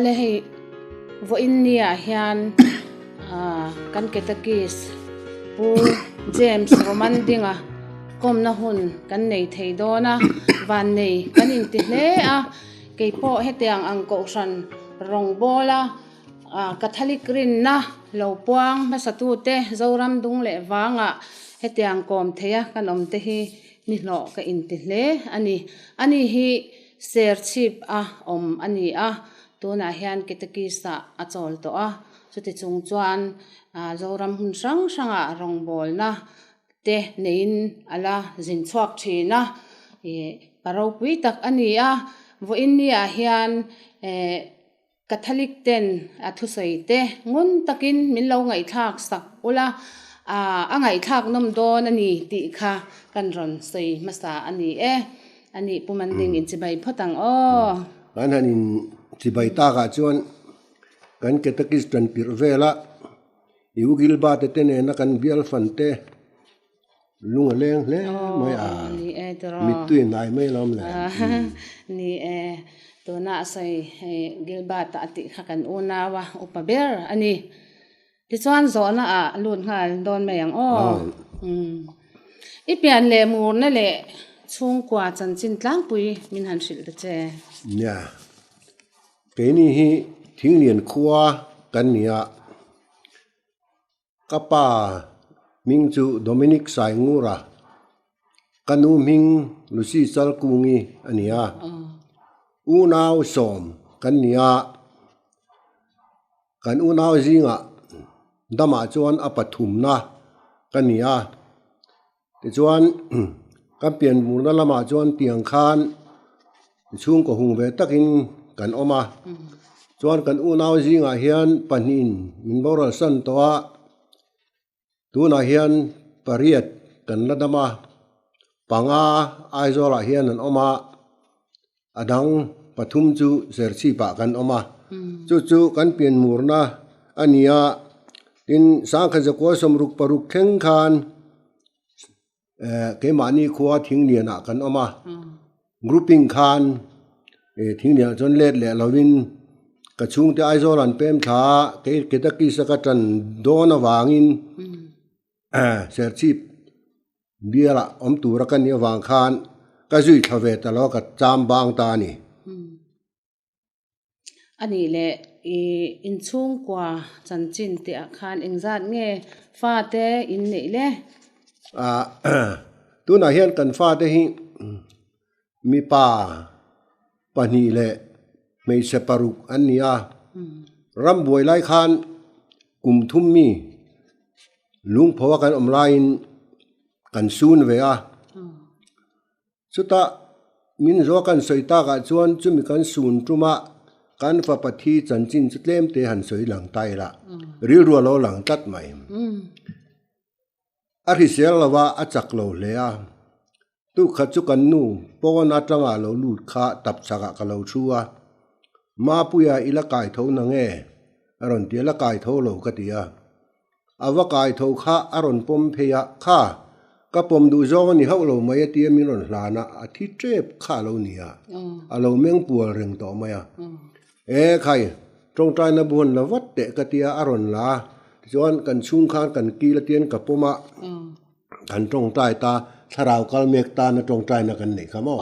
Awle hei vawiin ni ah hian kan Catechist Pu James Romandinga kawmna hun kan nei thei dawn a, vannei kan inti hle a, keipawh hetiang ang kohhran rawngbawla Catholic rinna lo puang hmasatute Zoram dung leh vangah hetiang kawm theia kan awm te hi nihlawh ka inti hle a ni. Ani hi Serchhip a awm a ni a, tunah hian Catechist-ah a chawl tawh a, chuti chung chuan Zoram hmun hrang hrangah rawngbawlna te neiin a la zin chhuak thin a, ih pa ropui tak a ni a, vawiin niah hian eh Catholic ten a thusawi te ngun takin min lo ngaihthlak sak ula, ah a ngaihthlak nawm dawn a ni tih kha kan rawn sawi hmasa a ni e. A nih Pu Manding in chibai phawt ang aw. Kan han in chibai takah chuan kan Catechist tan pirh vela I U Gilbert te nena kan bial fan te lung a leng hle mai a, mittui hnai mai lo awm le. Ni e, tuna a sawi hei Gilbert a tih kha kan unau a upa ber a ni. Tichuan zawhna ah lut nghal dawn mai ang aw. I pian leh murna leh chhungkua chanchin tlangpui min han hrilh ta che. Nia, Keini hi Thinglian khua kan ni a, ka pa hming chu Dominic Saingura, ka nu hming Lucy Chalkungi a ni a, unau sawm kan ni a, kan unau zingah damah chuan a pathumna ka ni a. Tichuan, kan pianmurna lamah chuan tiang khan chhungkaw hung ve takin kan awm a. Chuan kan unau zingah hian pahnihin min boral san tawh a, tunah hian pariat kan la dam a, panga Aizawlah hian an awm a, a dang pathum chu Serchhipah kan awm a. Chu chu kan pianmurna a ni a, tin sangkhat zakua sawmruk paruk thleng khan eh keimahni khua Thinglianah kan awm a, grouping khan eh Thinglianah chuan let leh lovin ka chhungte Aizawl an pem thla a, kei Ketakisa ka tan dawn avangin Serchhip Bialah awm tura ka nih avang khan ka zui thla ve ta lo a, ka cham bang ta a ni. A nih leh i inchhungkua chanchin tih ah khan engzat nge fate in neih le? Tunah hian kan fate hi mipa pahnih leh hmeichhe paruk an ni a, rambuai lai khan kum thum mi lungpho a kan awm laiin kan sun ve a, chutah min zawh kan sawi takah chuan chumi kan sun tuma kan fapa thi chanchin chu tlem te han sawi lang ta ila, rilru a lo lang tlat mai. A hrisel lo a, a chak lo hle a. Tukhat chu kan nu pawn atanga lo lut kha tap chakah ka lo thu a, Mapuia i la kai tho na nge? a rawn ti a, La kai tho lo ka ti a. A va kai tho kha a rawn pawm phei a, Kha, ka pawm duh zawng a ni hauh lo mai a ti a, min rawn hlan a, a thi tep kha a lo ni a, a lo meng pual reng tawh mai a. E khai, tawngtaina buan la vat teh ka tia a rawn la a, tichuan kan chhung khan kan kil atian ka pawm a, kan tawngtai ta, thlarau kal mek tana tawngtaina kan neih kha maw?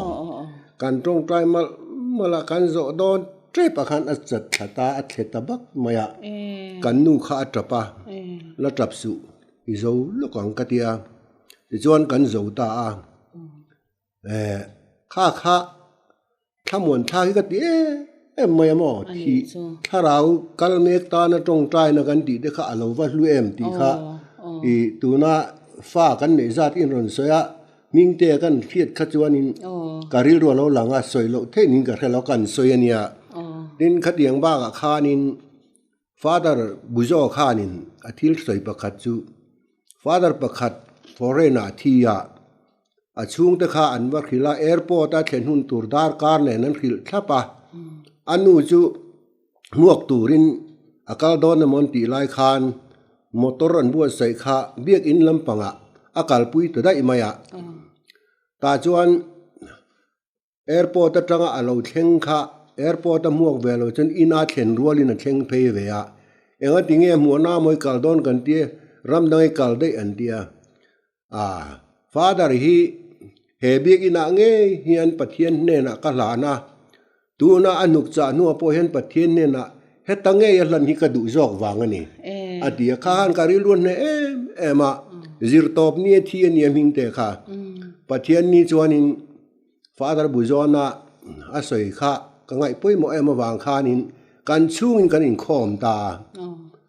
Kan tawngtai malh malh a, kan zawh dawn tep ah khan a chat thla ta, a thle ta bak mai a, kan nu kha a tap a, la tap suh i zo lawk ang ka tia, tichuan kan zo ta a, e kha kha Thlamuan thla hi ka ti em em mai a maw? Thih thlarau kal mek tana tawngtaina kan tih te kha a lo va hlu em tih kha i tuna fa kan neih zat in rawn sawi a, hmingte kan hriat kha chuanin ka rilru a lo lang a, sawi loh theih niin ka hre lo kan sawi a nia. Tin, khatiang bakah khanin Father Buzo khanin a thil sawi pakhat chu Father pakhat foreign-ah thi a, A chhungte kha an va hrilh a, airport a thlen hun tur darkar nen an hrilh thlap a, a nu chu hmuak turin a kal dawn emaw an tih lai khan motor an buatsaih kha biakin lampangah a kalpui ta daih mai a, tah chuan airport atanga a lo thleng kha. Airport a hmuak ve lo chuan ina thlen rualin a thleng phei ve a. Engati nge hmuhna maw i kal dawn kan tia, ram dang i kal daih an tia. A, Father hi he biakinah ngei hian Pathian hnenah ka hlan a, tuna a hnuk chah hnuah pawh hian Pathian hnenah heta ngei a hlan hi ka duh zawk vang a ni, a ti a. Kha khan ka rilru a hneh em em a, zirtawp ni a thi a nia hming te kha. Pathian ni chuanin Father Buzawna a sawi kha ka ngaih pawimawh em avang khanin kan chhungin kan inkhawm ta a,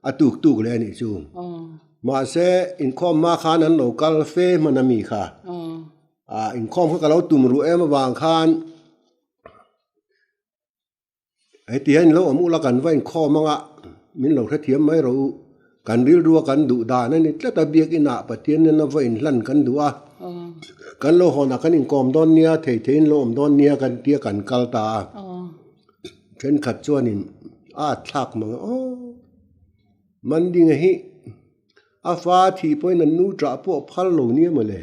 a tuk tuk leh a nih chu. Mahse, inkhawm hma khan an lo kal fe hman a mi kha. Inkhawm kha ka lo tum ruh em avang khan Heti hian lo awm ula kan va inkhawm anga min lo hrethiam mai rawh u. Kan rilrua kan duh dan a ni tlat a, biakinah Pathian nena va inhlan kan duh a, kan lo hawnah kan inkawm dawn nia, thei theiin lo awm dawn nia kan tia kan kal ta a. Thenkhat chuanin a at thlak mang a, aw Mandinga hi a fa thih pawhin an nu ṭah pawh phal lo nia mawle.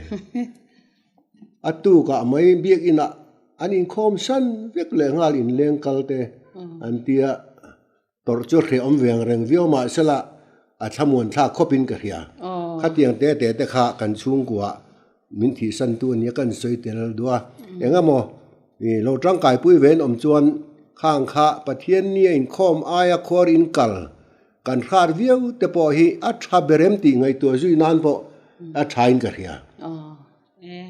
A tukah mai biakinah an inkhawm san vek leh nghal inleng kal te an tia tawrh chu hrehawm ve ang reng viau mahsela a thlamuan thlak khawpin ka hria. Khatiang te te te kha kan chhungkua min thihsan tu ania kan sawi tel duh a. Engemaw lo tangkaipui ve an awm chuan khang kha Pathian nia inkhawm aia khuar in kal Kan hrat viau te pawh hi a tha ber em tih ngaihtuah zui nan pawh a thain ka hria. Aw e,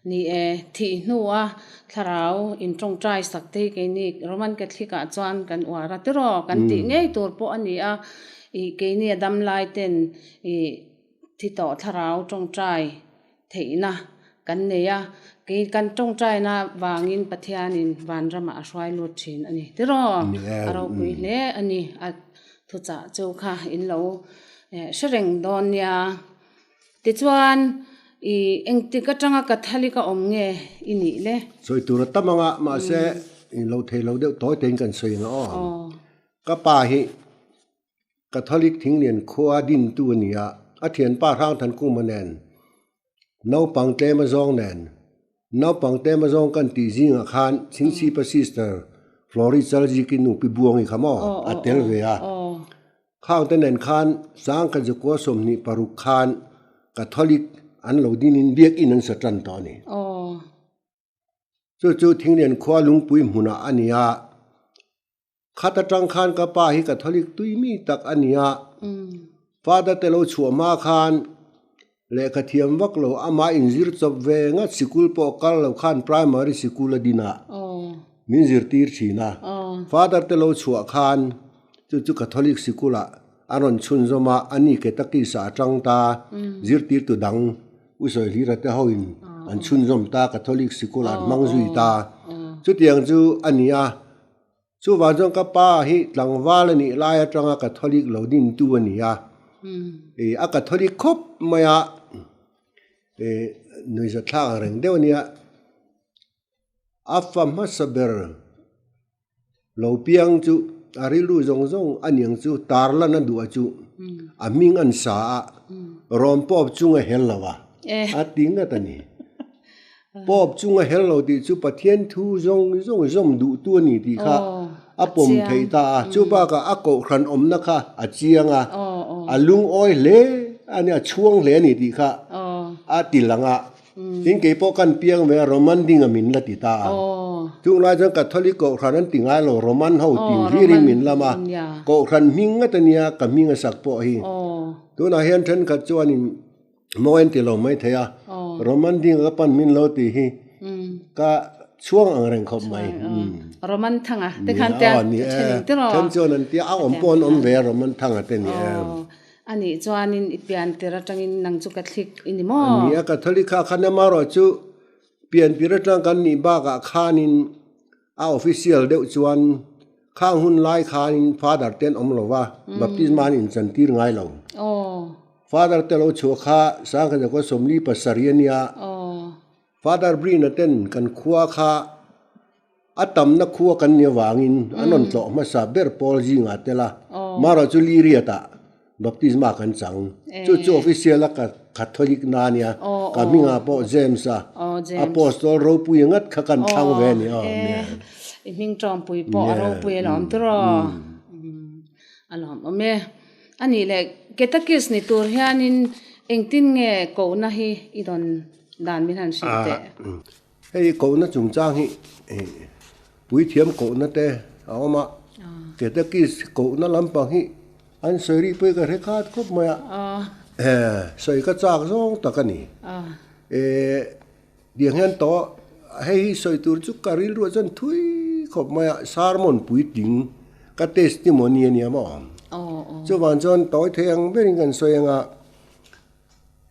ni e, thih hnua thlarau in tawngtai sak te hi keini Roman Catholic ah chuan kan uar a tiraw kan tih ngei tur pawh a ni a, ih keini a dam lai ten ih thi tawh thlarau tawngtai theihna kan nei a, kei kan tawngtaina vangin Pathianin vanramah a hruai lut thin a ni tiraw? A ropui hle a ni, a thuchah chu kha in lo hre reng dawn nia. Tichuan ih engtik atanga Catholic a awm nge i nih le? Sawi tur a tam anga mahse in lo thei lo deuh tawi tein kan sawi ang aw. Ka pa hi Catholic thinglian khua dintu a ni a, a thianpa Hrangthankuma nen naupang tlem a zawng nen naupang tlem a zawng kan tih zingah khan Chhingchhipa Sister Flory Chalziki nu Pi Buangi kha maw a tel ve a. Khangte nen khan Sangkhatzukua 26 khan Catholic an lo dinin biakinn an sa tan tawh a ni. Chu chu Thinglian khua lungpui hmunah a ni a. Khat atang khan ka pa hi Catholic tui mi tak a ni a, Father te lo chhuah hma khan lehkha thiam vak lo amah inzir chawp ve ngat sikul pawh kal lo khan primary sikul a din a, min zirtir thin a. Father te lo chhuah khan chu chu Catholic sikul ah a rawn chhunzawm a, a ni Ketakis ah a tang ta, zirtirtu dang U Sawihlira te hoin an chhunzawm ta, Catholic sikul ah an hmang zui ta. Chutiang chu a ni a. Chuvang chuan ka pa hi tlangval a nih lai atanga Catholic lo dintu a ni a, ih a Catholic khawp mai a, ih nuihzathlak ang reng deuh a nia, a fa hmasa ber lo piang chu a rilru zawng zawng a niang chu tarlan a duh a chu a hming an sa a, rawn pawp chung a hel lo a, a ti ngat a ni. Pope chunga hel lo tih chu Pathian thu zawng zawng zawm duhtu a ni tih kha a pawm theih ta a. Chu bakah a kohhran awmna kha a chiang a, a lungawi hle a ni, a chhuang hle a ni tih kha a ti lang a. Tin, kei pawh kan piang ve a, Roman dinga min la ti ta a. Chung lai chuan Catholic kohhran an ti ngai lo, Roman ho tin hlirin min lam a. Kohhran hming ngat a nia, ka hming a sak pawh hi. Tunah hian thenkhat chuanin Mawi an ti lo mai thei a, Roman ding ka pan min lo tih hi ka chhuang ang reng khawp mai. Roman Thanga te khan tia then ti rawh. Then chuan an tia a awm pawh an awm ve a Roman Thanga te ni e. A nih chuanin i pian tir atangin nang chu Catholic i ni maw? Ni a, Catholic kha khan amarawh chu pian tir atang kan nih bakah khanin A official deuh chuan khang hun lai khanin Father te an awm lo va, baptisma an inchantir ngai lo. Father te lo chhuah kha Sangkhajakua 47 a nia. Father Brina ten kan khua kha a tamna khua kan ni avangin an rawn tlawh hmasa ber pawl zingah tel a, marawh chu Liriat-ah Baptisma kan chang. Chu chu official a Catholic na ania. Ka hmingah pawh James a Apostol ropui ngat kha kan thlang ve a ni. I hming tawngpui pawh a ropui a lawm tiraw? A lawmawm e. A nih leh Ketakis ni tur hianin engtin nge kohna hi i dawn dan min han hrilh teh? Hei kohna chungchang hi puithiam kohna te a awm a, Ketakis kohna lampang hi an sawi rih pawh hi ka hre khat khawp mai a, sawi ka chak zawng tak a ni. Tiang hian tawh hei hi sawi tur chu ka rilruah chuan thui khawp mai a, sermon puitling ka testimony a nia maw? Chuvang chuan tawi thei ang berin kan sawi ang a,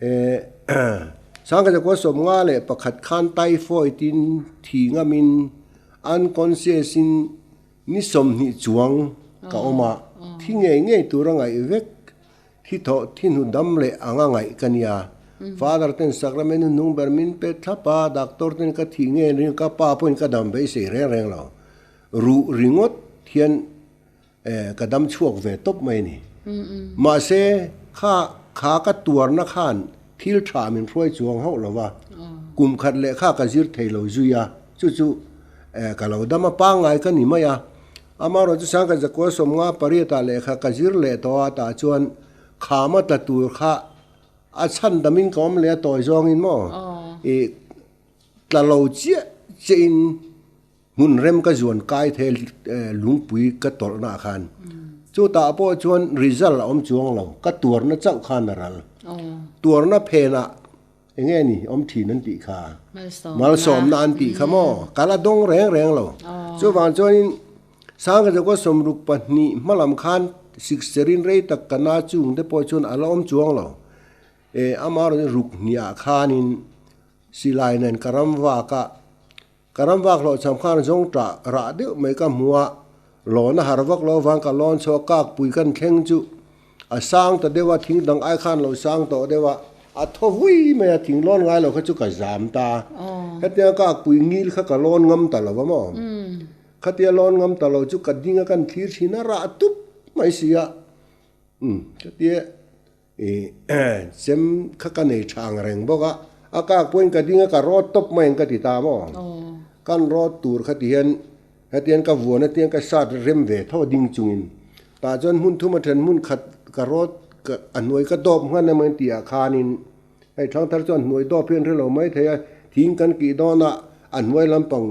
eh Sangkachakua 51 khan typhoid in thi ngamin unconscious in ni 20 chuang ka awm a, thi ngei ngei tur a ngaih vek. Thi thawh thi hnu dam leh anga ngaih ka nia. Father ten sacrament hun hnung ber min pe thlap a, doctor ten ka thih nge ring ka pa pawhin ka dam beisei reng reng lo. Ruh ringawt hian ka dam chhuak ve tawp mai a ni. Mahse, kha kha ka tuarna khan thil tha min hruai chuang hauh lo va, kum khat leh kha ka zir thei lo zui a, chu chu ka lo dam a pangngai ka ni mai a. Amaherawh chu Sangkhat Zakua 58 ah lehkha ka zir leh tawh a, tah chuan khama tla tur kha a chhan damin ka awm leh a tawi zawngin maw i tla lo chiah chiahin hmun rem ka zuan kai thei lungpui ka tawlhna ah khan. Chutah pawh chuan result a awm chuang lo, ka tuarna chauh khan a ral. Tuarna phenah Eng nge ni awm thin an tih kha? Malsawmna an tih kha maw? Ka la dawng reng reng lo. Chuvang chuanin Sangkachakua 62 hma lam khan sikserin rei tak ka na chung te pawh chuan a la awm chuang lo. E ama rawn ruk hniah khanin silai nen ka ram vak a, Ka ram vak hlawh cham khan zawng tah rah deuh mai ka hmu a, lawn a har vak lo vang ka lawn chhuak kak pui kan thleng chu a sang ta deuh a, thing dang ai khan lo sang tawh deuh a, a thaw vui mai a, thing lawn ngai lo kha chu ka zam ta. Hetiang kak pui ngil kha ka lawn ngam ta lo va maw? Khatia lawn ngam ta lo chu ka ding a kan thlir thin a, rah tup mai si a, umm khatia I chem kha ka nei tha ang reng bawk a, a kak pawhin ka ding a ka rawt tawp mai ang ka ti ta maw? Kan rawt tur kha ti hian hetiang ka vuan hetiang ka sat rem ve tho a ding chungin tah chuan hmun thum a then hmun khat ka rawt ka a hnuai ka dawp nghan emaw in tih ah khanin hei thangthar chuan hnuai dawp hi an hre lo mai thei a, thing kan kih dawn a a hnuai lampang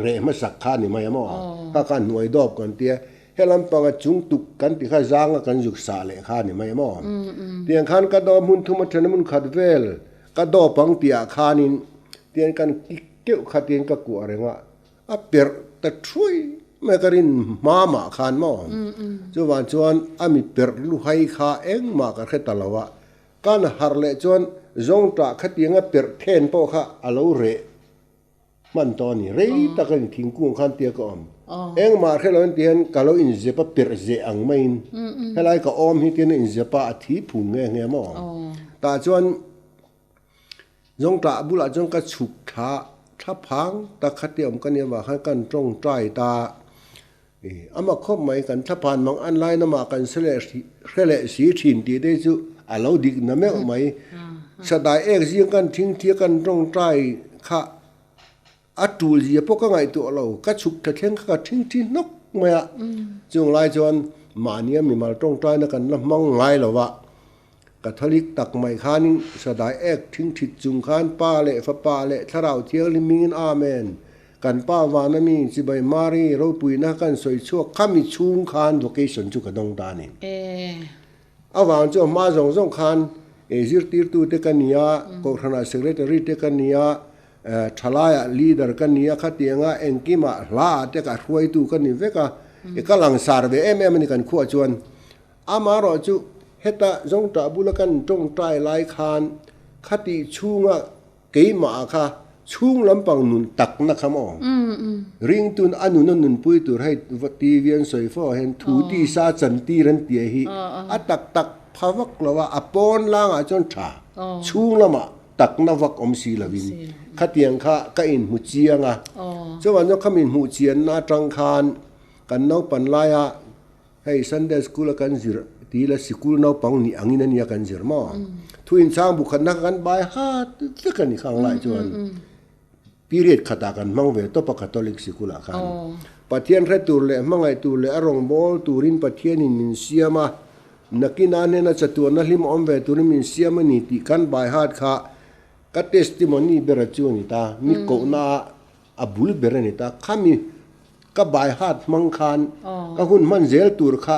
reh hmasak kha a ni mai a maw? Kha kha hnuai dawp kan tia He lampanga chung tuk kan ti kha zanga kan zuk sah leh kha a ni mai maw? Tiang khan ka dawp hmun thum a then a hmun khat vel ka dawp ang tihah khanin tiang kan kik keuh kha tiin ka kuah reng a, a perh ta thuai mai ka rin hma mah khan maw? Chuvang chuan a mi perh luhai kha engmah ka hre ta lo a, kan harh leh chuan zawngtah khatianga perh then pawh kha a lo reh. Hman tawh a ni. Rei tak a ni thingkung khan tia ka awm. Engmah hre lo in ti hian ka lo inzep a perh zeh ang maiin helai ka awm hi tian a inzep a a thi phung nge nge maw. Tah chuan zawngtah bulah chuan ka chhuk thla thla phang tak kha tia awm ka nia vang khan kan tawngtai ta. Ama khawp mai kan thla phan mang an lai lamah kan hre leh hre leh si thin tih te chu a lo dik na meuh mai. Sadai ek zing kan thingthi a kan tawngtai kha a tul zia pawh ka ngaihtuah lo, ka chhuk tha thleng kha ka thingthi hnawk mai a. Chung lai chuan mahnia mimal tawngtaina kan la hmang ngai lo va, Catholic tak mai khanin sadai ek thingthit chung khan Pa leh Fapa leh Thlarau Thianghlim hmingin Amen. Kan pa vana mi chibai Mari ropuina kan sawi chhuak kha mi chhung khan vocation chu ka dawng ta a ni. A vang chu a hma zawng zawng khan zirtirtu te ka ni a, kohhranah secretary te ka ni a, thalaiah leader ka ni a, khatianga engkimah hlaah te ka hruaitu ka ni vek a, ka langsar ve em em a ni kan khuah chuan. Amaherawh chu heta zawngtah bula kan tawngtai lai khan khatih chhunga Keimah kha chhung lampang nun takna kha maw? Ringtun a nun a nunpui tur hei TV an sawi fo ah hian thu tisa chantir an tih hi a tak tak pha vak lo a, a pawn langah chuan tha chhung lamah takna vak awm si lovin khatiang kha ka inhmu chiang a. Chuan chu khami hmuh chianna atang khan kan naupan laia Hei Sunday School a kan zir ti ila sikul naupang nih angin a nia kan zir maw? Thu inchang bu khatna kha kan bai hat vek a ni khang lai chuan period khatah kan hmang ve tawp a Catholic sikul ah khan. Pathian hre tur leh hmangaih tur leh a rawngbâwl turin Pathianin min siam a, nakinah hnena chatuanna hlim awm ve turin min siam a ni tih kan by heart kha ka testimony bera chu a ni ta, mi kohna a bul ber a ni ta. Khami ka by heart hmang khan ka hun hman zel tur kha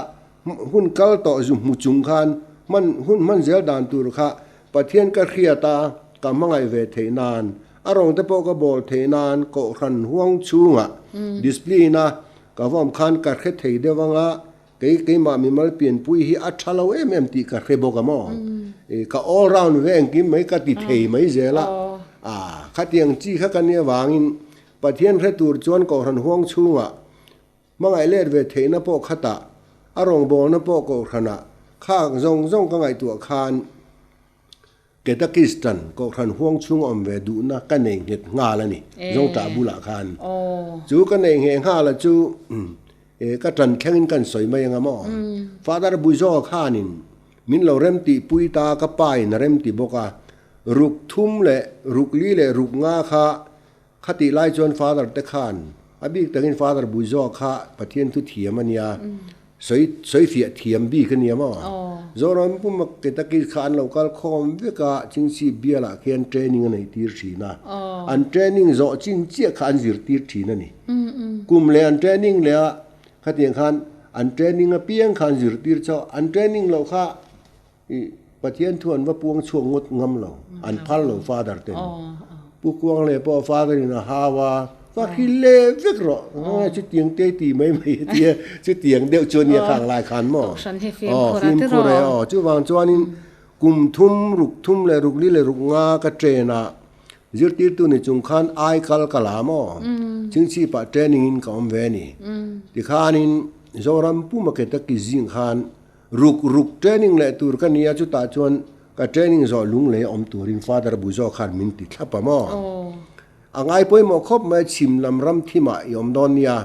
hun kal tawh zu hmu chung khan hman hun hman zel dan tur kha Pathian ka hriat a, ka hmangaih ve theih nan, a rawng te pawh ka bawl theih nan Kohhran huang chhungah discipline a ka vawm khan ka hre thei deuh anga kei keimah mimal pianpui hi a tha lo em em tih ka hre bawk a maw? Ka all round ve engkim mai ka ti thei mai zel a, khatiang chi kha ka nia vangin Pathian hre tur chuan Kohhran huang chhungah Hmangaih let ve theihna pawh khatah, a rawngbawlna pawh Kohhranah khak zawng zawng ka ngaihtuah khan Ketakistan Kohhran huang chhung awm ve duhna ka nei nghet nghal a ni, Zawngtah bulah khan. Chu ka nei ngheh nghala chu ka tan thlengin kan sawi mai anga maw? Father Buizaw khanin min lo rem tihpui ta, ka pa in a rem ti bawk a, ruk thum leh ruk li leh ruk nga kha Khatih lai chuan Father te khan, a bik takin Father Buizaw kha Pathian thu thiam a nia, sawi sawi fiah thiam bik a nia maw? Zoram puma Ketaki kha an lo kal khawm vek a, Chingchi bialah khian training a neih tir thin a, an training zawh chin chiah kha an zir tir thin a ni. Kum leh an training leh a, khatiang khan an training apiang kha an zir tir chauh, an training loh kha I Pathian thu an va puang chhuak ngawt ngam lo, an phal lo Father ten. Pu Kuang leh pawh Father in a hau a, va hri leh vek rawh, nge chutiang te ti mai mai a tia, chutiang deuh chu ania khang lai khan maw. Aw fimkhur e aw, chuvang chuanin kum thum ruk thum leh ruk li leh ruk nga ka train a, zirtirtu ni chung khan ai kal ka la maw, chingchhipah training in ka awm ve a ni. Tikhanin Zoram puma ke taki zing khan Ruk ruk training leh tur ka nia chutah chuan ka training zawh lunglei a awm turin Father Buzo khan min ti thlap a maw? A ngai pawimawh khawp mai chhim lam ram thimah i awm dawn nia.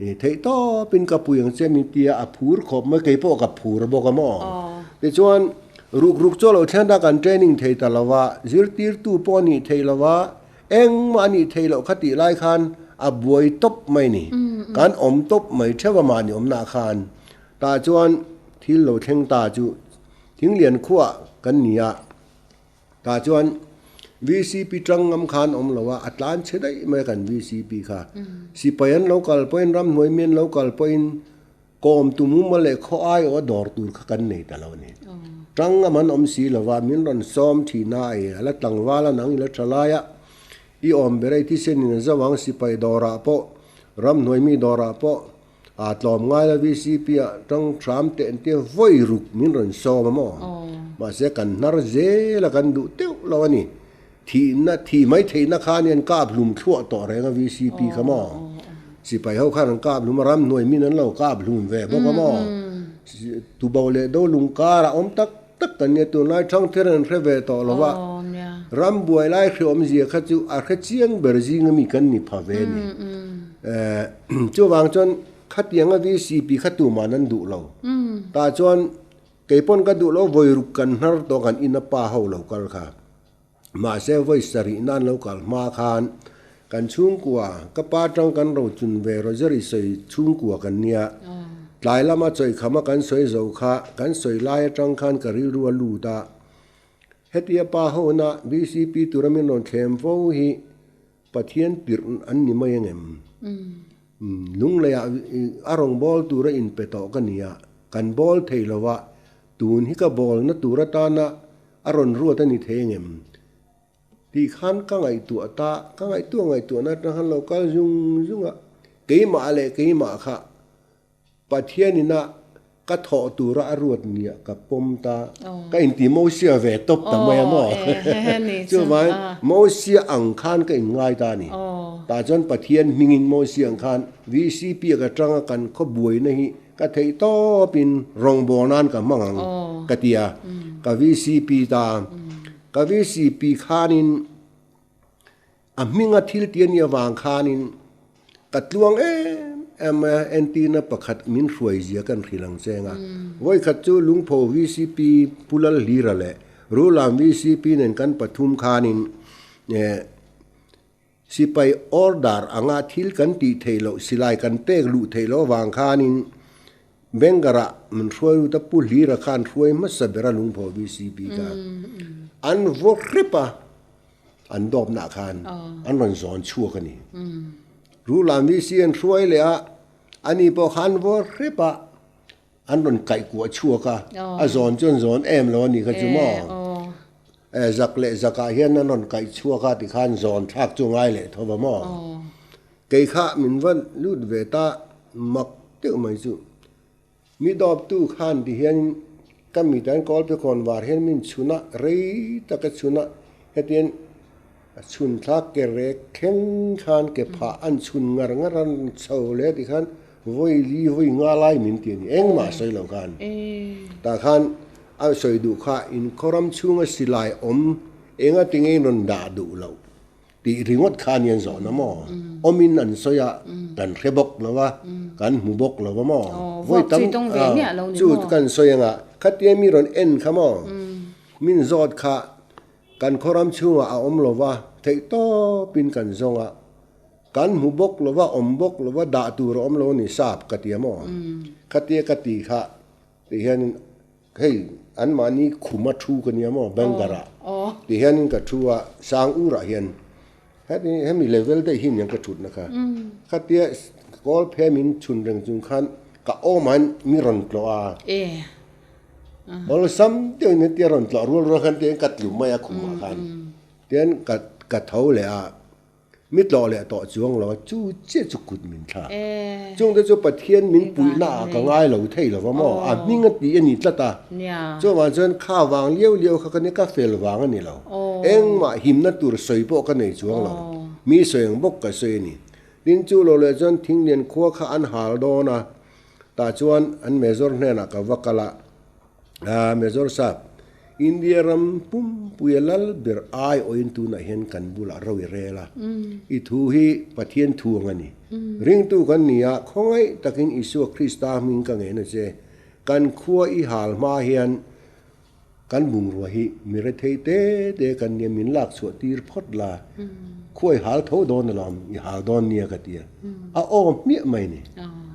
I theih tawpin ka pui ang che min tia a phur khawp mai kei pawh ka phur bawk a maw? Tichuan ruk ruk chu a lo thlen a kan training thei ta lo va, zirtirtu pawh a nih theih lo va, engmah a nih theih loh kha tih lai khan a buai tawp mai ni. Kan awm tawp mai theuh a mahni awmnaah khan. Tah chuan thil lo thleng ta chu Thinglian khuah kan ni a, tah chuan vcp tang ngam khan awm lo a, a tlan chhe daih mai a kan vcp kha. Sipai an lo kal pawhin ramhnuai mi an lo kal pawhin kawm tum uma leh khaw aiawh a dawr tur kha kan nei ta lo a ni. Tang ngam an awm si lo va, min rawn sawm thin a, ei a la tlangval a nang i la tha lai a, i awm ber a i thisen in a zo ang sipai dawrah pawh ramhnuai mi dawrah pawh A tlawm ngai la VCP ah tang hram teh an tia vawi ruk min rawn sawm a maw? Mahse kan hnar zel a kan duh teuh lo a ni. Thihna thih mai theihna kha anian kap hlum thluah tawh reng a VCP kha maw? Sipai ho khan an kap hlum a ramhnuai min an lo kap hlum ve bawk a maw? Tubo leh do lung karah awm tak tak kan nia tunlai thangther an hre ve tawh lo va, ram buai lai hreawmzia kha chu a hre chiang ber zing ami kan ni pha ve ni. Chuvang chuan khatianga VCP kha tuman an duh lo. Tah chuan kei pawn ka duh lo vawi ruk kan hnar tawh kan ina pa ho lo kal kha. Mahse vawi sarih nan lo kal hma khan kan chhungkua ka pa tang kan ro chun ve Roger i sawi chhungkua kan nia. Tlai lama chawikhama kan sawi zo kha kan sawi lai atang khan ka rilru a lut a. Hetia pa hona VCP tura min rawn thlem fo hi Pathian tirh an ni mai angem? Lungleiah a rawn bawl tura inpe tawh ka nia, kan bawl thei lo a, tun hi ka bawlna tur atana a rawn ruat a ni thei angem? Tih khan ka ngaihtuah ta, ka ngaihtuah ngaihtuahna atang khan lo kal zung zung a, keimah leh keimah kha Pathianina ka thawh tura a ruat nia ka pawm ta, ka inti Mosia ve tawp ta mai a maw? Chuvangin Mosia ang khan ka inngai ta a ni. Tah chuan Pathian hmingin Mosia ang khan VCP a ka tanga kan khaw buaina hi ka theih tawpin rawngbâwl nan ka hmang ang ka ti a, ka VCP ta. Ka VCP khanin A hminga thil ti a nih avang khanin ka tluang em em mai a, entirna pakhat min hruai zia kan hrilh ang cheng a. Vawikhat chu Lungpho VCP Pu Lalhlira leh Rulam VCP nen kan pathum khanin eh. Sipai order anga thil kan tih theih loh silai kan pek luh theih loh avang khanin Bengarah min hruai lut a, Pu Hlira khan hruai hmasa ber a lungphaw VCP kha an vaw hrep a, an dawpnaah khan an rawn zawn chhuak a ni. Rulam VC an hruai leh a, ani pawh kha an vaw hrep a, An rawn kaih kuah chhuak a, a zawn chu an zawn em lo a ni kha chu maw? E, zak leh zakah hian an rawn kaih chhuak a tikhan zawn thlak chu ngai leh tho va maw? Kei kha min va lut ve ta mak deuh mai chu. Mi dawptu khan ti hian ka mit an kawl pe khawn var hian min chhun a, rei taka chhun a, hetiang A chhun thlak ke rek thleng khan ke phah an chhun ngar ngar a chho leh ti khan vawi li vawi nga lai min ti a ni engmah sawi lo khan tah khan a sawi duh kha inkhawram chhunga silai awm enga tinge in rawn dah duh loh tih ringawt kha a ni an zawhna maw awmin an sawi a kan hre bawk lo va kan hmu bawk lo va maw vawi tam chu kan sawi anga khatia mi rawn en kha maw min zawt kha. Kan khawram chhungah a awm lova, theih tawpin kan zawng a, kan hmu bawk lova, awm bawk lova, dah tur a awm lo a ni sap ka ti a maw? Khatia ka ti kha ti hianin hei anmahni khuma thu ka nia maw banker-ah ti hianin ka thu a, sang urah hian heti hemi level daih hi niang ka thutna kha. Khatia kawl phe min chhun reng chung khan ka awmah hian mi rawn tlawh a. Awlsam deuhin hetia rawn tlawh rual rual khan tiang ka tlu mai a khumah khan tian ka ka tho leh a, mi tlawh leh tawh chuang lo a, chu chiah chu kut min thlak. Chungte chu Pathian min puihna ah ka ngai lo thei lo va maw, a hming a tih a ni tlat a. Chuvang chuan kha vang liau liau kha ka nia ka fel vang a ni lo, engmah himna tur sawi pawh ka nei chuang lo, mi sawi ang bawk ka sawi a ni. Tin chu lo leh chuan Thinglian khua kha an hal dawn a, Tah chuan an Major hnenah ka va kal a, Aa Major sap, India ram pumpuia lal ber aiawhin tunah hian kan bulah ro i rel a, i thu hi Pathian thu ang a ni. Ringtu kan ni a, khawngaih takin Isua Krista hming ka ngen a che, kan khua i hal hma hian Kan bungrua hi mi rethei te te kan nia min lak chhuah tir phawt la, khuai hal tho dawn alawm i hal dawn nia ka ti a, a aw hmiah mai ni.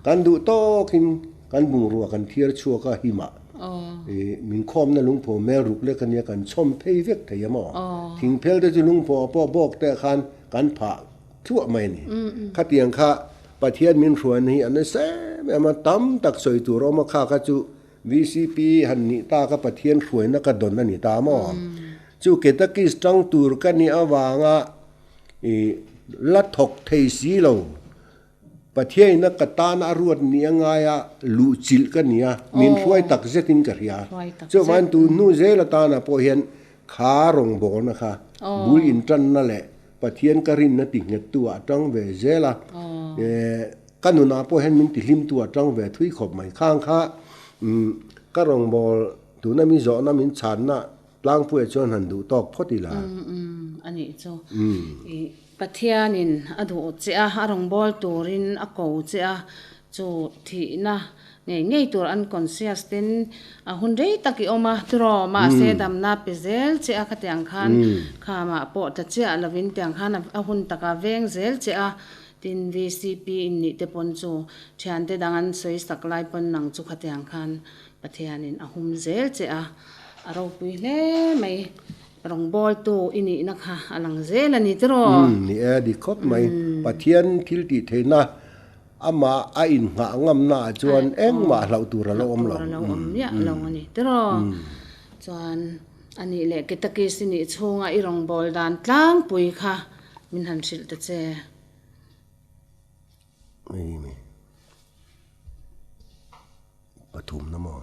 Kan duh tawkin kan bungrua kan thiar chhuak a himah i min khawmna lungphaw mel ruk lek ania kan chhawm phei vek thei a maw. Thingphel te chu lungphaw pawh bawk te khan kan phah thuah mai a ni. Khatiang kha Pathian min hruaina hi a nasa em em a, tam tak sawi tur a awm a, kha kha chu VCP han nih tak a Pathian hruaina ka dawn a ni ta maw? Chu Ketakis tang tur ka nih avanga i la thawk thei si lo. Pathianina ka tana a ruat nih a ngai a, luh chilh ka ni a, min hruai tak zetin ka hria. Chuvangin tu hnu zel atana pawh hian kha rawngbawlna kha bul intanna leh Pathian ka rinna ti nghettu ah tang ve zel a, ka nunah pawh hian min ti hlimtu ah tang ve thui khawp mai. Khang kha ka rawngbâwl tuna min zawhna min chhanna tlangpuiah chuan han duh tawk phawt ila. Umm a nih chu. I Pathianin a duh che a, a rawngbâwl turin a ko che a, chu thihna Ngei ngei tur unconscious ten a hun rei tak i awm a tiraw mahse damna pe zel che a khatiang khan khamah pawh tla chiah lovin tiang khan a hun taka veng zel che a tin VCP in nih te pawn chu thiante dang an sawi sak lai pawn nang chu khatiang khan Pathianin a hum zel che a a ropui hle mai rawngbawltu i nihna kha a lang zel a ni tiraw. Umm ni e dik khawp mai Pathian thil tih theihna Amah a inngah ngamna ah chuan engmah hlauh tur a lo awm lo. Hlauh tur a lo awm miah lo a ni tiraw. Chuan a nih leh Ketakis i nih chhunga i rawngbâwl dan tlangpui kha min han hrilh ta che. Eng pathumna maw?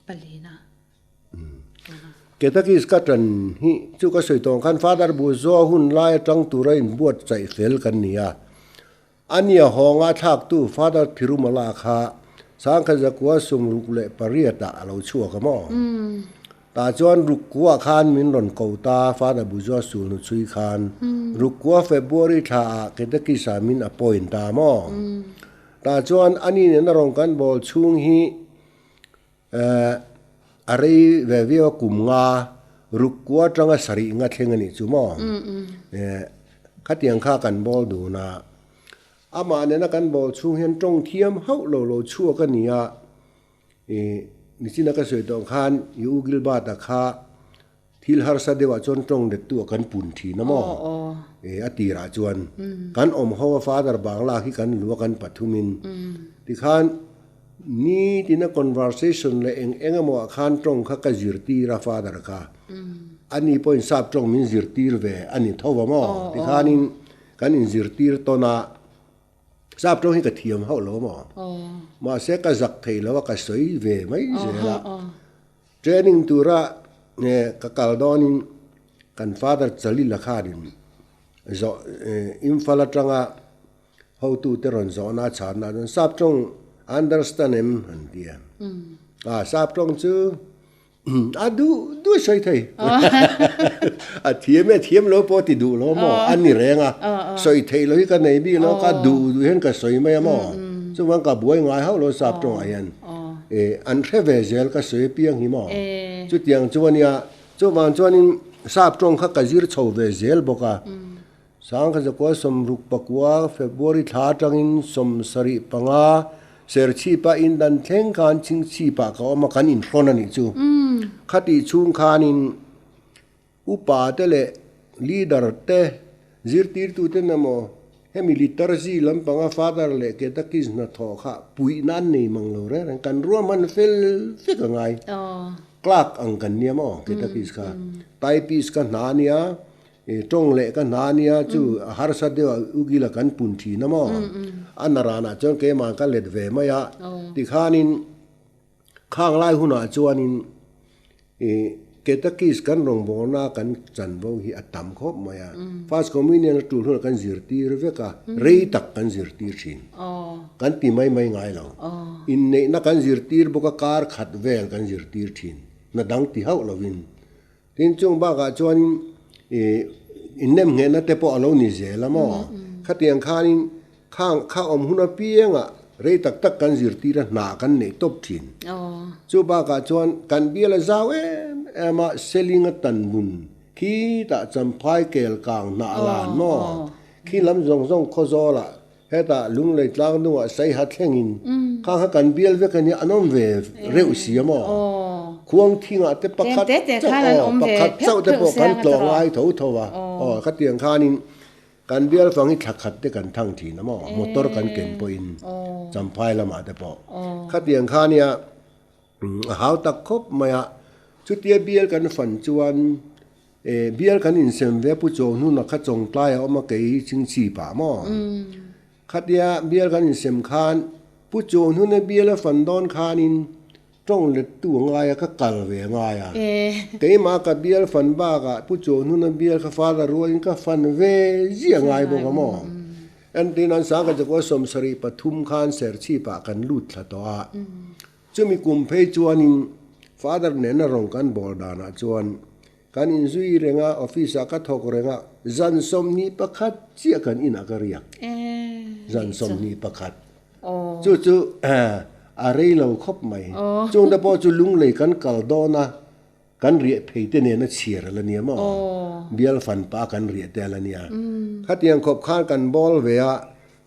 Palina. Ketakis ka tan hi chu ka sawi tawh ang khan Father Buzoa hun lai atang tura inbuatsaih fel kan ni a. A nia hawnga thlaktu Father Thirumala kha Sangkhat Zakua sumruk leh pariatah a lo chhuak a maw? Tah chuan Rukkua khan min rawn ko ta Father Buzoa sulhnu chhui khan Rukkua February thlaah Ketakis-ah min appoint ta a maw? Tah chuan ani nena rawn kan bawl chhung hi Eh, a rei ve viau a kum nga Ruk kua atanga sarih nga thleng a nih chu maw? Eh, khatiang kha kan bawl dun a. Amah nena kan bawl chhung hian tawng thiam hauh lo lo chhuak a ni a. Ih, nichina ka sawi tawh khan i U Gilbert-a kha thil harsa deuhah chuan tawng lettu ah kan pun thin a maw? Eh, a tirah chuan kan awm ho a Father Bangla khi kan lu a kan pathumin. Tikhan Ni tina conversation leh eng eng emaw ah khan tawng kha ka zirtir a father kha. Ani pawhin sap tawng min zirtir ve a ni tho va maw? Tikhanin kan inzirtir tawn a, sap tawng hi ka thiam hauh lo maw? Mahse ka zak thei lo a, ka sawi ve mai zel a. Training tura ka kal dawnin kan father Chalila khanin zawh Imphal atanga Hotute rawn zawhna a chhanna chuan sap tawng understand em an ti a. A sap tawng chu a duh duh sawi thei. A thiam e thiam lo pawh ti duh lo maw a ni reng a. Sawi theih lo hi ka nei bik lo ka duh duh hian ka sawi mai a maw. Chuvang ka buai ngai hauh lo sap tawngah hian. An hre ve zel ka sawi apiang hi maw. Chutiang chu a nia. Chuvang chuanin sap tawng kha ka zir chho ve zel bawk a. Sangkhazakual 65 February thla atangin 75 Serchhipa indan thleng khan Chhingchhipah ka awm a, kan inhrawn a nih chu. Khatih chhung khanin upa te leh leader te, zirtirtuten emaw hemi liturgy lampanga Father leh Catechist hnathawh kha puihna an nei mang lo reng reng. Kan ruahman fel vek a ngai. Clerk ang kan nia maw Catechist kha. Typist ka hna a nia. I tawng leh ka hna nia chu a harsa deuh a ugila kan pun thin a maw? A naranah chuan keimah ka let ve mai a, tikhanin khang lai hunah chuanin i Ketakis kan rawngbawlna kan chanvo hi a tam khawp mai a, First Communion a tul hunah kan zirtir vek a, rei tak kan zirtir thin. Kan ti mai mai ngai lo. Inneihna kan zirtir bawk a, kar khat vel kan zirtir thin, hna dang ti hauh lovin. Tin, chung bakah chuanin ih innemnghehna te pawh a lo ni zel a maw? Khatiang khanin khang kha awm hun apiangah rei tak tak kan zirtir a hna kan neih tawp thin. Chu bakah chuan kan bial a zau em em a, Seling a tan bun khitah Champhai kel kang hnah a lan maw? Khi lam zawng zawng Khawzawlah Hetah Lunglei tlang hnungah Saiha thlengin khang kha kan bial vek a nia, an awm ve reuh si a maw? Khuang thingah te pakhat chauh aw, pakhat chauh te pawh kan tlawh ngai tho tho a, aw khatiang khanin kan bial fang hi thla khat te kan thang thin a maw, motor kan ken pawhin Champhai lamah te pawh khatiang kha nia. A hau tak khawp mai a, chutia bial kan fan chuan eh bial kan insem ve a Pu Chawhnuna kha Chawngtlai a awm a kei hi Chingchi pah maw? Khatia bial kan insem khan Pu Chawhnuna bial a fan dawn khanin tawng lettu a ngai a ka kal ve a ngai a, keimah ka bial fan bakah Pu Chawhnuna bial kha Father rualin ka fan ve ziah ngai bawk a maw? Entirnan Sangha Chakua 73 khan Serchhipah kan lut thla tawh a. Chumi kum phei chuanin Father nena rawn kan bawl danah chuan kan inzui reng a, office ah ka thawk reng a, zan 21 chiah kan inah ka riak. Zan 21. Chu chu a rei lo khawp mai. Chungte pawh chu lunglei kan kal dawn a, kan riah phei te nena chhiar a la nia maw? Bial fan pah a kan riah te a la nia. Khatiang khawp khan kan bawl ve a,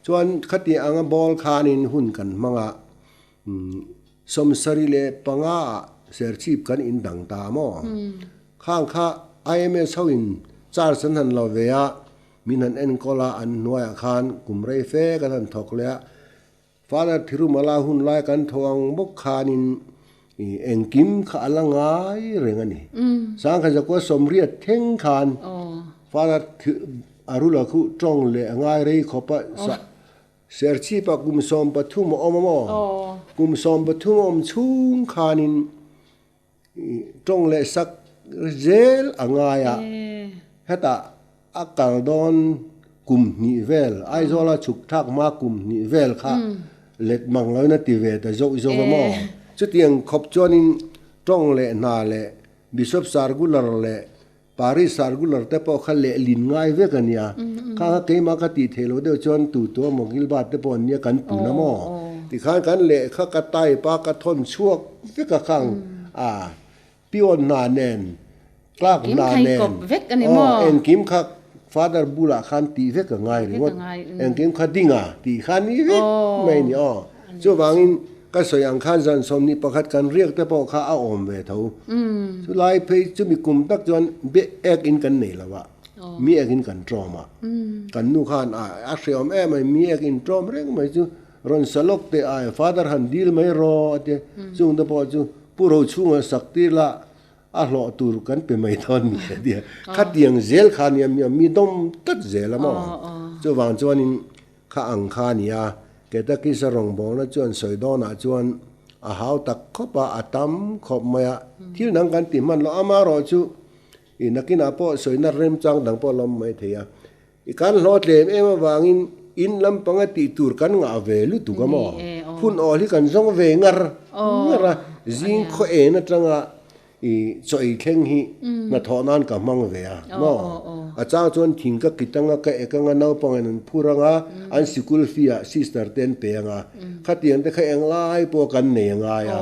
chuan khatiang anga bawl khanin hun kan hmang a, 75 ah Serchhip kan in dang ta maw? Khang kha IMS ho in charge an han lo ve a, min han enkawl a, an hnuaiah khan kum rei fe kan han thawk leh a. Father Thirumala hun lai kan tho ang bawk khanin engkim kha a la ngai reng a ni. 1980 thleng khan Father Arula khu tawng leh a ngai rei khawp a. Serchhipa kum 13 a awm a maw? Kum 13 a awm chhung khanin tawng leh sak zel a ngai a, hetah a kal dawn kum hnih vel, Aizawla chhuk thlak hma kum hnih vel kha let mang loin a ti ve ta zawk zawk a maw? Chutiang khawp chuanin tawng leh hna leh Bishop Sargular leh Paris Sargular te pawh kha lehlin ngai vek a nia. Kha kha keimah ka tih theih loh deuh chuan tu tu emaw Gilbert te pawh an nia kan pun a maw? Tikhan kan lehkha ka type a ka thawn chhuak vek a khang a peon hna nen Tlak hna nen aw engkim kha Father bulah khan tih vek a ngai ringawt, engkim kha ding a tih kha ni vek mai a ni aw. Chuvangin ka sawi ang khan zan 21 kan riak te pawh kha a awm ve tho. Chulai phei chumi kum tak chuan be ek in kan nei lo a, mi ek in kan ṭawm a. Kan nu khan a a hreawm em mai, mi ek in ṭawm reng mai chu rawn sa lawk teh a, Father han dil mai rawh a tia, chung te pawh chu Pu Rochhunga sak tir la A hlawh tur kan pe mai dawn ni a tia. Khatiang zel kha nia mi mi dawm tlat zel a maw? Chuvang chuanin kha ang kha a ni a, Ketakisa rawngbawlna chuan sawi dawnah chuan a hau tak khawp a, a tam khawp mai a. Thil dang kan ti hman lo, amaherawh chu i nakinah pawh sawina remchang dang pawh a lawm mai thei a. I kan hlawh tlem em avangin in lampanga tih tur kan ngah ve lutuk a maw? Hun awl hi kan zawng ve ngar ngar a, zing khaw en atanga i chaw ei thleng hi hnathawh nan ka hmang ve a maw? A chang chuan thing ka kit anga ka ek anga naupangin an phur anga an sikul fee ah sister te an pe anga khatiang te kha englai pawh kan nei a ngai a,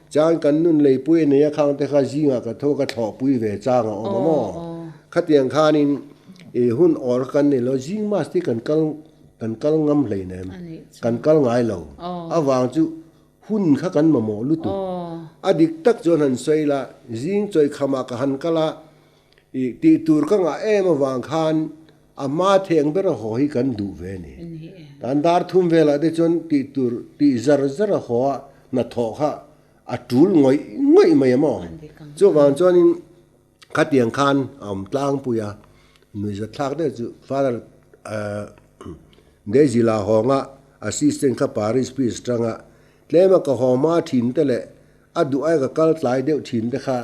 chang kan nun leipui a nei a khang te kha zingah ka tho ka thlawhpui ve chang a awm a maw? Khatiang khanin I hun awr kan ni lo, zing mas te kan kal kan kal ngam hlei nem, kan kal ngai lo. Avang chu hun kha kan mamawh lutuk. A dik tak chuan han sawi la, zing chawi khamah ka han kal a, i tih tur ka ngah em avang khan a hma theng ber a haw hi kan duh ve a ni. Tan dar thum velah te chuan tih tur tih zar zar a haw a, hnathawh kha a tul ngawih ngawih mai a maw? Chuvang chuanin. Khatiang khan a awm tlangpui a, nuihzat thlak deuh chu Father Daisy la hawnga assistant kha Paris priest atanga tlema ka haw hma thin te leh a duh aia ka kal tlai deuh thin te kha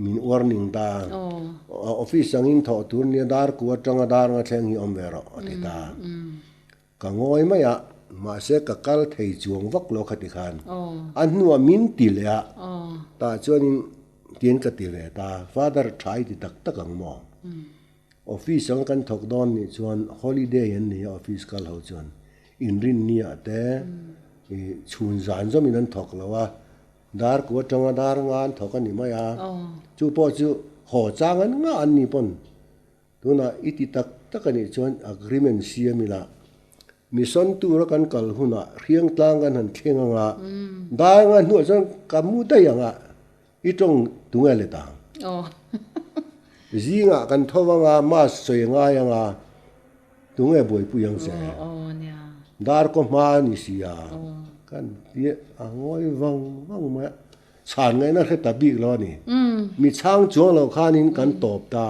min warning ta a, office angin thawh tur nia dar ku atanga dar nga thleng hi awm ve rawh a ti ta. Ka ngawi mai a, mahse ka kal thei chuang vak lo khati khan. A hnuah min ti leh a, tah chuanin tiin ka ti ve ta, Father tha i ti tak tak ang maw? Office anga kan thawk dawn nih chuan holiday an nei a office kal ho chuan inrinniah te i chhun zan zawmin an thawk lo a, dar ku atanga dar nga an thawk a ni mai a, chu pawh chu haw chang an ngah an ni pawn. Tunah i ti tak tak a nih chuan agreement siam ila, mission tura kan kal hunah hriang tlang kan han thleng anga, dai anga hnuah chuan ka mu daih anga i tawng tunge let ang. Zingah kan tho anga mass sawi a ngai anga tunge buaipui ang che. Dar kaw hma a ni si a, kan ti a ngawi vang vang mai a. Chhan ngaihna hre ta bik lo a ni. Mi chhang chuang lo khanin kan tawp ta,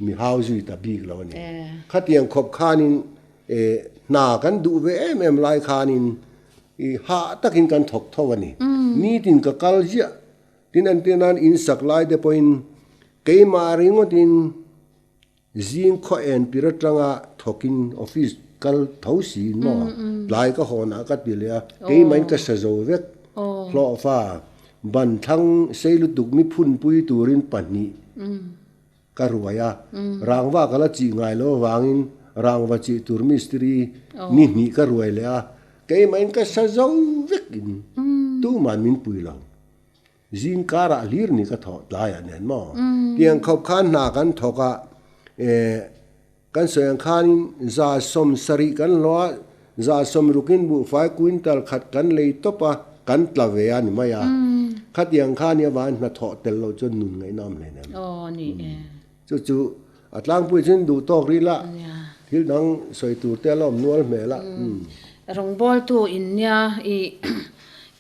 mi hau zui ta bik lo a ni. Khatiang khawp khanin hna kan duh ve em em lai khanin i hah takin kan thawk tho a ni. Nitin ka kal ziah, tin entir nan in sak lai te pawhin keimah ringawtin Zing khaw en tir atanga thawkin office kal tho siin maw tlai ka hawnah ka ti leh a, keimahin ka sa zo vek hlawhfa ban thlang sei lutuk mi phunpui turin pahnih ka ruai a, rangva ka la chih ngai lo avangin rangva chih tur mistiri ni hnih ka ruai leh a, keimahin ka sa zo vek in tuman min pui lo. Zing karah hlir ni ka thawh tlaiah nen maw? Tiang khawp khan hna kan thawk a, eh, kan sawi ang khanin 170 kan hlawh a, 60 in buhfai quintal khat kan lei tawp a, kan tla ve a ni mai a. Khatiang khan i avangin hna thawh tel loh chuan nun ngaihna awm hle nem. Chu chu a tlangpui chuan duh tawk rih la, thil dang sawi tur te a la awm nual hmel a. Rawngbawltu in nia i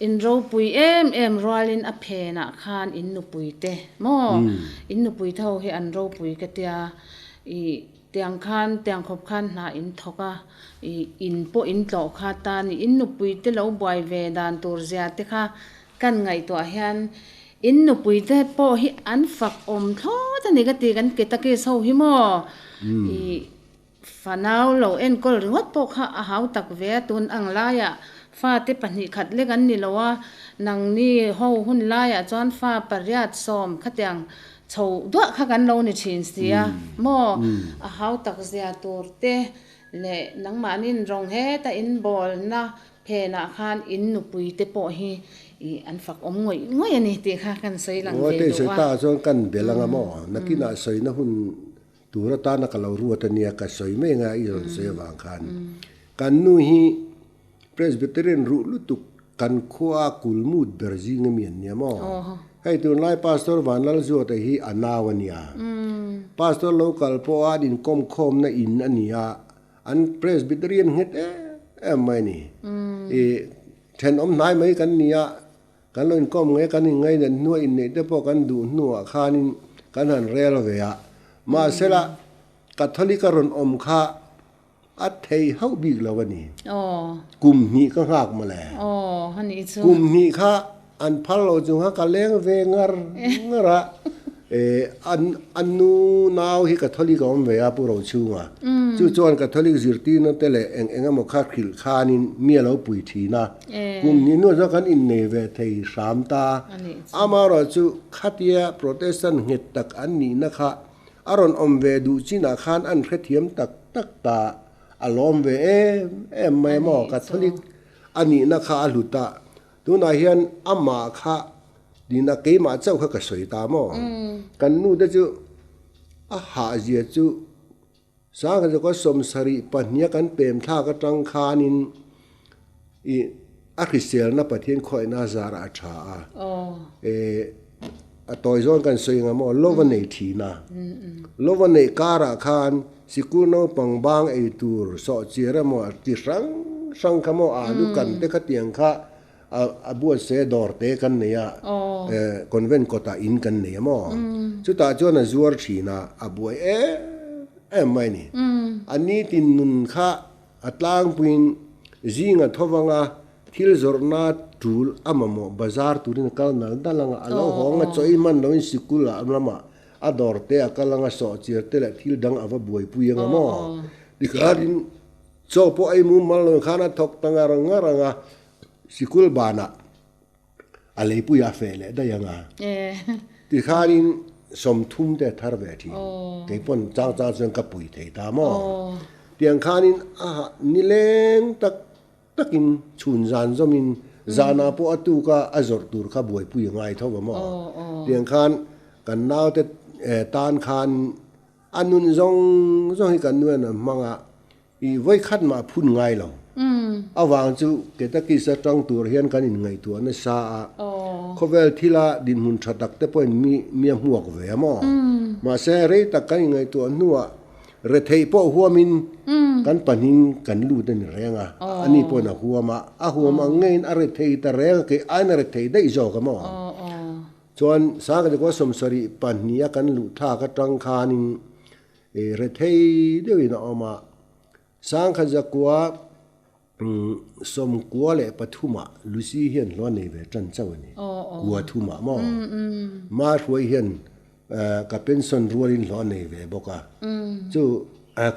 in ropui em em rualin a phenah khan in nupui te maw in nupui te ho hi an ropui ka tia i tiang khan tiang khawp khan hna in thawk a i in pawh in tlawh kha ta ni in nupui te lo buai ve dan tur zia te kha Kan ngaihtuah hian in nupui te pawh hi an fak awm thlawt a ni ka ti, kan ketakis ho hi maw i fanau lo enkawl ringawt pawh kha a hau tak ve a, tun ang laiah fate pahnih khat lek an ni lo a, nangni ho hun laiah chuan fa pariat sawm khatiang chho duah kha kan lo ni thin si a maw, a hau tak zia tur te leh nangmahniin rawng heta inbawlna Phenah khan in nupui te pawh hi Ih, an fak awm ngawih ngawih a ni tih kha kan sawi lang ve Ngawi duh a. ta chuan kan bel anga maw? Nakinah sawina hun tur atana ka lo ruat a nia, ka sawi mai anga i rawn sawi avang khan. Kan nu hi Presbyterian ruh lutuk kan khua kulmut ber zing ami an nia maw? Hei tunlai Pastor Vanlalzuata hi a nau a nia. Pastor lo kal pawha an inkawmkhawmna in a ni a, an Presbyterian nghet em em mai a ni. Ih. Thenawm hnai mai kan ni a, kan lo inkawm nge kan inngainat hnuah inneih te pawh kan duh hnuah khanin kan han rel ve a. Mahsela, Catholic a rawn awm kha a thei hauh bik lo a ni. Kum hnih ka nghak mawle. Kum hnih kha an phal lo chung kha ka leng ve ngar ngar a. A nu nau hi Catholic a awm ve a Pu Rochhunga. Chu chuan Catholic zirtirna te leh eng eng emaw kha hrilh khanin mi a lo pui thin a. Kum hnih hnuah chuan kan innei ve thei hram ta. Amaherawh chu khatia Protestant nghet tak an nihna kha a rawn awm ve duh chinah khan an hrethiam tak tak ta a lawm ve em em mai maw Catholic a nihna kha a hlut a. Tunah hian amah kha Nihna keimah chauh kha ka sawi ta maw? Kan nu te chu a hahzia chu Sangha chu ka sawmsarih pahniha kan pem thlak atang khanin ih a hriselna Pathian khawihna a zarah a tha a. Eh a tawi zawn kan sawi anga maw lova nei thin a. Lova neih karah khan sikul naupang bang ei tur sawhchiar emaw ti hrang hrang kha maw alu kan te khatiang kha A buatse dawr te kan nei a, convent kawtah in kan nei a maw? Chutah chuan a zuar thin a, a buai em em mai a ni. A nitin nun kha a tlangpuiin zinga thovanga thil zawrhna tul a mamawh bazar turin a kal nal nal anga, a lo hawng a, chaw i hman loin sikul ah lamah a dawr te a kal anga, sawhchiar te leh thil dang a va buaipui anga maw? Tikhanin Chaw pawh ei mumal lo khan a thawk ta ngar ngar ang a, sikul banah a leipui a feh leh daih ang a. Tikhanin sawmthum te a thar ve thin. Kei pawn chang chang chuan ka pui thei ta maw? Tiang khanin a hah nileng tak takin chhun zan zawmin zanah pawh a tuk a, a zawrh tur kha buaipui a ngai tho va maw? Tiang khan kan naute tan khan A nun zawng zawng hi kan nuan a hmang a, i vawikhat mah phun ngai lo. Avang chu Ketakis atang tur hian kan inngaihtuah nasa a, khawvel thila dinhmun tha tak te pawhin mi mi a hmuak ve a maw? Mahse rei tak kan inngaihtuah hnuah retheih pawh huamin kan pahnin kan lut a ni reng a, ani pawhin a huam a, a huam ang ngeiin a rethei ta reng a, kei aiin a rethei daih zawk a maw? Chuan Sangkhaw sawmsarih pahniha kan luh thlak atang khanin rethei deuhin a awm a, Sangkhat zakua sawmkua leh pathumah Lucy hian hlawh a nei ve tan chauh a ni, kua thumah maw? Mahruai hian ka pension rualin hlawh a nei ve bawk a, chu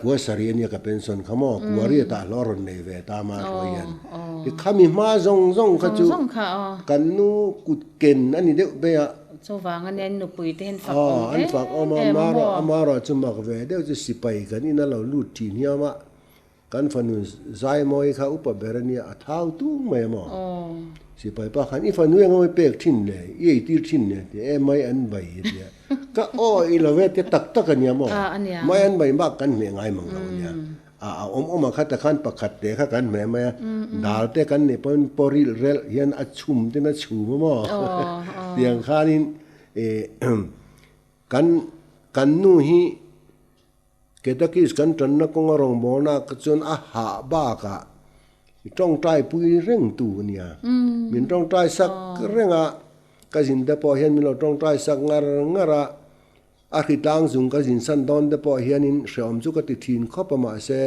kua sarih a nia ka pension kha maw, kua riatah hlawh a rawn nei ve ta Mahruai hian. Tikhami hma zawng zawng kha chu kan nu kut Ken a ni deuh ber a. Chuvang a nia nupui te hian fak awm em em a maw? Amarawh chu mak ve deuh chu sipai kan in a lo lut thin hiam a, kan fanu Zaimawi kha upa ber a nia a thau tung mai a maw? Sipai pa khan i fanu eng emaw i pek thin le, i eitir thin le ti e mai an bai a tia. Ka aw i lo ve te tak tak a nia maw? Mai an bai bak kan hmeh ngai mang lo a nia. A a awm awm a kha ta khan pakhat te kha kan hmeh mai a, dal te kan neih pawhin pawrilh relh hian a chhum ten a chhum a maw tiang khanin ih kan kan nu hi Ketakis kan tanna kawnga rawngbawlna kha chuan a hah bakah i tawngtai pui reng tu a nia, min tawngtai sak reng a, ka zin te pawh hian min lo tawngtai sak ngar ngar a. A hritlang zung ka zinsan dawn te pawh hianin hrehawm chu ka ti thin khawp a mahse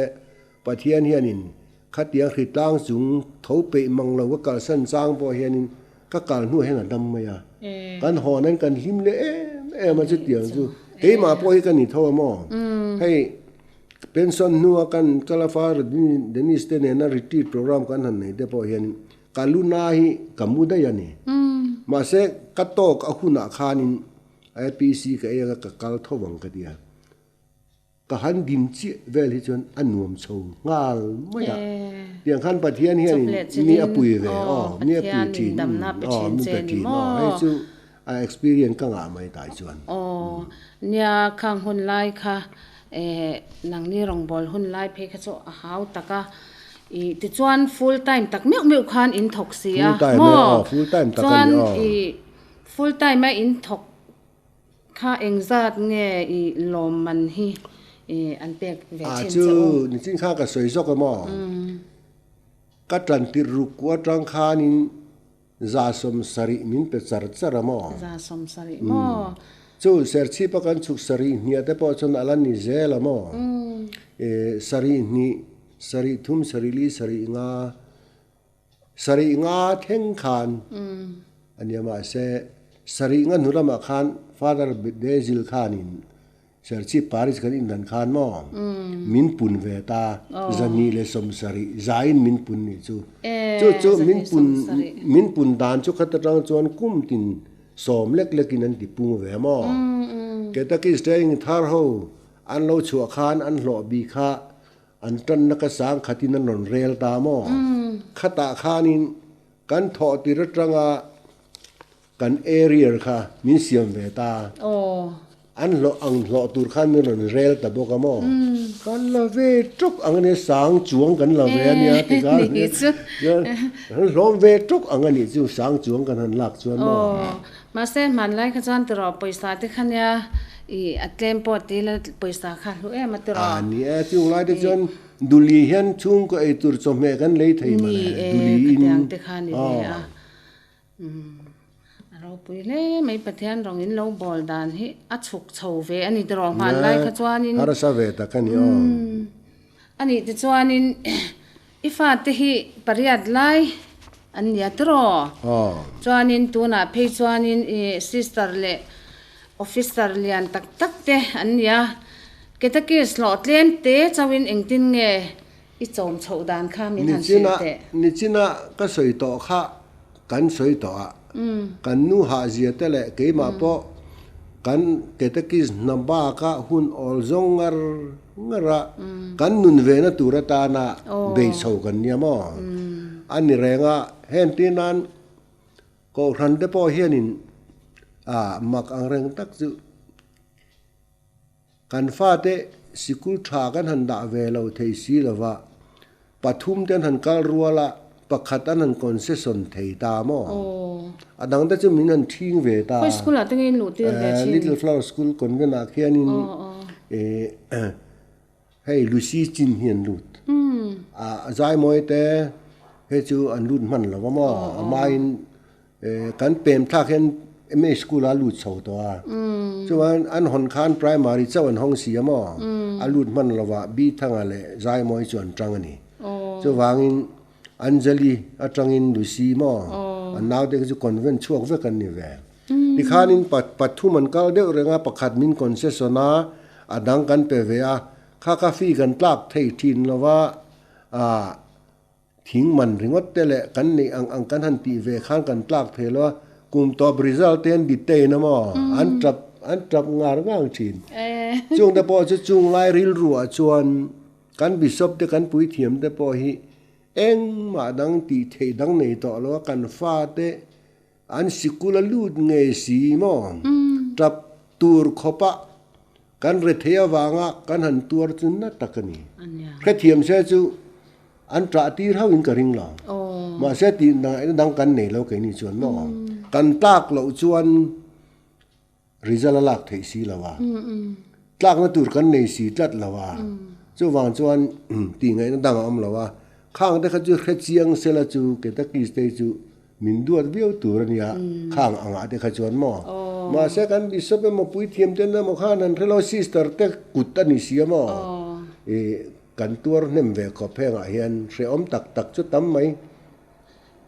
Pathian hianin khatiang hritlang chung tho peih mang lo ka kalsan chang pawh hianin ka kal hnuah hian a dam mai a. Kan haw nan kan hlim leh em em a chutiang chu keimah pawh hi ka ni tho a maw? Hei pension hnua kan kal a Father Denis te nena retreat program kan han nei te pawh hianin ka luna hi ka mu daih a ni. Mahse ka tawk a hunah khanin IPC ka ei anga ka kal tho vang ka ti a. Ka han dim chiah vel hi chuan a nuam chho nghal mai a. Tiang khan Pathian hianin mi a pui ve aw, mi a pui thin aw, mi pe thin aw, hei chu a experience ka ngah mai tai chuan. Aw, nia khang hun lai kha eh nangni rawngbâwl hun lai phei kha chu a hau tak a, ih tichuan full time tak meuh meuh khan in thawk si a maw? Chuan ih full time a in thawk Kha engzat nge i lawmman hi an pek ve thin che u? Chu nichin kha ka sawi zawk em aw? Ka tan tirh ruk ku atang khanin 170 min pe char char a maw? 170 maw? Chu Serchhip a kan chhuk sarih hniah te pawh chuan a la ni zel a maw? Sarih hnih, sarih thum, sarih li, sarih nga. Sarih nga thleng khan a nia mahse sarih nga hnu lamah khan Father Basil khanin Serchhip Parish kan indan khan maw min pun ve ta 270 zaiin min pun nih chu. Chu chu min pun min pun dan chu khat atang chuan kum tin sawm lek lekin an ti pung ve maw. Catechist training thar ho an lo chhuah khan an hlawh bik kha An tanna ka sang khatin an rawn rel ta maw? Khatah khanin kan thawh tir atanga kan area kha min siam ve ta. An hlawh ang hlawh tur khan min rawn rel ta bawk a maw? Kan la ve ṭawk ang a nia, sang chuang kan la ve a nia ti khan an hlawm ve ṭawk ang a nih chu sang chuang kan han lak chuan maw? Mahse hmanlai kha chuan tiraw pawisa te kha nia ih a tlem pawh ti ila pawisa kha hlu em a tiraw. A ni e, chung lai te chuan Duli hian chhungkaw ei tur chawhmeh kan lei thei mah le, Duli in. Ni e, khatiang te kha ni ve a. A ropui hle mai Pathian rawng in lo bawl dan hi a chhuk chho ve a ni tiraw hmanlai kha chuanin. Harsa ve tak a ni aw. A nih tichuanin I fate hi pariat lai an nia tiraw? Chuanin tunah phei chuanin i sister leh officer lian tak tak te an nia. Ketakis hlawh tlem te chauhin engtin nge i chawm chhoh dan kha min han hrilh teh. Nichina ka sawi tawh kha kan sawi tawh a, kan nu hahzia te leh keimah pawh kan ketakis hna baka hun awl zawng ngar ngar a, kan nun vena tur atana bei chho kan nia maw? A ni reng a, hentir nan Kohhran te pawh hianin ah mak ang reng tak chu Kan fate sikul tha kan han dah ve lo thei si lova, pathum te an han kal rual a, pakhat an han concession thei ta maw? A dang te chu min han thing ve ta. Khawi school ah te nge in luh tir ve thin? Little Flower School Convent ah khianin hei Lucy Chin hi an lut. A zaimawi te hei chu an lut hman lo va maw? A hmain Kan pem thlak hian MA school a lut chho tawh a, chuan an hawn khan primary chauh an hawng si a maw, a lut hman lovah Bi Thanga leh Zaimawi chu an tang a ni. Chuvangin Anjali atangin Lucy maw, an naute kha chu convent chhuak vek an ni ve. Tikhanin pathum an kal deuh reng a, pakhat min concession a, a dang kan pe ve a, kha kha fee kan tlak thei thin lova, Thing man ringawt te leh kan neih ang ang kan han tih ve khan kan tlak thei lo a, kum tawp result te an detain a maw, an tap an tap ngar ngang thin. Chung te pawh chu chung lai rilru ah chuan kan bishop te kan puithiam te pawh hi engmah dang tih theih dang nei tawh lo a, kan fa te an sikul a lut ngei si maw, tap tur khawp ah Kan rethei avanga kan han tuar chu na tak a ni. Hrethiam se chu an ṭah tir hauhin ka ring lo. Mahse tih ngaihna dang kan nei lo keini chuan maw? Kan tlak loh chuan result a lak theih si lo a. Tlakna tur kan nei si tlat lo a. Chuvang chuan tih ngaihna dang a awm lo a. Khang te kha chu hrechiang sela chu Ketakis te chu Min duat viau tur a nia, khang angah te kha chuan maw? Mahse kan Bishop emaw puithiam ten emaw khan an hrelo sister te kut a ni sia maw? Ih kan tuar hnem ve khawp hengah hian hrehawm tak tak chu tam mai.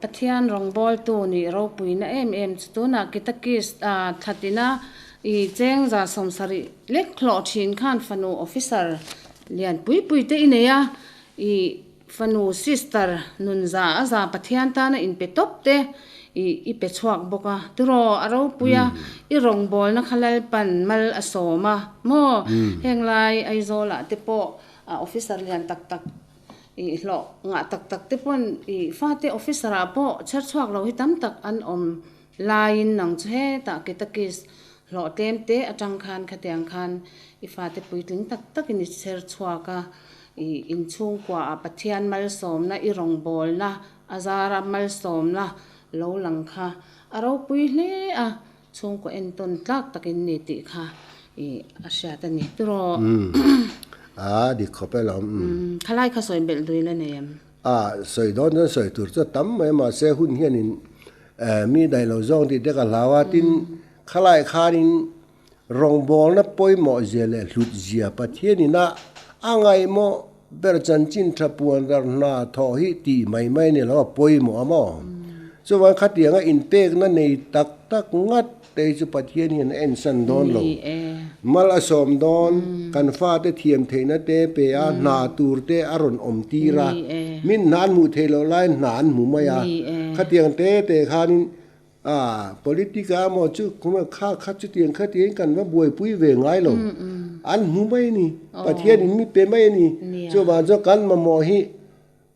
Pathian rawngbawltu nih ropuina em em chu tunah Kitakis thlatina i cheng 70 lek hlawh thin khan fanu officer lian pui pui te i nei a, i Fanu, sister, nun za a za Pathian tana inpe tawp te, I pe chhuak bawk a, tiraw a ropui a, i rawngbawlna kha Lalpan mal a sawm a maw? Heng lai Aizawlah te pawh officer lian tak tak i hlawh ngah tak tak te pawn i fate officer ah pawh chher chhuak lo hi tam tak an awm laiin nang chu hetah Ketakis hlawh tlem te atang khan khatiang khan i fate puitling tak takin i chher chhuak a, i inchhungkua ah Pathian malsawmna i rawngbawlna A zara malsawmna lo lang kha a ropui hle a, chhungkaw entawn tlak takin ni tih kha i a hriat a ni. Tiraw? Umm. A dik khawp e lawm. Umm. Khalai kha sawi belh dui la nei em? A, sawi dawn chuan sawi tur chu a tam mai mahse hun hianin mi daih lo zawng tih te ka hlau a, tin khalai khanin Rawngbawlna pawimawh zia leh hlut zia Pathianin a a ngaihmawh ber chanchin tha puan dar hna thawh hi tih mai mai ni lo a pawimawh a maw? Chuvang khatianga inpekna nei tak tak ngat te hi chu Pathian hian a ensan dawn lo. Mal a sawm dawn, kan fate thiam theihna te pe a, hna tur te a rawn awm tir a, min hna an hmuh theih loh laiin hna an hmu mai a, khatiang te te khanin A, politic ah maw chu khuma kha kha chutiang khatiang kan va buaipui ve ngai lo. An hmu mai a ni. Pathian in mi pe mai a ni. Chuvang chuan kan mamawh hi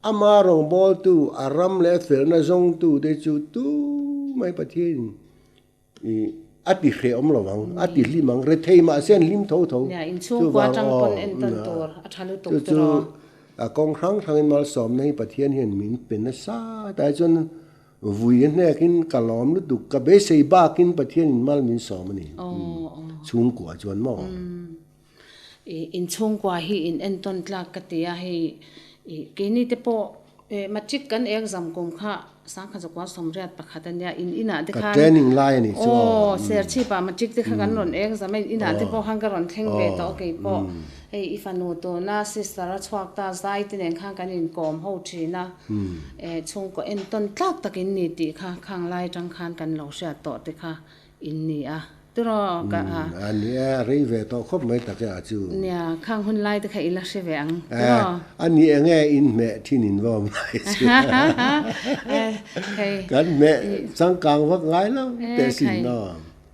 ama rawngbawltu, a ram leh a felna zawngtu te chu tu mai Pathian in i a ti hrehawm lo ang, a ti hlim ang. Rethei mahse an hlim tho tho. Chuvang aw, chu chu a kawng hrang hrangin malsawmna hi Pathian hian min pe nasa ta chuan Vui a hnekin ka lawm lutuk, ka beisei bakin Pathian in mal min sawm a ni. Chhungkua chuan maw? I inchhungkua hi in entawn tlak ka ti a, hei i keini te pawh matric kan exam kum kha sangkhat zakua sawmriat pakhat a nia, in inah te khan Ka training lai a nih chu aw. Aw, Serchhip ah matric te kha kan rawn exam a, in inah te pawh khan ka rawn thleng ve tawh a keipawh. Hei i fanu tuna sister a chhuak ta zai te nen khan kan inkawm ho thin a. Chhungkaw entawn tlak tak in ni tih kha khang lai atang khan kan lo hriat tawh te kha in ni a tiraw ka a. A ni e, a rei ve tawh khawp mai tak e a chu. Nia, khang hun lai te kha i la hre ve ang tiraw. A ni enge in hmeh thin in va awm lai chu. Kan hmeh changkang vak ngai lo teh sin maw.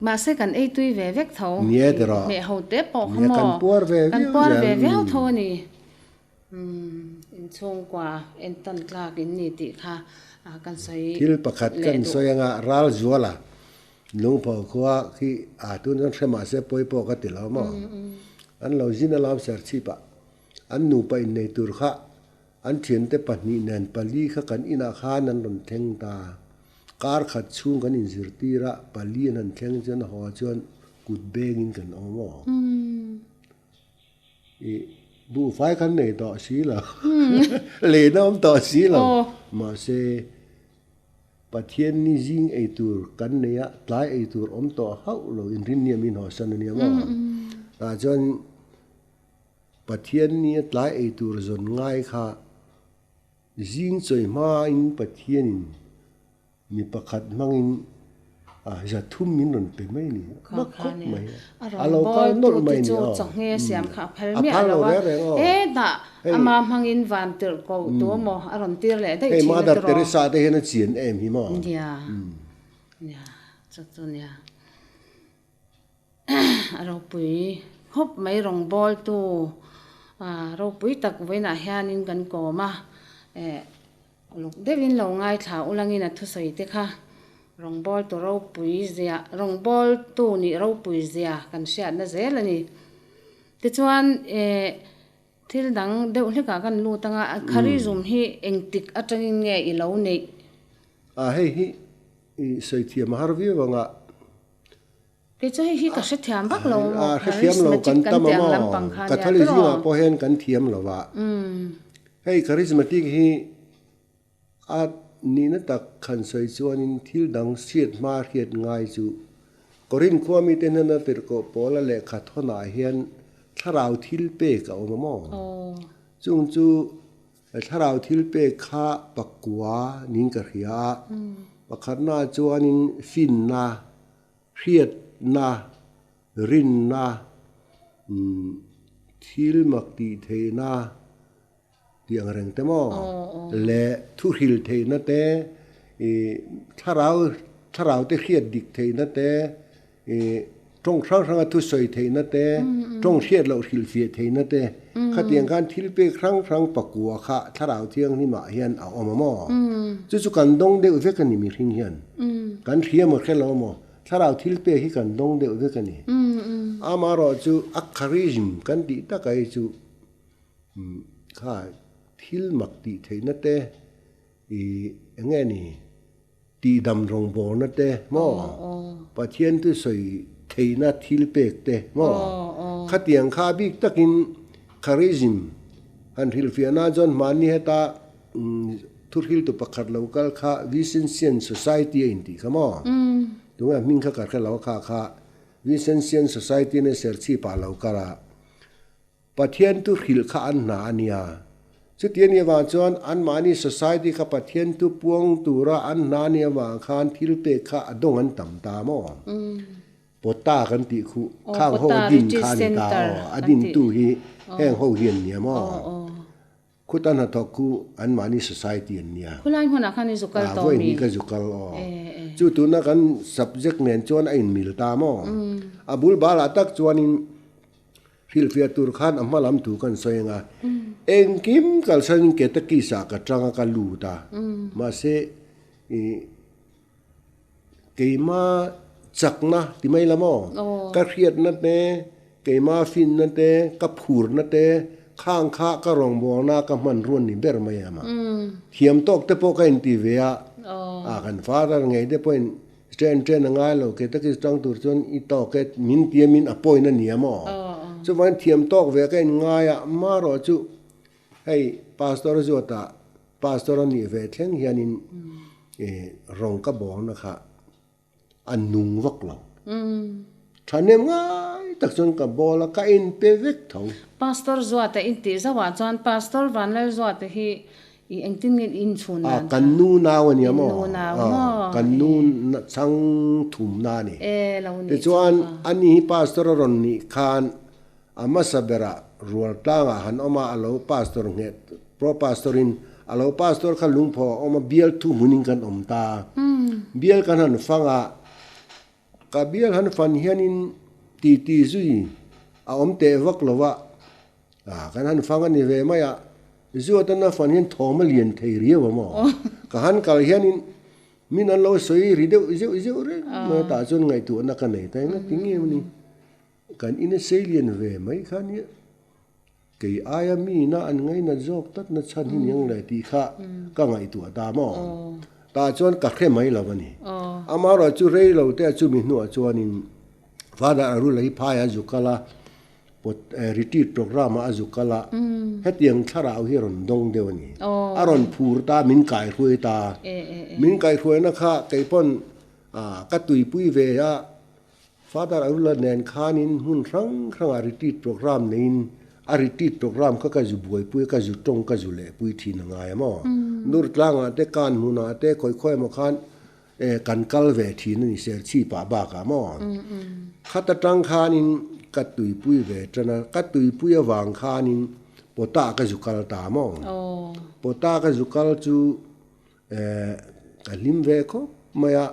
Mahse kan ei tui ve vek tho. Nia tiraw. Hmeh ho te pawh kha maw. Kan puar ve viau zel. Kan puar ve viau tho a ni. Umm inchhungkua entawn tlak in ni tih kha kan sawi Thil pakhat leh kan duh. sawi anga ral zuala lungpho khua khi a tun chuan hre mahse pawi pawh ka ti lo maw. An lo zin a lam ser chhip ah an nupa innei tur kha an thiante pahnih nen pali kha kan inah khan an rawn thleng ta. Kar khat chhung kan inzirtir a pali an han thleng chuan a haw chuan kut bengin kan awm aw. I buhfai kan nei tawh si lo, lehna awm tawh si lo. Mahse, Pathian ni zing ei tur kan nei a, tlai ei tur awm tawh hauh lo inrinni a min hawsan a nia maw? Tah chuan Pathian ni a tlai ei tur zawn ngai kha zing chawi hmain Pathianin Mi pakhat hmangin a za thum min rawn pe mai ni. Kha kha nia. A rawn bawl tu te chu chawhnge siam kha a phal miah lo a. Hetah ama hmangin van tirh ko tu maw a rawn tir leh daih thin a tiraw. Hei Mother Teresa te hian a chian em hi maw. Nia. Nia. Chu chu nia. A ropui khawp mai rawngbawltu ropui tak vawiinah hianin kan kawm a. Uluk deuhin lo ngaithla ulangin a thusawi te kha rawngbawltu ropui zia, rawngbawltu nih ropui zia kan hriatna zel a ni. Tichuan eh thil dang deuh hlekah kan lut anga charism hi engtik atangin nge i lo neih? A hei hi i sawi thiam a har viau anga. Kei chu hei hi ka hrethiam vak lo maw? Hrethiam lo kan tam a maw? Catholic zingah pawh hian kan thiam lo a. Hei charismatic hi a nihna tak han sawi chuanin thil dang hriat hma hriat ngai chu Korinth khua mite hnena tirhkoh Paula lehkha thawnah hian thlarau thil pek a awm a maw? Chung chu Thlarau thil pek kha pakua niin ka hria a, pakhatna chuanin finna, hriatna, rinna, thil mak tih theihna tih ang reng te maw leh thuhril theihna te. Ih thlarau thlarau te hriat dik theihna te ih tawng hrang hranga thusawi theihna te tawng hriat loh hrilhfiah theihna te khatiang khan thil pek hrang hrang pakua kha thlarau thianghlimah hian a awm a maw? Chu chu kan dawng deuh vek a ni mihring hian. Kan hria maw hre lo maw? Thlarau thil pek hi kan dawng deuh vek a ni. Amaherawhchu a charism kan tih taka hi chu kha thil mak tih theihna te ih eng nge ni tihdam rawngbawlna te maw Pathian chu sawi theihna thil pek te maw khatiang kha bik takin charism han hrilhfiahna chuan hmanni heta Thuhriltu pakhat lo kal kha Vincentian Society a intih kha maw? Tunge hming kha ka hre lo a kha kha Vincentian Society nen Serchhip ah lo kal a, Pathian thu hrilh kha an hna a nia. Chuti a nih avang chuan anmahni society kha Pathian thu puang tura an hna a nih avang khan thil pek kha a dawng an tam ta maw? Pawta kan tih khuh khang ho a din kha a ni ta aw, a dintu hi heng ho hi an nia maw? Khuta hnathawk khu anmahni society an nia. Khulai hmunah khan i zu kal tawh mi? Vawi hnih ka zu kal aw. Chu tuna kan subject nen chuan a inmil ta maw? A bul balah tak chuanin hrilhfiah tur khan a hma lam thu kan sawi ang a. Engkim kalsanin Ketakis-ah ka tang a ka lut a. Mahse ih. Keima chakna ti mai la maw? Ka hriatna te, keima finna te, ka phurna te, khang kha ka rawngbawlna ka hmanruan ni ber mai a mah. Thiam tawk te pawh ka inti ve a, a kan father ngei te pawhin chen chen a ngai lo ke takin tang tur chuan i tawk e min tia min a point a nia maw? Chuvangin thiam tawk ve ka inngai a, marawh chu hei pastor Zuata Pastor a nih ve thleng hianin rawng ka bawlna kha a nung vak lo. Thahnem ngai tak chuan ka bawl a, ka inpe vek tho. Pastor Zuata in tih zauhah chuan Pastor Vanlalzuata hi i engtin nge in inchhun dan kha? Kan nu nau a nia maw? In nu nau maw? Kan nu chhang thumna a ni. E lo nih chu. Tichuan ani hi Pastor a rawn nih khan A hmasa berah rual tlangah han awm a, a lo pastor nghet, pro pastor in a lo pastor kha lungpho a awm a, bial thu hmunin kan awm ta. Bial kan han fang a, ka bial han fan hianin titi zui a awm teh vak lo a, kan han fang a ni ve mai a, zu atana fan hian thawm a lian thei riau a maw? Ka han kal hianin min an lo sawi ri deuh zeuh zeuh reng mai a, tah chuan ngaihtuahna ka nei ta eng a ti nge maw ni? Kan ina seilian ve mai kha nia, kei aia miina an ngainat zawk tlat na chhan hi niang le tih kha ka ngaihtuah ta maw? Tah chuan ka hre mai lo a ni. Amaherawh chu rei lo te chumi hnuah chuanin Father Arul hi phaiah a zu kal a, retreat programme ah a zu kal a, hetiang thlarau hi a rawn dawng deuh a ni. A rawn phur ta, min kaihruai ta. Min kaihruaina kha kei pawn ka tuipui ve a, Father Arula nen khanin hmun hrang hrangah retreat programme neiin a retreat programme kha ka zu buaipui a, ka zu tawng ka zu lehpui thin a ngai a maw? Nur tlangah te, kan hmunah te, khawi khawi emaw khan kan kal ve thin a ni Serchhipah bakah maw? Khat atang khanin ka tuipui ve tan a, ka tuipui avang khanin Pawtah ka zu kal ta maw? Pawtah ka zu kal chu ka hlim ve khawp mai a.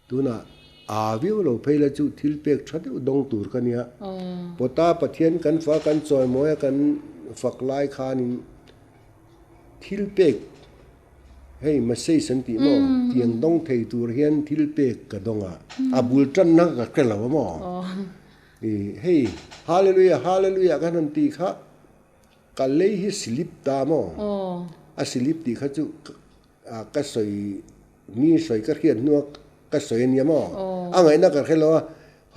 Tunah aa viau lo phei la chu thil pek tha deuh dawng tur ka nia. Pawta Pathian kan fa kan chawimawi a kan fak lai khanin thil pek hei message an tih maw tiang dawng thei tur hian thil pek ka dawng a, a bul tanna ka hre lo a maw. Hei Hallelujah Hallelujah kan han tih kha ka lei hi slip ta maw, a slip tih kha chu ka sawi mi sawi ka hriat hnua ka sawi a nia maw? A ngaihna ka hre lo a,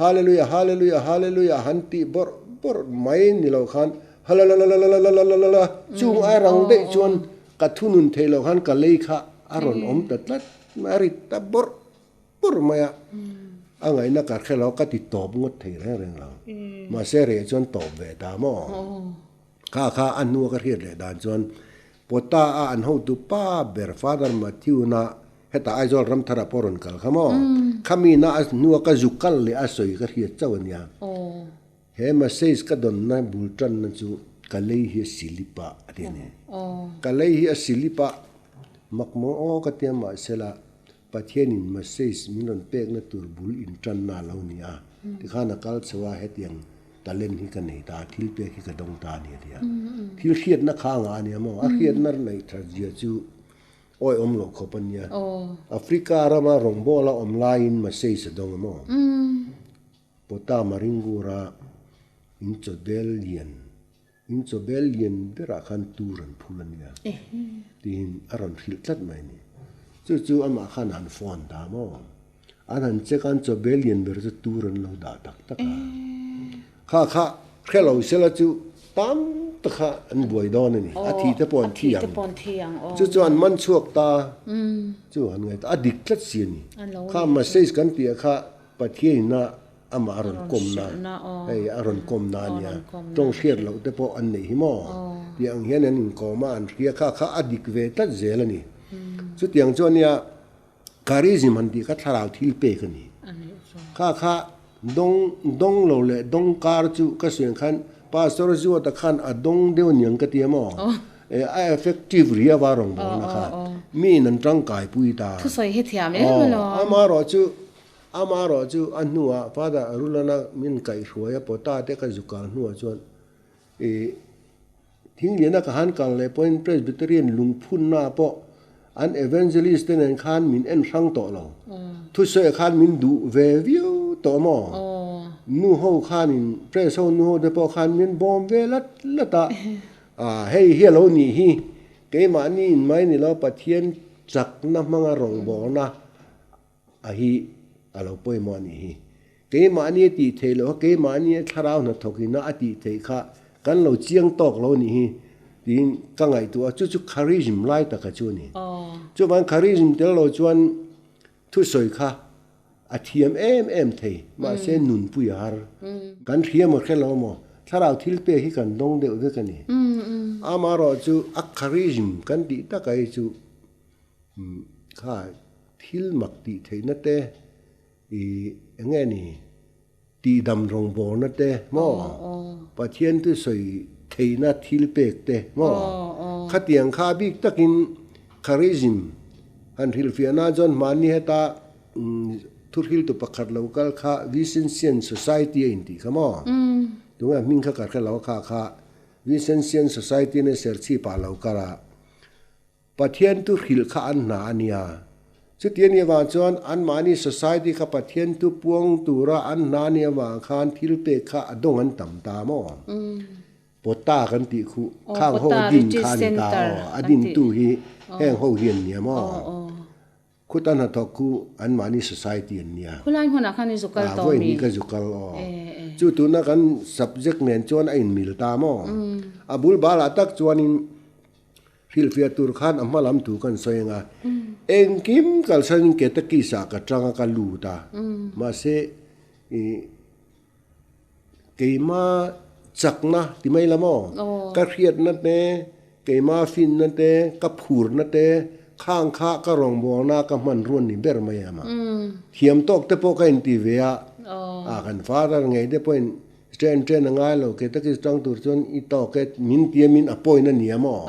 Hallelujah, Hallelujah, Hallelujah han tih bawrh bawrh mai ni lo khan Halalalalalalalala chung ai rang daih chuan ka thunun theih loh khan ka lei kha a rawn awm ta tlat mai a, a ri ta bawrh bawrh mai a, a ngaihna ka hre lo ka ti tawp ngawt thei reng reng lo, mahse reh chuan tawp ve ta maw? Kha kha a hnua ka hriat leh dan chuan Pawta a an hotu pa ber Father Matthew na hetah Aizawl Ramthara pawh rawn kal kha maw? Khami na a hnua ka zu kal leh a sawi ka hriat chauh a nia. He message ka dawnna bul tanna chu ka lei hi a silip a a ti a ni. Ka lei hi a silip a. Mak maw aw ka tia mahsela Pathianin message min rawn pekna tur bul intanna a lo ni a, tikhan a kal chho a, hetiang talent hi ka nei ta a, thil pek hi ka dawng ta a ni a ti a. Thil hriatna kha a ngah a nia maw? A hriatna neih that zia chu awihawm loh khawp a nia. Africa rama rawngbawla awm laiin message a dawng a maw? Pota Maringura in chawbel lian In chawbel lian berah khan tur an phul a nia tiin a rawn hrilh tlat mai a ni. Chu chu amah khan a han phone ta maw? An han check a, an chawbel lian ber chu tur an lo dah tak tak a. Kha kha hre lo sela chu tam tak kha an buai dawn a ni. A thi te pawh an thi ang. Chu chu an man chhuak ta chu han ngaihtuah a dik tlat si a ni. Kha message kan tih ah kha Pathian ina Amah a rawn kawmna, hei a rawn kawmna a nia, tawng hriat loh te pawh an neih hi maw? Tih ang hian an inkawm a, an hria kha kha a dik ve tlat zel a ni. Chutiang chu a nia, charism han tih kha thlarau thil pek a ni. Kha kha dawng dawng lo leh dawng kar chu ka sawi ang khan Pastor Zuata khan a dawng deuh aniang ka ti a maw? A effective riau a rawngbawlna kha miin an tangkai pui ta. Thusawi hi thiam em alawm. Amaherawh chu Amaherawh chu a hnuah Father Arulana min kaihhruai a pawta te ka zu kal hnuah chuan ih Thingliana ka han kal leh pawhin Presbyterian lungphunna pawh an Evangelist te nen khan min en hrang tawh lo. Thusawi khan min duh ve viau tawh maw? Nu ho khanin Pres ho nu ho te pawh khan min bawm ve lat lat a, ah hei hi a lo nih hi keimahni in mai ni lo Pathian chakna hmanga rawngbawlna A hi a lo pawimawh a nih hi. Keimahni a tih theih loh a, keimahni a thlarau hnathawk ina a tih theih kha kan lo chiang tawk lo a nih hi tiin ka ngaihtuah a, chu chu charism lai taka chu a ni. Chuvangin charism tel lo chuan thusawi kha a thiam em em thei, mahse nunpui a har. Kan hriam a hre lo maw? Thlarau thil pek hi kan dawng deuh vek a ni. Amaherawhchu a charism kan tih taka hi chu Kha thil mak tih theihna te ih eng nge ni tihdam rawngbawlna te maw Pathian chu sawi theihna thil pek te maw khatiang kha bik takin charism han hrilhfiahna chuan hmanni heta thuhriltu pakhat lo kal kha Vincentian Society a intih kha maw tunge hming kha ka hre lo a kha kha Vincentian Society nen Serchhip ah lo kal a. Pathian tu hrilh kha an hna a nia. Chuti a nih avang chuan anmahni society kha Pathian tu puang tura an hna a nih avang khan thil pek kha a dawng an tam ta maw? Pawta kan tih khuh khang ho a din kha a ni ta aw, a dintu hi heng ho hi an nia maw? Khuta hnathawk khu anmahni society an nia. Khulai hmunah khan i zu kal tawh mi? Vawi hnih ka zu kal aw. Chu tuna kan subject nen chuan a inmil ta maw? A bul balah tak chuanin hrilhfiah tur khan a hma lam thu kan sawi ang a. Engkim kalsanin Ketakis-ah ka tang a ka lut a. Mahse ih. Keima chakna ti mai la maw? Ka hriatna te, keima finna te, ka phurna te, khang kha ka rawngbawlna ka hmanruan ni ber mai a mah. Thiam tawk te pawh ka inti ve a, a kan father ngei te pawhin chen chen a ngai lo ke takin tang tur chuan i tawk e min tia min a point a nia maw?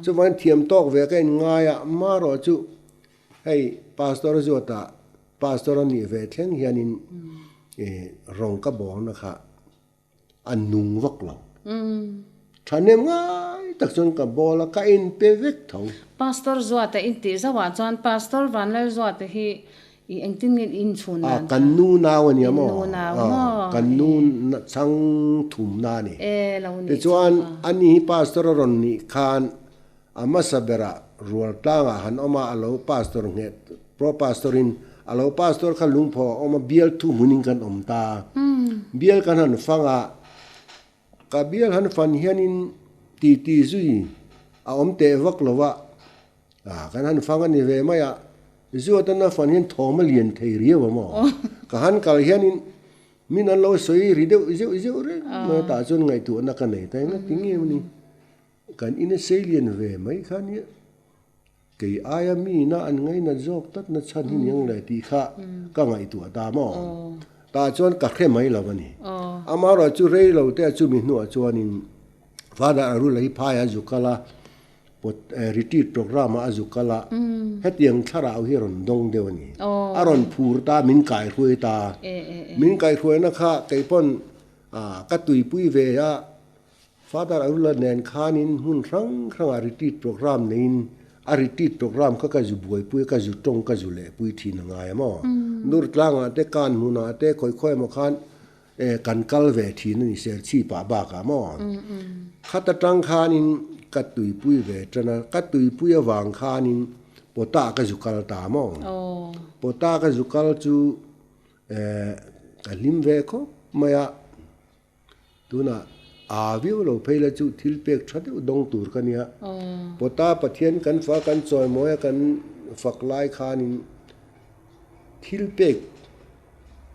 Chuvangin thiam tawk ve ka inngai a, marawh chu hei pastor Zuata Pastor a nih ve thleng hianin rawng ka bawlna kha a nung vak lo. Thahnem ngai tak chuan ka bawl a, ka inpe vek tho. Pastor Zuata in tih zauhah chuan Pastor Vanlalzuata hi i engtin nge in inchhun dan kha? Kan nu nau a nia maw? In nu nau maw? Kan nu chhang thumna a ni. E lo nih chu. Tichuan ani hi Pastor a rawn nih khan A hmasa berah rual tlangah han awm a, a lo pastor nghet, pro pastor in a lo pastor kha lungpho a awm a, bial thu hmunin kan awm ta. Bial kan han fang a, ka bial han fan hianin titi zui a awm teh vak lo a, kan han fang a ni ve mai a, zu atana fan hian thawm a lian thei riau a maw? Ka han kal hianin min an lo sawi ri deuh zeuh zeuh reng mai a, tah chuan ngaihtuahna ka nei ta eng ti nge maw ni? Kan ina seilian ve mai kha nia, kei aia miina an ngainat zawk tlat na chhan hi niang le tih kha ka ngaihtuah ta maw? Tah chuan ka hre mai lo a ni. Amaherawh chu rei lo te a chumi hnuah chuanin Father Arul hi phai a zu kal a, Pot retreat programme ah a zu kal a, hetiang thlarau hi a rawn dawng deuh a ni. A rawn phur ta, min kaihruai ta. Min kaihruaina kha kei pawn ka tuipui ve a, Father Arula nen khanin hmun hrang hrangah retreat programme neiin a retreat programme kha ka zu buaipui a, ka zu tawng ka zu lehpui thin a ngai a maw. Durtlangah te, Kanhmunah te, khawi khawi emaw khan E, kan kal ve thin a ni Serchhip ah bakah maw? Khat atang khanin ka tuipui ve tan a, ka tuipui avang khanin Pawtah ka zu kal ta maw? Pawtah ka zu kal chu e, ka hlim ve khawp mai a, tunah aa viau lo phei la chu thil pek tha deuh dawng tur ka nia. Pawtah Pathian kan fa kan chawimawi a kan fak lai khanin thil pek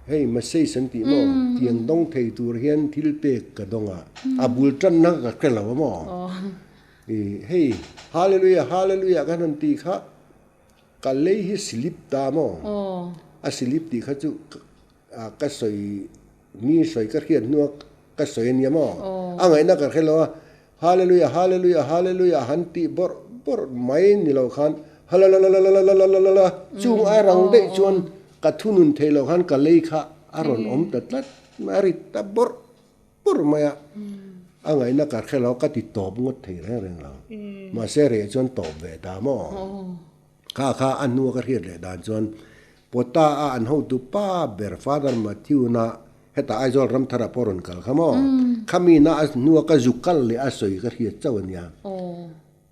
Hei message an tih maw? Tiang dawng thei tur hian thil pek ka dawng a, a bul tanna ka hre lo a maw? I hei Hallelujah Hallelujah kan han tih kha ka lei hi silip ta maw? A silip tih kha chu ka sawi mi sawi ka hriat hnua ka sawi a nia maw? A ngaihna ka hre lo a, Hallelujah Hallelujah Hallelujah han tih bawrh bawrh mai ni lo khan Halalalalalalalala chung ai rang daih chuan ka thunun theih loh khan ka lei kha a rawn awm ta tlat mai a ri ta bawrh bawrh mai a, a ngaihna ka hre lo ka ti tawp ngawt thei reng reng lo mahse reh chuan tawp ve ta maw? Kha kha a hnua ka hriat leh dan chuan Pawta a an hotu pa ber Father Matthew na hetah Aizawl Ramthara pawh rawn kal kha maw? Khami na a hnua ka zu kal leh a sawi ka hriat chauh a nia.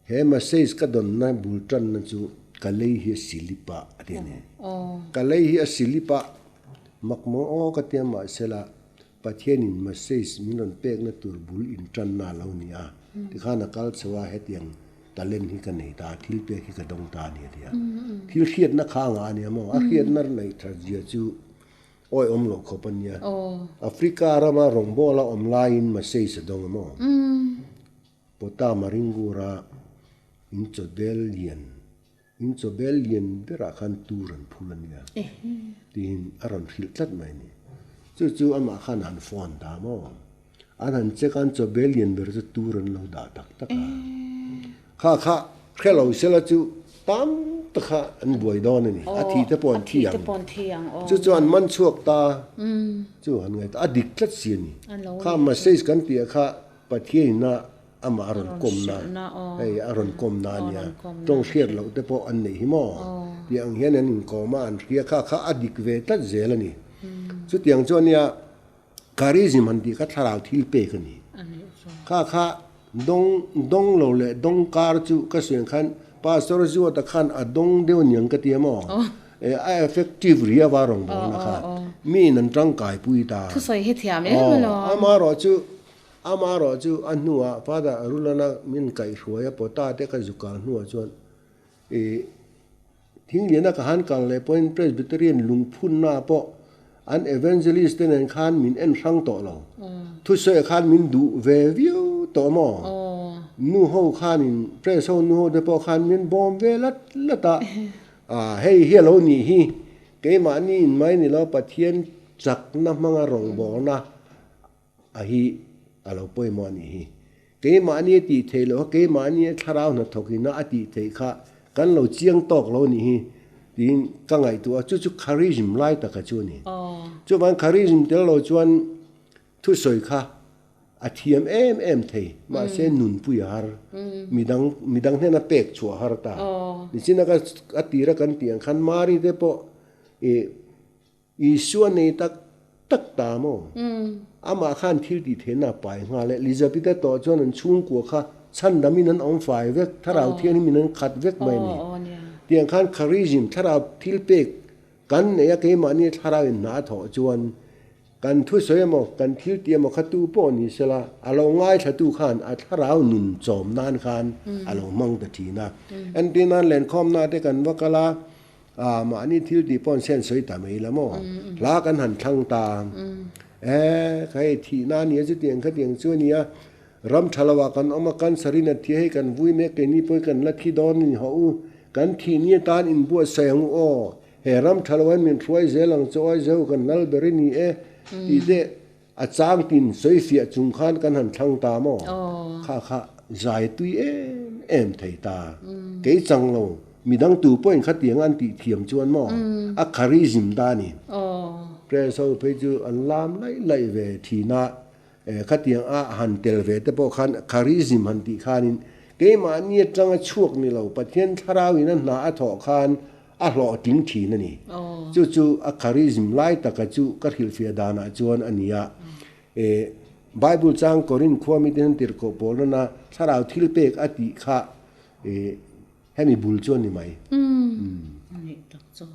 He message ka dawnna bul tanna chu ka lei hi a silip a a ti a ni. Ka lei hi a silip a, mak maw aw ka tia mahsela Pathianin message min rawn pekna tur bul intanna a lo ni a, tikhan a kal chho a, hetiang talent hi ka nei ta a, thil pek hi ka dawng ta a ni a ti a. Thil hriatna kha a ngah a nia maw? A hriatna neih that zia chu awihawm loh khawp a nia. Africa rama rawngbawla awm laiin message a dawng a maw? Pawta Maringura inchawbel lian In chawbel lian berah khan tur an phul a nia tiin a rawn hrilh tlat mai a ni. Chu chu amah khan a han phone ta maw? An han check a, an chawbel lian ber chu tur an lo dah tak tak a. Kha kha hre lo sela chu tam tak kha an buai dawn a ni. A thi te pawh an thi ang. Chu chu an man chhuak ta chu han ngaihtuah a dik tlat si a ni. Kha message kan tih ah kha Pathian ina Amah a rawn kawmna, hei a rawn kawmna a nia, tawng hriat loh te pawh an neih hi maw? Tih ang hian an inkawm a, an hria kha kha a dik ve tlat zel a ni. Chutiang chu a nia, charism han tih kha thlarau thil pek a ni. Kha kha dawng dawng lo leh dawng kar chu ka sawi ang khan Pastor Zuata khan a dawng deuh aniang ka ti a maw? A effective riau a rawngbawlna kha miin an tangkai pui ta. Thusawi hi thiam em alawm. Amaherawh chu Amaherawh chu a hnuah Father Arulana min kaihhruai a pawta te ka zu kal hnuah chuan ih Thingliana ka han kal leh pawhin Presbyterian lungphunna pawh an Evangelist te nen khan min en hrang tawh lo. Thusawi khan min duh ve viau tawh maw? Nu ho khanin Pres ho nu ho te pawh khan min bawm ve lat lat a, ah hei hi a lo nih hi keimahni in mai ni lo Pathian chakna hmanga rawngbawlna A hi a lo pawimawh a nih hi. Keimahni a tih theih loh a, keimahni a thlarau hnathawk ina a tih theih kha kan lo chiang tawk lo a nih hi tiin ka ngaihtuah a, chu chu charism lai taka chu a ni. Chuvang charism tel lo chuan thusawi kha a thiam em em thei, mahse nunpui a har, midang midang hnena pek chhuah a har ta. Nichina ka a tira kan tih ang khan Mari te pawh ih Isua nei tak tak ta maw? Amah khan thil tih theihna a pai nghal e. Elizabeth-a tawh chuan an chhungkua kha chhandamin an awm fai vek, thlarau thianghlimin an khat vek mai a ni. Tiang khan charism, thlarau thil pek kan nei a, keimahni thlarau in hna a thawh chuan kan thusawi emaw, kan thil tih emaw kha tu pawh ni sela, a lo ngaithlatu khan a thlarau nun chawm nan khan a lo hmang ta thin a. Entirnan lenkhawmna te kan va kal a, A, mahni thil tih pawh an sen sawi ta mai la maw? Hla kan han thlang ta. E, kha hei thihna a nia chutiang khatiang chu a nia. Ram tha lo ah kan awm a, cancer in a thi a, hei kan vui mek keini pawh hi kan la thi dawn a ni hawh u. Kan thih ni atan inbuatsaih ang u aw. He ram tha lo hian min hruai zel ang chu aw, Zeu kan lal ber i ni e tih te a chang tin sawi fiah chung khan kan han thlang ta maw? Kha kha zai tui em em thei ta. Kei chang lo, midang tu pawhin khatiang an tih thiam chuan maw a charism ta a ni. Press ho phei chu an lam laih laih ve thin a, khatiang a han tel ve te pawh khan charism han tih khanin keimahni atanga chhuak ni lo Pathian thlarauin a hna a thawh khan a hlawhtling thin a ni. Chu chu a charism lai taka chu ka hrilhfiah danah chuan a ni a. Bible chang Korinth khua mite hian tirhkoh pawl nana thlarau thil pek a tih kha hemi bul chu a ni mai. A nih tak chu.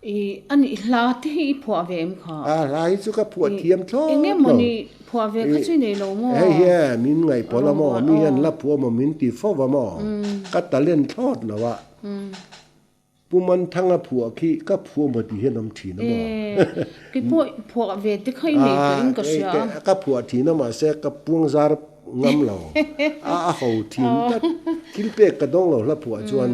I a nih hla te hi i phuah ve em kha? A hla hi chu ka phuah thiam thlawt lo. Enge mawni phuah ve kha chu i nei lo maw? Hei hian min ngaihpawlh a maw? Mi hian la phuah maw min ti fo va maw? Ka talent thlawt lo a. Pu Manthanga phuah khi ka phuah maw tih hian awm thin a maw? E, kei pawh phuah ve te kha i nei tawh in ka hria a. Ka phuah thin a mahse ka puang zar ngam lo. A a ho thin tlat. Thil pek ka dawng lo hla phuah chuan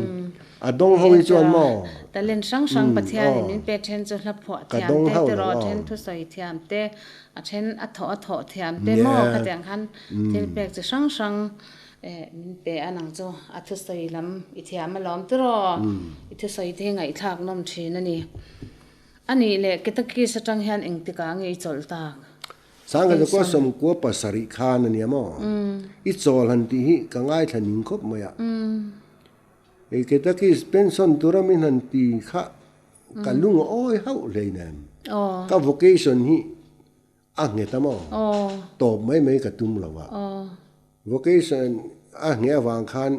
a dawng ho hi chuan maw? Talent hrang hrang Pathianin min pe then chu hla phuah thiam te tiraw then thusawi thiam te a then a thawh a thawh thiam te maw khatiang khan thil pek chi hrang hrang Eh, min pe a nang chu a thusawi lam i thiam alawm tiraw? I thusawi te hi ngaihthlak nawm thin a ni. A nih leh Ketakis atang hian engtikah nge i chawlh tak? Sangha chu kua sawmkua pasarih khan a nia maw? I chawl han tih hi ka ngaithla ning khawp mai a. Hei Ketakis pension tura min han ti kha ka lung a awi hauh hleinem. Ka vocation hi A nghet a maw? Tawp mai mai ka tum lo a. Vocation a ngheh avang khan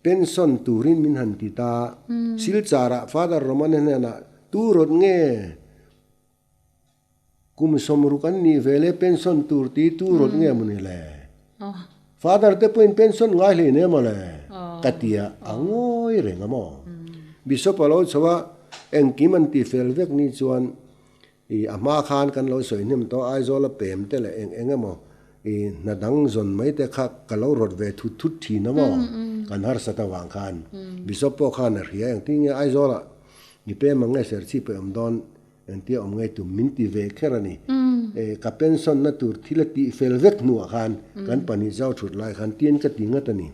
pension turin min han ti ta. Silchar-ah Father Romana hnenah tu rawt nge kum sawmruk an nih ve le pension tur ti tu rawt nge maw ni le? Father te pawhin pension ngai hlei nen maw le? Ka ti a, a ngawi reng a maw? Bishop a lo chho a, engkim an ti fel vek ni chuan I a hma khan kan lo sawi hnem tawh Aizawl a pem te leh eng eng emaw i hna dang zawn mai te kha ka lo rawt ve thut thut thin a maw kan harsat avang khan Bishop pawh khan a hria engtin nge Aizawl ah i pem ang nge serchhip a awm dawn engtia awm ngei tum min ti ve kher a ni e ka pension na tur thil a tih fel vek hnuah khan kan pahnih zau thut lai khan tian ka ti ngat a ni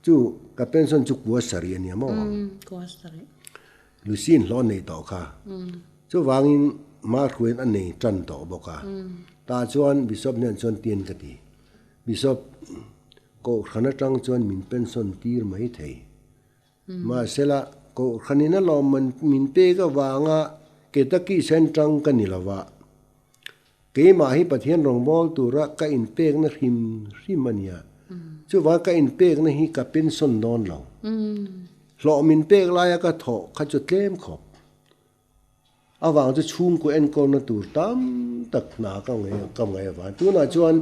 chu ka pension chu kua sarih a nia maw. Lucy in hlawh a nei tawh kha. Chuvangin Mahruaiin a nei tan tawh bawk a. Tah chuan Bishop hnen chuan tian ka ti. Bishop, Kohhran atang chuan min pension tir mai thei. Mahsela, Kohhranin a lawmman min pek avanga Ketaki Sentang ka ni lova. Keimah hi Pathian rawngbâwl tura ka inpekna hrim hrim a nia. Chuvang ka inpekna hi ka pension dawn lo. Hlawh min pek laia ka thawh kha chu tlem khawp. Avang chu chhungkaw enkawlna tur tam tak hna ka ka ngaih avang. Tunah chuan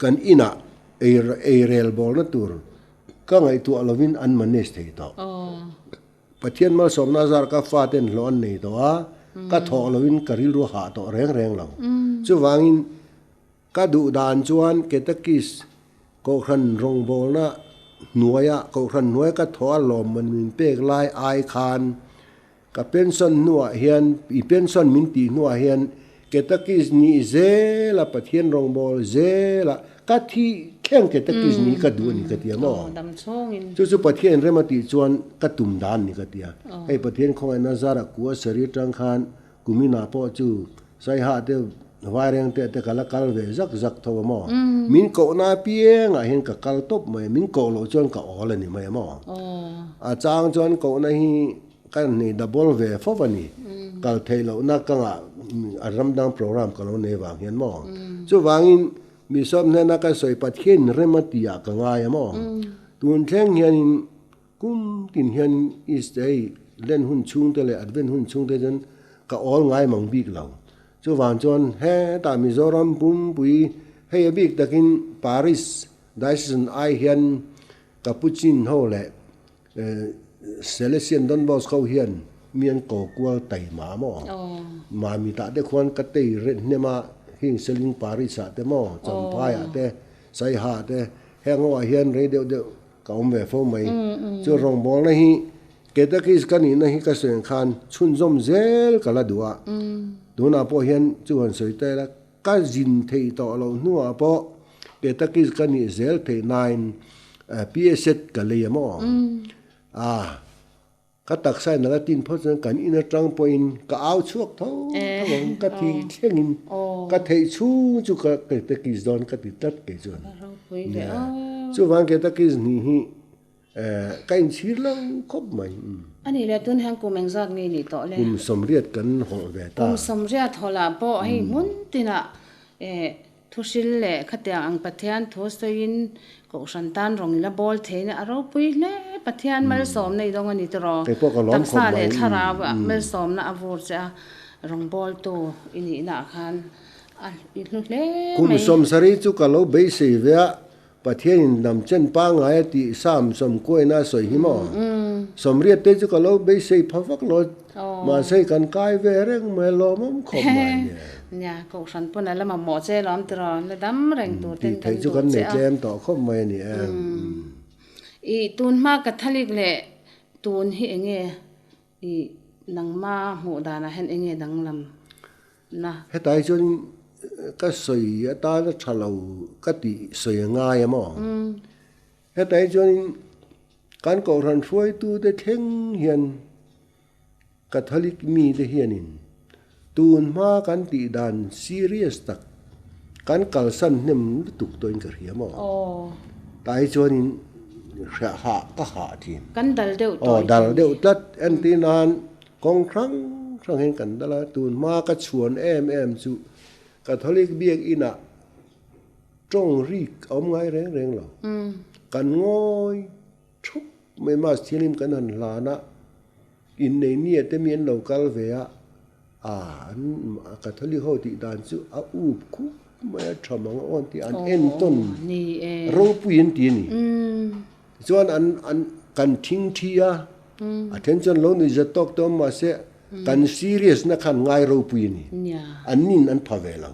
kan inah ei eirel bawlna tur ka ngaihtuah lovin an manage thei tawh. Pathian malsawmna zar ka faten hlawh an nei tawh a, ka thawh loin ka rilru hah tawh reng reng lo. Chuvangin ka duh dan chuan Ketakis Kohhran rawngbawlna hnuaia Kohhran hnuaia ka thawh a lawmman min pek lai ai khan ka pension hnuah hian i pension min tih hnuah hian Ketakis nih zela Pathian rawngbâwl zela ka thih thleng Ketakis nih ka duh a ni ka ti a maw? Chu chu Pathian rem a tih chuan ka tum dan ni ka ti a. Hei Pathian khawngaihna zara kua sari atang khan kuminah pawh chu Saiha te Vaireng te te ka la kal ve zak zak tho a maw? Min kohna apiangah hian ka kal tawp mai a, min koh loh chuan ka awl a ni mai a maw? A chang chuan kohna hi Ka nei double ve fo a ni. Kal theih lohna ka ngah a ram dang program ka lo nei vang hian maw. Chuvangin mi sawm hnena ka sawi Pathian rem a tih ah ka ngai a maw. Tun thleng hianin kum tin hian East hei Lent hun chhung te leh Advent hun chhung te chuan ka awl ngai mang bik lo. Chuvang chuan hetah Mizoram pumpui hei a bik takin Paris Diocesan ai hian Capuchin ho leh Salesian Don Bosco hian mi an ko kual taima maw? Mami tah te khuan ka tei reh hnem a, heng Seling Parish ah te maw, Champhai ah te, Saiha ah te, heng ho ah hian rei deuh deuh ka awm ve fo mai. Chu rawngbawlna hi Catechist ka nihna hi ka sawi ang khan chhunzawm zel ka la duh a, tunah pawh hian chu han sawi ta ila ka zin theih tawh loh hnuah pawh Catechist ka nih zel theih nain. PA set ka lei a maw? A, ka taksa in a la tin phawt chuan kan in atang pawhin ka au chhuak tho tho ang, ka thi thlengin ka theih chhung chu ka ketakis dawn ka ti tlat kei chuan. Chuvang ketakis hnih hi Ka inchhir lo khawp mai. A nih leh tun hian kum engzat nge nih tawh le? Kum sawmriat kan hawlh ve ta. Kum sawmriat hawlhah pawh hei hmun tinah thuhril leh khatiang ang Pathian thu sawiin Kohhran tan rawng ila bawl theihna a ropui hle. Pathian malsawmna i dawng a ni tiraw? Kei pawh ka lawm khawp mai. Taksa leh thlarau malsawmna a vur che a, rawngbawltu i nihnaah khan a i hlu hle mai. Kum sawmsarih chu ka lo beisei ve a, Pathianin hnam chen pangngai a tih Sam sawmkuaina a sawi hi maw? Sawmriat te chu ka lo beisei pha vak lo, mahse kan kai ve reng mai lawmawm khawp mai nia. Nia, Kohhran pawn a la mamawh che lawm tiraw, la dam reng tur ten kan duh che a. Tih theih chu kan nei tlem tawh khawp mai a ni e. I tun hma Catholic leh tun hi enge i nangma hmuh danah hian enge danglam? Na. Hetlai chuan ka sawi atana tha lo ka tih sawi a ngai a maw? Hetlai chuan kan kohhran hruaitute thleng hian Catholic mite hianin tun hma kan tih dan serious tak kan kalsan hnem lutuk tawhin ka hria maw? Tlai chuanin hriah hah ka hah thin. Kan dal deuh tawh. Aw dal deuh tlat entir nan Kawng hrang hrang hian kan dal a, tun hma ka chhuan em em chu Catholic biakinah tawng rik a awm ngai reng reng lo. Kan ngawi thup mai Mass thianghlim kan han hlan a, innei nia te mi an lo kal ve a, ah an Catholic ho tih dan chu a up khup mai a, tha mang a awn tih an entawn ropui an ti a ni. Tichuan an an kan thing thi a, a then chuan lo nuih zat tawk tawh mahse kan serious na khan ngai ropui a ni. An nin an pha ve lo.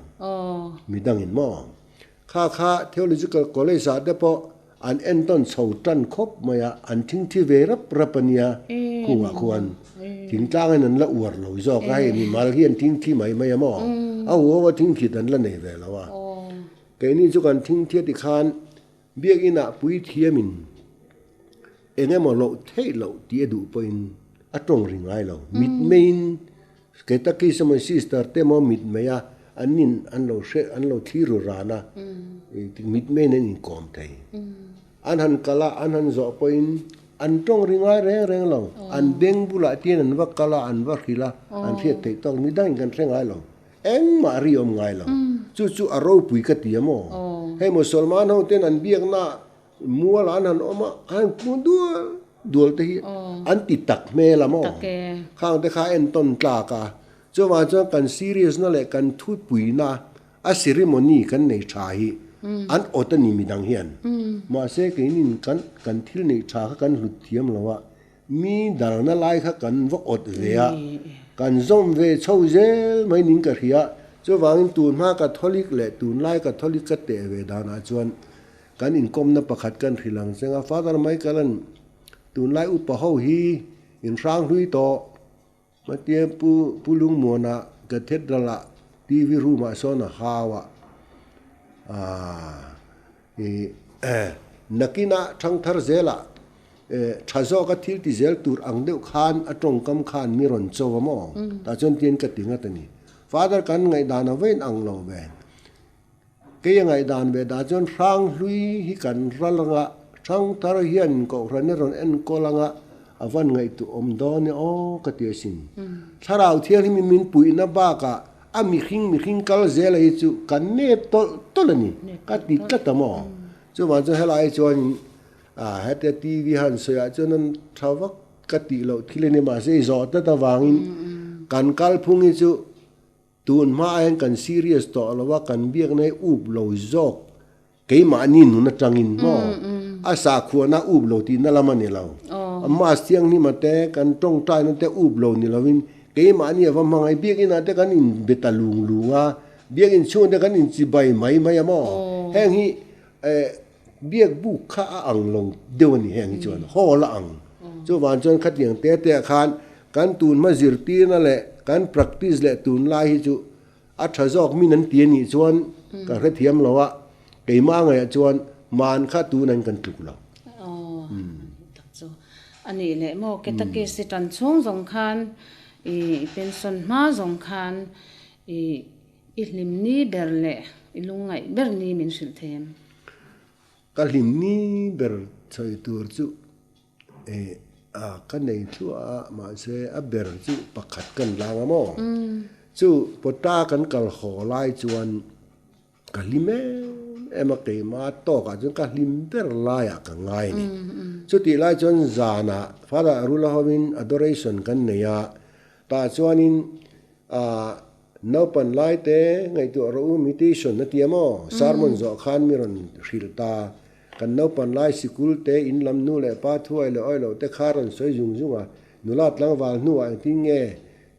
Midangin maw? Kha kha Theological College ah te pawh an entawn chho tan khawp mai a, an thing thi ve rap rap a nia khungah khuan. Thingtlangin an la uar lo zawk a, hei mimal hi an thing thi mai mai a maw? A huau a thing thit an la nei ve lo a. Keini chu kan thing thiat tikhan Biakinah puithiamin eng emaw loh theih loh tih a duh pawhin a tawng ri ngai lo. Mitmeiin Catechist emaw Sister te emaw mitmei a an nin an lo hre an lo thlir ru ran a, mitmeiin an inkawm thei. An han kal a, an han zawh pawhin an tawng ri ngai reng reng lo. An beng bulah te hian an va kal a, an va hrilh a, an hriat theih tawk. Midangin kan hre ngai lo. Engmah ri awm ngai lo. Chu chu a ropui ka ti a maw? Hei Musalman ho ten an biakna mual ah an han awm a, an han kung dual dual te hi an ti tak hmel a maw? Khang te kha a entawn tlak a. Chuvang chuan kan serious na leh kan thupuina a ceremony kan nei tha hi an awt a ni midang hian. Mahse keinin kan kan thil neih tha kha kan hlut thiam lo a, Mi darna lai kha kan va awt ve a, kan zawm ve chho zel mai ning ka hria. Chuvangin tunhma Catholic leh tunlai Catholic ka teh ve danah chuan kan inkawmna pakhat kan hrilh ang cheng a. Father Michael-a'n tunlai upa ho hi inhrang hlui tawh Matia Pu Pu Lungmuana Cathedral-ah TV room-ah sawn a hau a, aah ih nakinah thangthar zelah tha zawka thil ti zel tur ang deuh khan a tawngkam khan mi rawn cho a maw? Tah chuan tian ka ti ngat a ni. Father kan ngaihdan a vain ang lo ve. Kei a ngaihdan ve dah chuan Hranghlui hi kan ral anga, Hrangthar hian Kohhran i rawn enkawl anga a van ngaihtuah awm dawn e aw ka ti asin. Thlarau Thianghlim in min puihna bakah a mihring mihring kal zela hi chu kan nep tawlh tawlh a ni ka ti tlat a maw. Chuvang chuan helai chuan hetia TV han sawiah chuan an tha vak ka tih loh thil a ni mahse i zawh tlat avangin kan kalphung hi chu Tun hma hian kan serious tawh lo a, kan biakna hi up lo zawk keimahni nun atangin maw? A sakhuana up lo tihna lam a ni lo. Mass thianghlima te, kan tawngtaina te up lo ni lovin keimahni a va hmangaih biakinah te kan inbe ta lung lung a, biakin chhungte kan inchibai mai mai a maw? Heng hi biak buk kha a ang lo deuh a ni heng hi chuan hall a ang. Chuvang chuan khatiang te te ah khan Kan tunhma zirtirna leh kan practice leh tunlai hi chu a tha zawk min an ti a nih chuan ka hrethiam lo a, keimah ngaiah chuan man kha tunain kan tluk lo. A nih leh maw Ketakis i tan chhung zawng khan i pension hma zawng khan i i hlim ni ber leh i lungngaih ber ni min hrilh thei em? Ka hlim ni ber sawi tur chu a ka nei thluah a, mahse a ber chu pakhat kan lang a maw? Chu pawta kan kal haw lai chuan Ka hlim em em a, keimah tawkah chuan ka hlim ber laiah ka ngai a ni. Chutih lai chuan zanah Father Arula hovin adoration kan nei a, tah chuanin ah naupan laite ngaihtuah rawh u meditation a ti a maw? Sermon zawh khan mi rawn hrilh ta. Kan naupan lai sikul te in lam nu leh pa thuai leh awih loh te kha rawn sawi zung zung a, nula tlangval hnuah engtin nge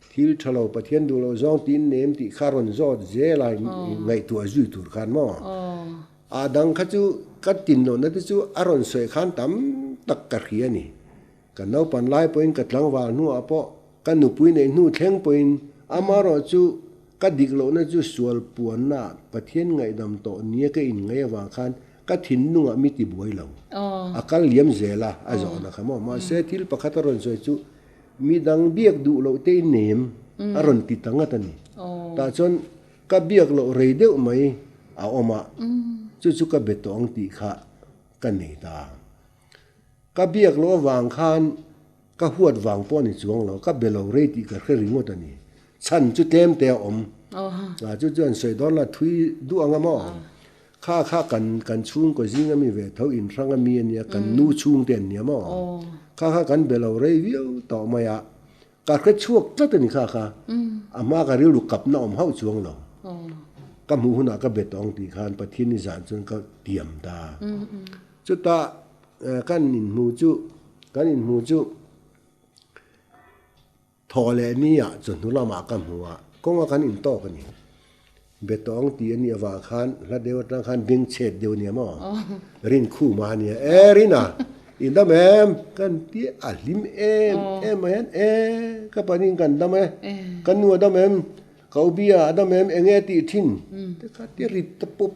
Thil tha lo Pathian duh loh zawng tiin nem tih kha rawn zawt zel a ngaihtuah zui tur khan maw? A dang kha chu ka tin lohna te chu a rawn sawi khan tam tak ka hria a ni. Ka naupan lai pawhin ka tlangval hnuah pawh ka nupui neih hnu thleng pawhin amaherawh chu ka dik lohna chu sual puanna Pathian ngaihdam tawh nia ka inngaih avang khan ka thinlungah mi ti buai lo. A kal liam zel a, a zawhna kha maw? Mahse thil pakhat a rawn sawi chu Mi dang biak duh loh te i nem a rawn ti ta ngat a ni. Tah chuan ka biak loh rei deuh mai a awm a, chu chu ka be tawh ang tih kha ka nei ta. Ka biak loh avang khan ka huat vang pawh a ni chuang lo, ka be lo rei tih ka hre ringawt a ni. Chhan chu tlem te a awm. Chu chuan sawi dawn la thui duh ang a maw? Kha kha kan kan chhungkaw zing ami ve tho inhrang ami ania kan nu chhungte an nia maw? Kha kha kan be lo rei viau tawh mai a, ka hre chhuak tlat a ni kha kha. A hma ka rilru kapna awm hauh chuang lo. Ka hmuh hunah ka be tawh ang tih khan Pathian ni zan chuan ka tiam ta. Chutah kan inhmu chu kan inhmu chu Thaw leh nia chawhnu lamah ka hmu a, kawnga kan intawk a ni. Betawng tih a nih avang khan hla deuh atang khan beng chhet deuh a nia maw? Rinkhuma a nia, E Rina, i dam em? Kan ti a hlim em em mai hian, E ka panin kan dam e, ka nu a dam em? Ka ubia a dam em? Enge a tih thin? Te kha ti rit ta pawp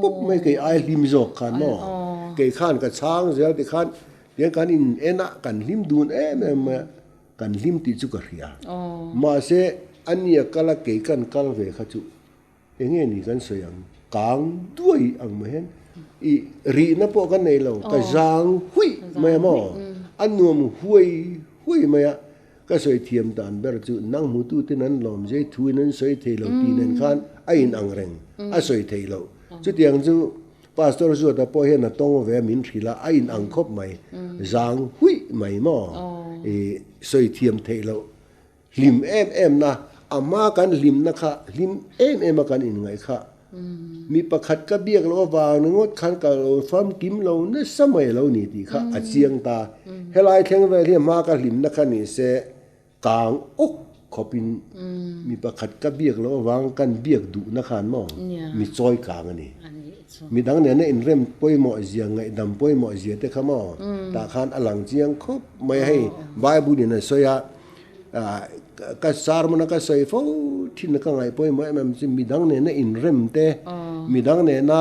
pawp mai kei ai hlim zawk khan maw? Kei khan ka chhang zel tikhan tiang kan in en a, kan hlim dun em em mai a. Kan hlim tih chu ka hria. Mahse, a nia kal a kei kan kal ve kha chu eng nge ni kan sawi ang? Kang duai ang mai hian i rihna pawh ka nei lo, ka zang huih mai a maw? A nuam huai huai mai a, ka sawi thiam dan ber chu nang hmututen an lawm zai thuin an sawi thei lo tih nen khan a inang reng, a sawi thei lo. Chutiang chu Pastor Zuata pawh hian a tawng ve a min hrilh a, a in ang khawp mai, zang huih mai maw? I sawi thiam theih loh hlim em em na, a hma kan hlimna kha hlim em em a kan inngaih kha. Mi pakhat ka biak loh avang ringawt khan ka lo famkim lo nasa mai lo ni tih kha a chiang ta. Helai thleng vel hi a hma ka hlimna kha ni se Kang awk khawpin mi pakhat ka biak loh avang kan biak duhna khan maw mi chawi kang a ni. Mi dang nena inrem pawimawh zia, ngaihdam pawimawh zia te kha maw tah khan a lang chiang khawp mai a. Hei Bible in a sawi a, ka sermon a ka sawi fo thin a ka ngaih pawimawh em em chu mi dang nena inrem te, mi dang nena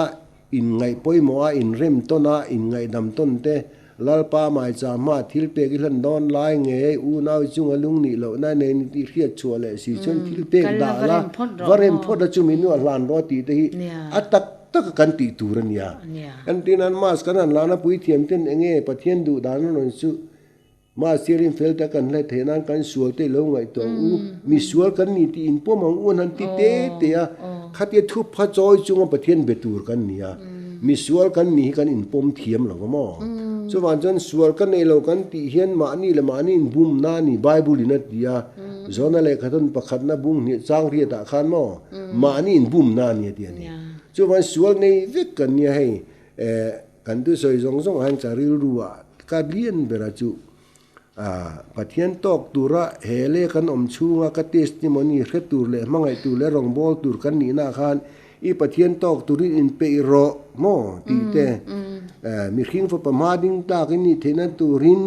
Inngaih pawimawh a, inrem tawn a, inngaihdam tawn te, Lalpa maicham hma thil pek i hlan dawn lai ngei unau i chunga lung nih lohna nei ni tih hriat chhuah leh si chuan thil pek dah la, va rem phawt la chumi hnuah hlan rawh tih te hi a tak taka kan tih tur a nia. Entirnan Mass kan han lana puithiam ten enge Pathian duh dan a rawn chu Mahse rin fel tak kan hlai theih nan kan sual te lo ngaihtuah ang u, mi sual kan ni tih in pawm ang u an han ti te te a, khatia thupha chawi chunga Pathian be tur kan ni a, mi sual kan nih hi kan inpawm thiam lo va maw? Chuvang chuan sual ka nei lo kan tih hian mahni leh mahni inbum na a ni Bible in a ti a, Jona lehkhathawn pakhatna bung hnih chang riat ah khan maw mahni inbum na a ni a ti a ni. Chuvang sual nei vek kan nia hei eh. Kan thusawi zawng zawng ah hian ka rilru ah ka lian ber a chu Pathian tawk tura he leh kan awm chhunga ka testimony hre tur leh hmangaih tur leh rawngbâwl tur kan nihna ah khan i Pathian tawk turin inpeih rawh maw tih te mihring fapa hma ding tlak in nih theihna turin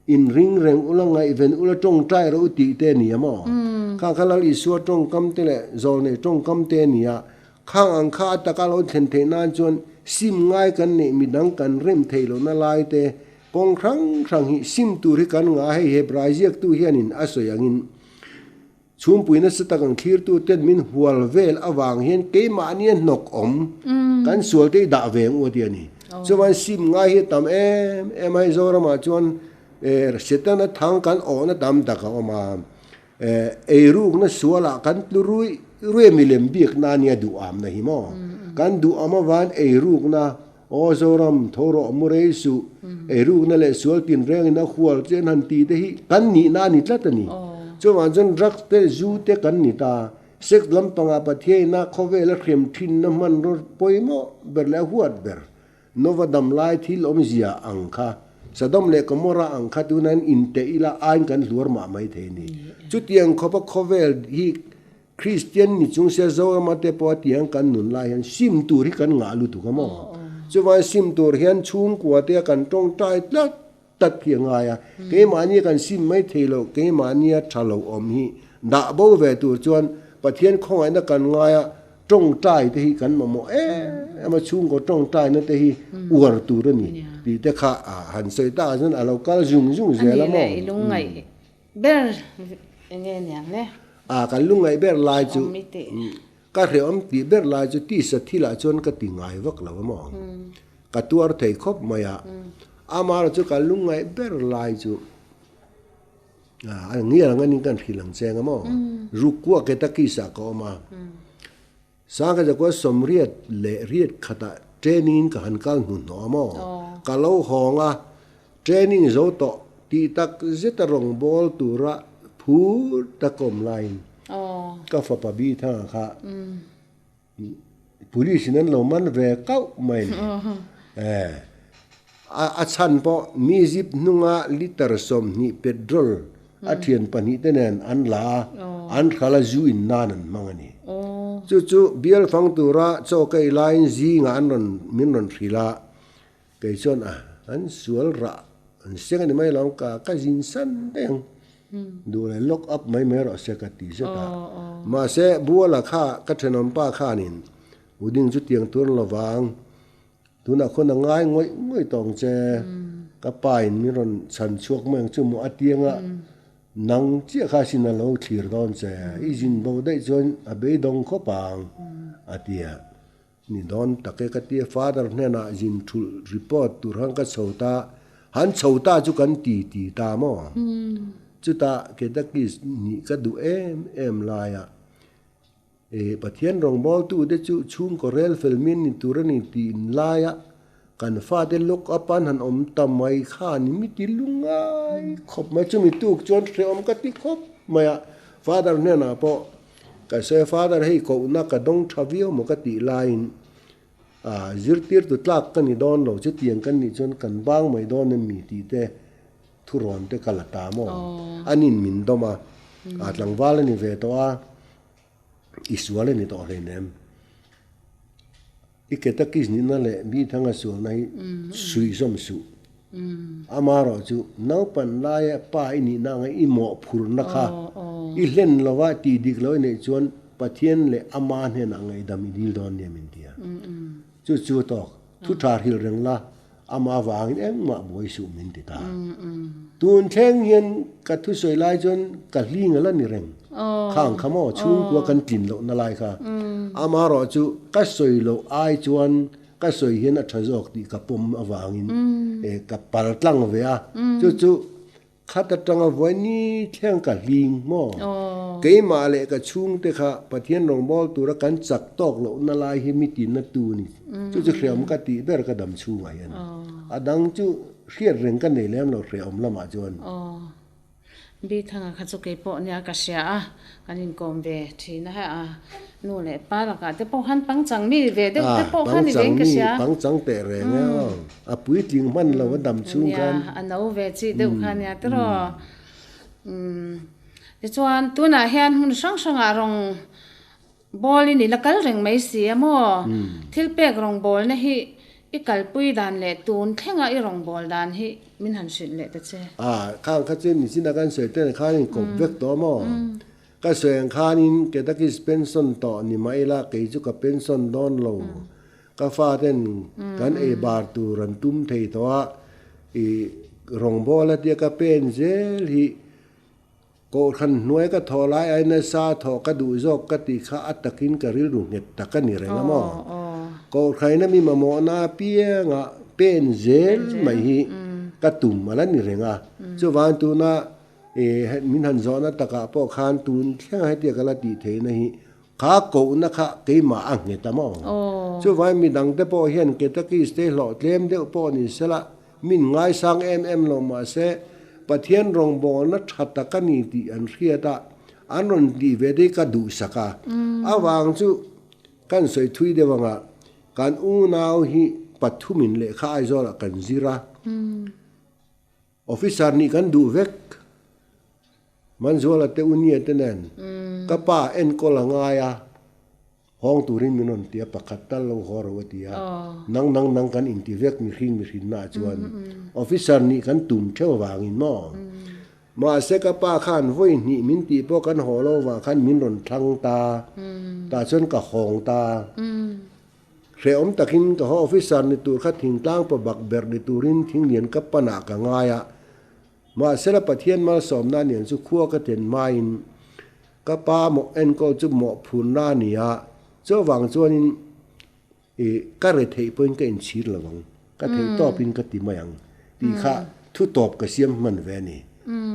Inring reng ula ngaihven ula tawngtai rawh u tih te a ni a maw? Khang kha Lal Isua tawngkam te leh Zawlnei tawngkam te a ni a, khang ang kha a taka lo thlen theih nan chuan sim ngai kan neih midang kan rem theih lohna lai te, Kawng hrang hrang hi sim tur hi kan ngah a, hei Hebrai ziaktu hianin a sawi angin chhungpui nasa tak ang thlirtu ten min hual vel avang hian keimahnia hnawk awm kan sual te i dah ve ang u a ti a ni. Chuan sim ngai hi a tam em em a, hei Zoramah chuan Setana thang kan awhna tam tak a awm a, Eirukna sualah kan tlu ruih ruih a milem biakna a nia duhamna hi maw? Kan duham avan eirukna, Aw Zoram, tho rawh mu rei suh, eirukna leh sual tinrengin a hual che an han ti te hi kan nihna a ni tlat a ni. Chuvang chuan drugs te, zu te kan ni ta. Sex lampangah Pathiaina khawvela hrem thinna hmanraw pawimawh ber leh a huat ber. Nova dam lai thil awmzia ang kha, Sodom leh Gomorrah ang kha tuna an inteh ila aiin kan hluar mah mai thei a ni. Chutiang khawpa khawvel hi Kristian ni chung sia Zorama te pawh a tiang kan nun lai hian sim tur hi kan ngah lutuk a maw? Chuvangin sim tur hian chhungkua te a kan tawngtai tlat tlat hi a ngai a. Keimahnia kan sim mai thei loh, keimahnia tha lo awm hi dah bo ve tur chuan Pathian khawngaihna kan ngai a, Tawngtai te hi kan mamawh em em a, chhungkaw tawngtaina te hi uar tur a ni tih te kha han sawi tak ah chuan a lo kal zung zung zel a maw? Ani leh i lungngaih ber enge niang le? A, kan lungngaih ber lai chu ka hrehawm tih ber lai chu tisa thilah chuan ka ti ngai vak lo a maw? Ka tuar thei khawp mai a, amaherawh chu kan lungngaih ber lai chu. A ngial ang anin kan hrilh ang che anga maw? Rukua Ketakis ah ka awm a. Sangha zakua sawmriat leh riat khatah training in ka han kal hnuhnawh a maw? Ka lo hawng a, training zo tawh tih tak zeta rawngbâwl tura phur tak awm laiin ka fapa bi thanga kha Police in an lo man ve kauh mai a ni. A chhan pawh mi zip hnunga litre 20 petrol a thian pahnih te nen an la a, an hral a zu in nan an hmang a ni. Chu chu bial fang tura chaw ka ei laiin zingah an rawn min rawn hrilh a, Kei chuan a, an sual rah an seng a ni mai lo, ka ka zin san daih ang. Duh leh lock up mai mai rawh se ka ti zet a. Mahse, Buala kha ka thenawm pa khanin Uding chu tiang tur lo vang, tunah khawn a ngai ngawih ngawih tawng che, ka pa in min rawn chhan chhuak mai ang chu maw a tianga nang chiah kha sin a lo thlir dawn che, i zin bo daih chuan a beidawng khawp ang a ti a. Ni dawn tak e ka ti a, Father hnenah zin thulh report tur khan ka chho ta, han chho ta chu kan ti ti ta maw? Chutah Ketakis nih ka duh em em laia e Pathian rawngbawltu te chu chhungkaw rel fel min ni tur a ni tih laia kan fate lock up an han awm ta mai khan mi ti lungai khawp mai, chumi tuk chuan hrehawm ka ti khawp mai a, Father hnenah pawh Ka sawi father hei kohna ka dawng tha viau maw ka tih laiin ah zirtirtu tlak ka ni dawn lo chutiang kan nih chuan kan bang mai dawn em mi tih te thurawn te ka la ta maw anin min dawm a ah tlangval a ni ve tawh a i sual a ni tawh hleinem I ketakis nihna leh mi thanga sualna hi suihzawm suh. Amaherawh chu naupan laia pa i nihna anga i mawhphurhna kha i hlen lova tih dik lo i neih chuan Pathian leh Ama hnenah ngaihdam i dil dawn nia min ti a. Chu chu tawk, thu tha hrilh reng la, Ama avangin engmah buai suh min ti ta. Tun thleng hian ka thusawi lai chuan ka hling a la ni reng. Khang kha maw chhungkua kan tlin lohna lai kha. Amaherawh chu ka sawi loh ai chuan ka sawi hian a tha zawk tih ka pawm avangin ka pal tlang ve a. Chu chu Khat atanga vawi ni thleng ka hling maw? Keimah leh ka chhungte kha Pathian rawngbâwl tura kan chak tâwk lohna lai hi mi tinna tu a ni. Chu chu hrehawm ka tih ber ka dam chhungah hian. A dang chu hriat reng ka nei lem lo hrehawm lamah chuan. Bithanga kha chu keipawh nia ka hria a, kan inkawm ve thin a hei a. Nu leh pa lakah te pawh khan pangchang mi ve deuh te pawh khan i veng ka hria. Pangchang teh reng e aw. A puitling hman lo a dam chhung khan. Nia, a no ve chi deuh kha nia tiraw. Tichuan tunah hian hmun hrang hrangah rawng bawl in i la kal reng mai si a maw? Thil pek rawng bawlna hi i kalpui dan leh tun thlenga i rawng bawl dan hi min han hrilh leh ta che. A, khang kha chu nichin a kan sawi ten khan in kawp vek tawh a maw? Ka sawi ang khanin Ketakis pension tawh ni mah ila kei chu ka pension dawn lo. Ka faten kan ei bar tur an tum thei tawh a. I rawngbawla tia ka pen zel hi Kohhran hnuai ka thawh lai ai nasa thawh ka duh zawk ka tih kha a takin ka rilru nghet tak a ni reng a maw? Kohhraina mi mamawhna apianga pen zel mai hi ka tum a la ni reng a. Chuvang tuna min han zawhna takah pawh khan tun thlenga hetia ka la tih theihna hi kha kohna kha keimah a nghet a maw? Chuvang midangte pawh hian Ketakis te hlawh tlem deuh pawh ni sela Min ngaisang em em lo mahse Pathian rawngbawlna tha tak a ni tih an hriat a, an rawn tih ve te hi ka duhsak a. Avang chu kan sawi thui deuh anga kan unau hi pathumin lehkha Aizawlah kan zir a, officer nih kan duh vek. Manzuala te Unia te nen ka pa enkawl a ngai a. Hawng turin min rawn ti a, pakhat tal lo haw ro a ti a. Nang nang nang kan inti vek mihring mihrinna ah chuan officer nih kan tum theuh avangin maw? Mahse ka pa khan vawi hnih min tih pawh kan haw lo avang khan min rawn thlang ta, tah chuan ka hawng ta. Hrehawm takin ka haw officer ni tur kha thingtlang pa bak ber ni turin thinglian ka panah ka ngai a. Mahsela Pathian malsawmna nen chu khua ka ten hmain Ka pa mawh enkawl chu mawhphurna a ni a, chuvang chuanin i ka re theih pawhin ka inchhir lo ang, ka theih tawpin ka ti mai ang tih kha thu tawp ka siam hman ve a ni.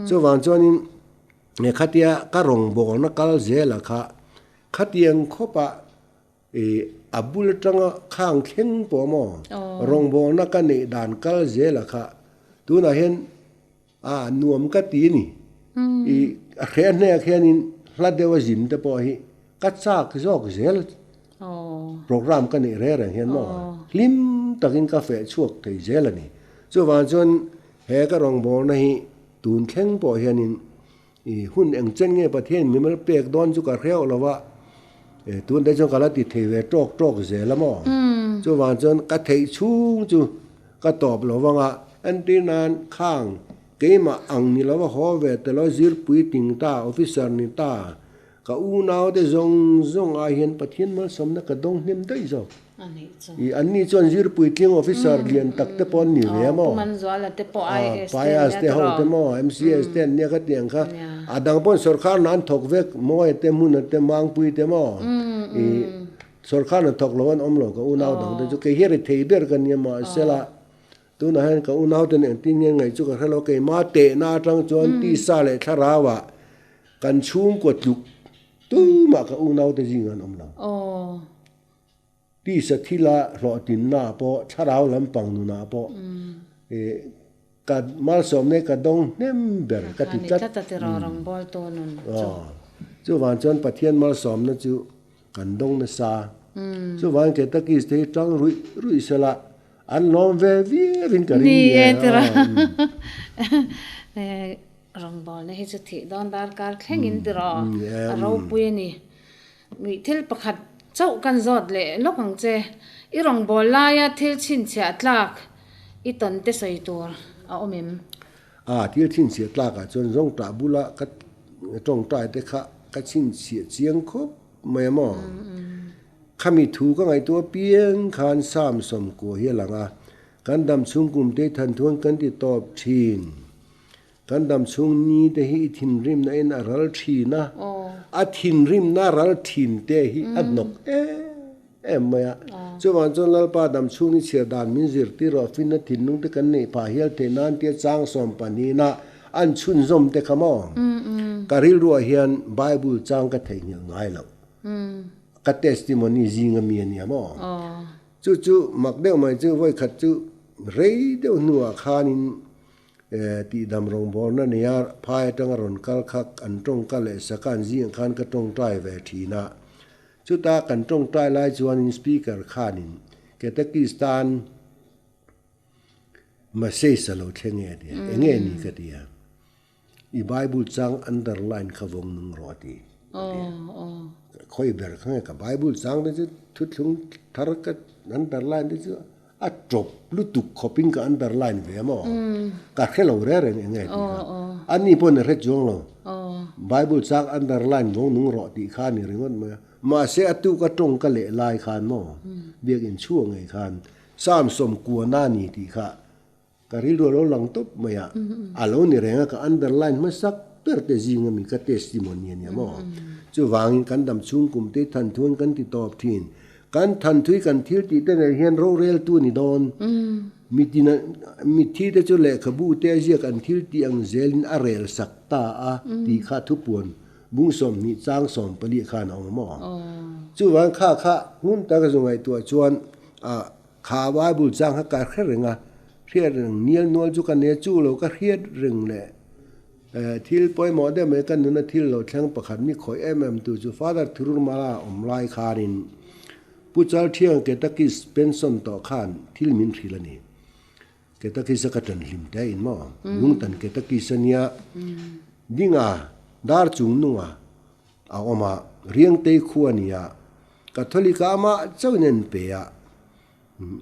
Chuvang chuanin khatia ka rawngbawlna kal zela kha khatiang khawpa i a bul atanga khang thleng pawh maw rawngbawlna ka neih dan kal zela kha tunah hian A nuam ka ti a ni. I a hreh hneh khianin hla deuh a zin te pawh hi ka chak zawk zel program ka neih reng reng hian maw hlim takin ka feh chhuak thei zel a ni. Chuvang chuan he ka rawngbawlna hi tun thleng pawh hianin i hun eng chen nge Pathian mimal pek dawn chu ka hreuh lo va, tun te chuan ka la ti thei ve tawk tawk zel a maw. Chuvang chuan ka theih chhung chu Ka tawp lo vang a, entir nan khang keimah ang ni lova haw ve tel aw zirpui ting ta, officer ni ta, ka unau te zawng zawng ai hian Pathian malsawmna ka dawng hnem daih zawk. I anni chuan zirpui tling officer lian tak te pawh an ni ve a maw? PIAS te ho te maw, MCS te an nia ka tih ang kha. A dang pawn sorkar hna an thawk vek, Mawia te, Hmuna te, Mangpui te maw? I Sorkar hna thawk lo an awm lo ka unau dang te chu kei hi ri thei ber ka nia mahsela tunah hian ka unau ten engtin nge ngaih chu ka hre lo keimah tehna atang chuan tisa leh thlarau ah kan chhungkaw tluk tumah ka unau te zingah an awm lo. Tisa thila hlawhtlinna ah pawh thlarau lampang nunah pawh Ka malsawmna hi ka dawng hnem ber ka ti tlat. Chuvang chuan Pathian malsawmna chu kan dawng nasa. Chuvangin Ketakis te hi tang ruih ruih sela an lawm ve viau in ka ring nia. Ni e tira. Rawngbawlna hi chu thih dawn darkar thlengin tiraw a ropui a ni. Thil pakhat chauh kan zawt leh lawk ang che. I rawngbâwl laia thil chhinchhiah tlâk i tawn te sawi tur a awm em? A, thil chhinchhiah tlâkah chuan zawngṭah bula ka ṭawngṭai te kha ka chhinchhiah chiang khawp mai a maw? Khami thu ka ngaihtuah apiang khan Psalm sawmkua hi a lang a, Kan dam chhung kum te than thuan kan ti tawp ṭhin. Kan dam chhung ni te hi i thinrimna in a ral thin a, a thinrimna ral thin te hi a hnawk em em mai a. Chuvang chuan Lalpa dam chhung ni chhiar dan min zirtir rawh, finna thinlung te kan neih phah hial theih nan tia chang sawm pahnihna an chhunzawm te kha maw? Ka rilruah hian Bible chang ka theihnghilh ngai loh. Ka testimony zing ami a nia maw? Chu chu mak deuh mai chu vawikhat chu rei deuh hnuah khanin Tihdam rawngbawlna nia phai atanga rawn kal kha an tawngka leh saka an zingah khan ka tawngtai ve thin a. Chuta kan tawngtai lai chuanin speaker khanin Catechist tan message a lo thleng e a ti a, enge ni ka ti a, i Bible chang underline kha vawng nung rawh a ti a ti a. Khawi ber kha nge ka Bible chang te chu thuthlung thar ka underline te chu A tawp lutuk khawpin ka underline ve a maw? Ka hre lo reng reng eng nge tih kha. A ni pawhin a hre chuang lo. Bible chak underline vawng nung rawh tih kha a ni ringawt mai a. Mahse a tuk a tawng ka leh lai khan maw, biakinn chhuah ngei khan Psalm sawmkuana a ni tih kha. Ka rilru a lo lang tawp mai a, a lo ni reng a, ka underline hmasak ber te zing ami ka testimony a nia maw? Chuvangin kan dam chhung kum te thanthuan kan ti tawp thin. Kan thanthui kan thil tih te nen hian roreltu a ni dawn. Mitin mitthi te chu lehkhabu te a ziak an thil tih ang zelin a rel sak ta a tih kha thupuan bung 20 chang 14 khan a awm a maw? Chuvang kha kha hmun taka zu ngaihtuah chuan a Kha Bible chang kha ka hre reng a, hriat reng nial nual chu ka ne chu lo ka hriat reng leh thil pawimawh deuh mai ka nuna thil lo thleng pakhat mi khawih em em tu chu Father Thirurmala awm lai khanin Pu Chalthianga Ketakis pension tawh khan thil min hrilh a ni. Ketakis a ka ṭan hlim te in maw? Lungtan Ketakis a nia dinga dar chung nunga A awm a, Riangtei khua a ni a, Catholic ah amah chauhin an pe a.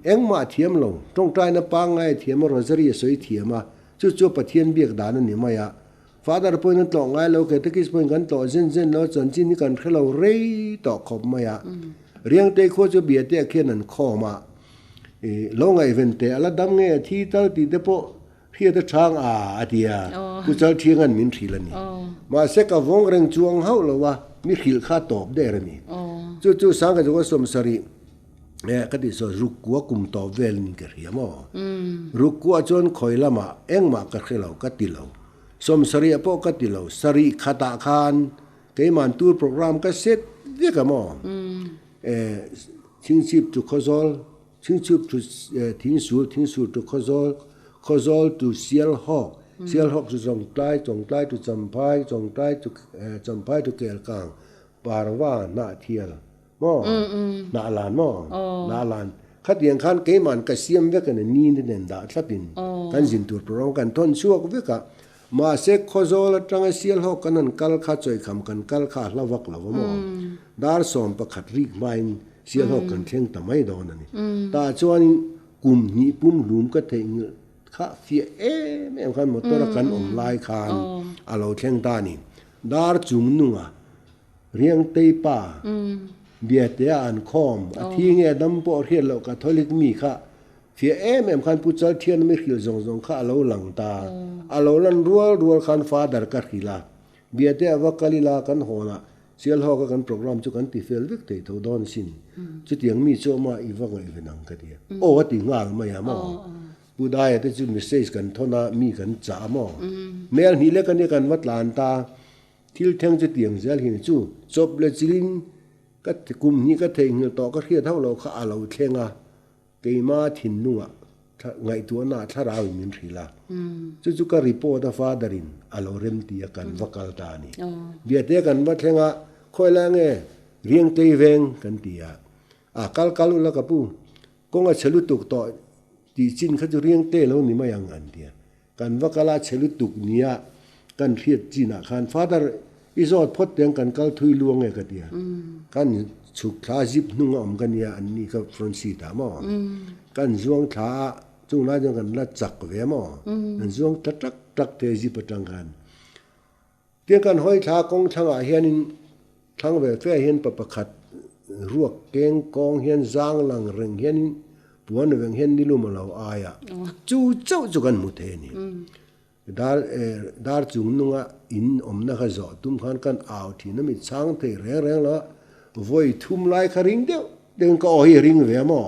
Engmah a thiam lo, tawngtaina pangngai a thiam a, Rosary a sawi thiam a, chu chu Pathian biak dan a ni mai a. Father pawhin an tlawh ngai lo, Catechist pawhin kan tlawh zen zen lo, chanchin hi kan hre lo rei tawh khawp mai a. Riangtei khua chu biate ah khian an khawm a, lo ngaihven teh a la dam nge a thi tal tih te pawh Hriat a chang a, a ti a, Pu Chalthianga'n min hrilh a ni. Mahse ka vawng reng chuang hauh lo a, mi hrilh kha tawp der a ni. Chu chu Sangha Jaga 70 eh ka tih saw Rukkua kum tawp vel in ka hria maw? Rukkua chuan khawi lamah engmah ka hre lo ka ti lo. 70 ah pawh ka ti lo, sarih khatah khan keiman tour programme ka set vek a maw? Eh Chhingchhip to Khawzawl Chhingchhup to Thingsul, Thingsul to Khawzawl, Khawzawl to Sialhawk, Sialhawk to Chawngtlai, Chawngtlai to Champhai, Chawngtlai to Champhai to Kelkang, Parva, Hnahthial maw? Hnahlan maw? Hnahlan. Khatiang khan keiman ka siam vek a ni, ni te nen dah thlapin kan zin tur program kan thawn chhuak vek a. Mahse Khawzawl atanga Sialhawk kan han kal kha Chawikham kan kal kha a hla vak lo va maw? Dar 11 rik hmain Sialhawk kan thleng ta mai dawn a ni. Tah chuanin kum hnih pum hlum ka theih nghilh kha fiah em em khan motor a kan awm lai khan a lo thleng ta a ni. Dar chung nunga Riangtei pa Biatea an khawm a thi nge dam pawh hriat loh Catholic mi kha fiah em em khan Pu Chalthian mi hrilh zawng zawng kha a lo lang ta. A lo lan rual rual khan Father ka hrilh a, Biatea va kal ila kan hawnah Sialhawka kan program chu kan ti fel vek thei tho dawn sin. Chutiang mi chu awma i va ngaihven ang ka ti a. Aw a ti nghal mai a maw? Pu Daia te chu message kan thawn a, mi kan chah a maw? Mel hnih lek ania kan va tlan ta. Thil thleng chutiang zel hi ni chu chawp leh chilin ka kum hnih ka theihnghilh tawh ka hriat hauh loh kha a lo thleng a. Keima thinlungah ngaihtuahna thlarau in min hrilh a, chu chu ka report a father in a lo rem ti a kan va kal ta a ni. Biate kan va thleng a, khawi lai nge Riangtei veng kan ti a, a kal kal ula ka pu, kawng a chhe lutuk tawh tih chin kha chu Riangtei lo ni mai ang an ti a. Kan va kal a chhe lutuk nia kan hriat chinah khan Father i zawt phawt teng kan kal thui lu ange ka ti a, kan chhuk thla zip hnung a awm ka nia an ni kha front seat ah maw kan zuang thla a chung lai chuan kan la chak ve maw kan zuang thla tak tak te zip atang khan Tin kan hawi thla kawng thlangah hianin thlang ve fe hian pa pakhat ruak keng kawng hian zang lang reng hianin puan veng hian nilum a lo ai a, chu chauh chu kan hmu thei a ni. Dar dar chung nunga in awmna kha zawh tum khan kan au thin a mi chhang thei reng reng lo a, vawi thum lai kha ring deuh deuhin ka aw hi a ring ve a maw?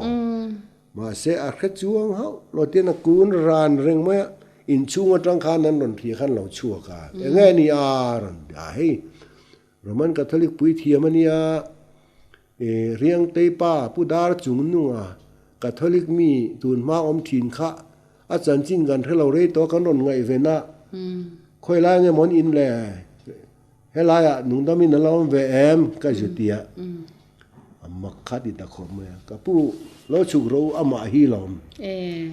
Mahse, a hre chuang hauh lo tin a kun ran reng mai a, inchhung atang khan an rawn thli khan lo chhuak a, eng nge ni a rawn ti a, hei Roman Catholic puithiam a nia, ih Riangtei pa Pu Dar chung nunga Catholic mi tun hma awm thin kha a chanchin kan hre lo rei tawh kan rawn ngaihven a, khawi lai nge maw an in le, helaiah nungdamin a la awm ve em ka zu ti a. A mak kha ti ta khawp mai a, ka pu lo chhuk rawh u amah hi lawm.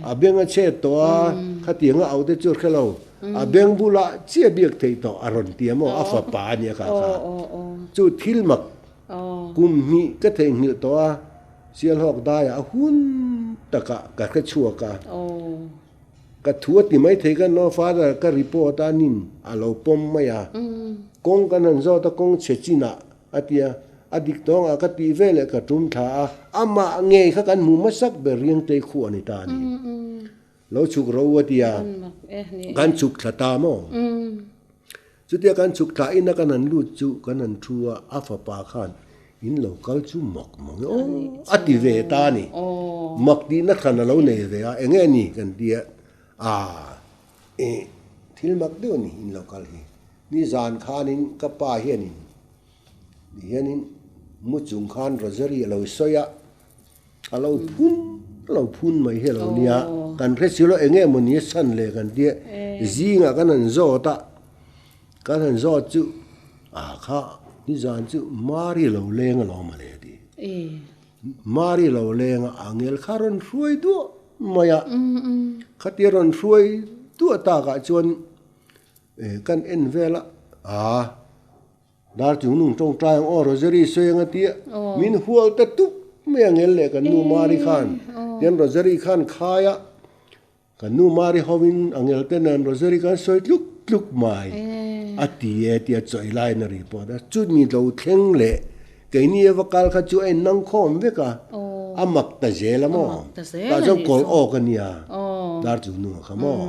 A beng a chhet tawh a, khatiang a auh te chu a hre lo, a beng bulah chiah biak theih tawh a rawn ti a maw, a fapa a nia kha kha. Chu thil mak kum hnih ka theihnghilh tawh a, Sialhawk daiah a hun takah ka hre chhuak a, ka thu a ti mai thei ka no father ka report a nin a lo pawm mai a, kawng kan han zawt a kawng chhe chinah A ti a, a dik tawngah ka tih veleh ka tum thla a, amah ngei kha kan hmu hmasak ber Riangtei khu a ni ta a ni. Lo chhuk ro a ti a, kan chhuk thla ta maw? Chutia kan chhuk thla ina kan han lut chu kan han thu a, a fapa khan in lo kal chu mak mang e aw a ti ve ta a ni. Mak tihna hran a lo nei ve a, eng nge ni kan ti a, aa ih thil mak deuh a ni in lo kal hi. Nizan khanin ka pa hianin tihianin mu chung khan rosary a lo sawi a, A lo phun a lo phun mai hi a lo nia, kan hre si lo eng nge maw ni a chhan le kan tia zingah kan han zawt a, kan han zawt chu ah kha nizan chu Mari lo leng alawm a le a ti. Mari lo leng a angel kha rawn hruai duah mai a, khatia rawn hruai duah takah chuan kan en vel a, ah. Dar chung nung tawngtai ang aw Rosary sawi anga tia min hual ta tup mai ang el leh kan nu Mari khan tian Rosary khan khai a kan nu Mari hovin angel te nen Rosary khan sawi tluk tluk mai a ti e tia chawi lai na ri pawh a chumi lo thleng leh keini ava kal kha chu a in nang khawm vek a a mak ta zel a maw tah chuan kawl awk a nia dar chung nung kha maw.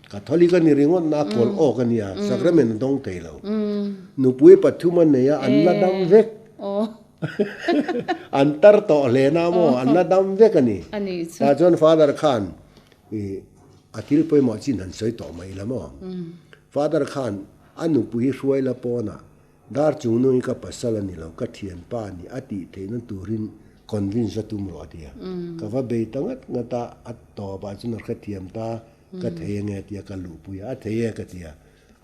Catholic a ni ringawt na kawl awk a nia, sacrament a dawng thei lo. Nupui pathum a nei a, an la dam vek. An tar tawh hle na maw, an la dam vek a ni. Tah chuan Father khan i a thil pawimawh chin han sawi tawh mai la maw. Father khan a nupui hi hruai la pawnah Dar chung nu hi ka pasal a ni lo, ka thianpa a ni a tih theihna turin convince a tum rawh a ti a. Ka va bei ta ngat ngat a, a tawpah chuan a hrethiam ta. Ka thei ange a ti a, ka luhpui a, a thei e ka ti a,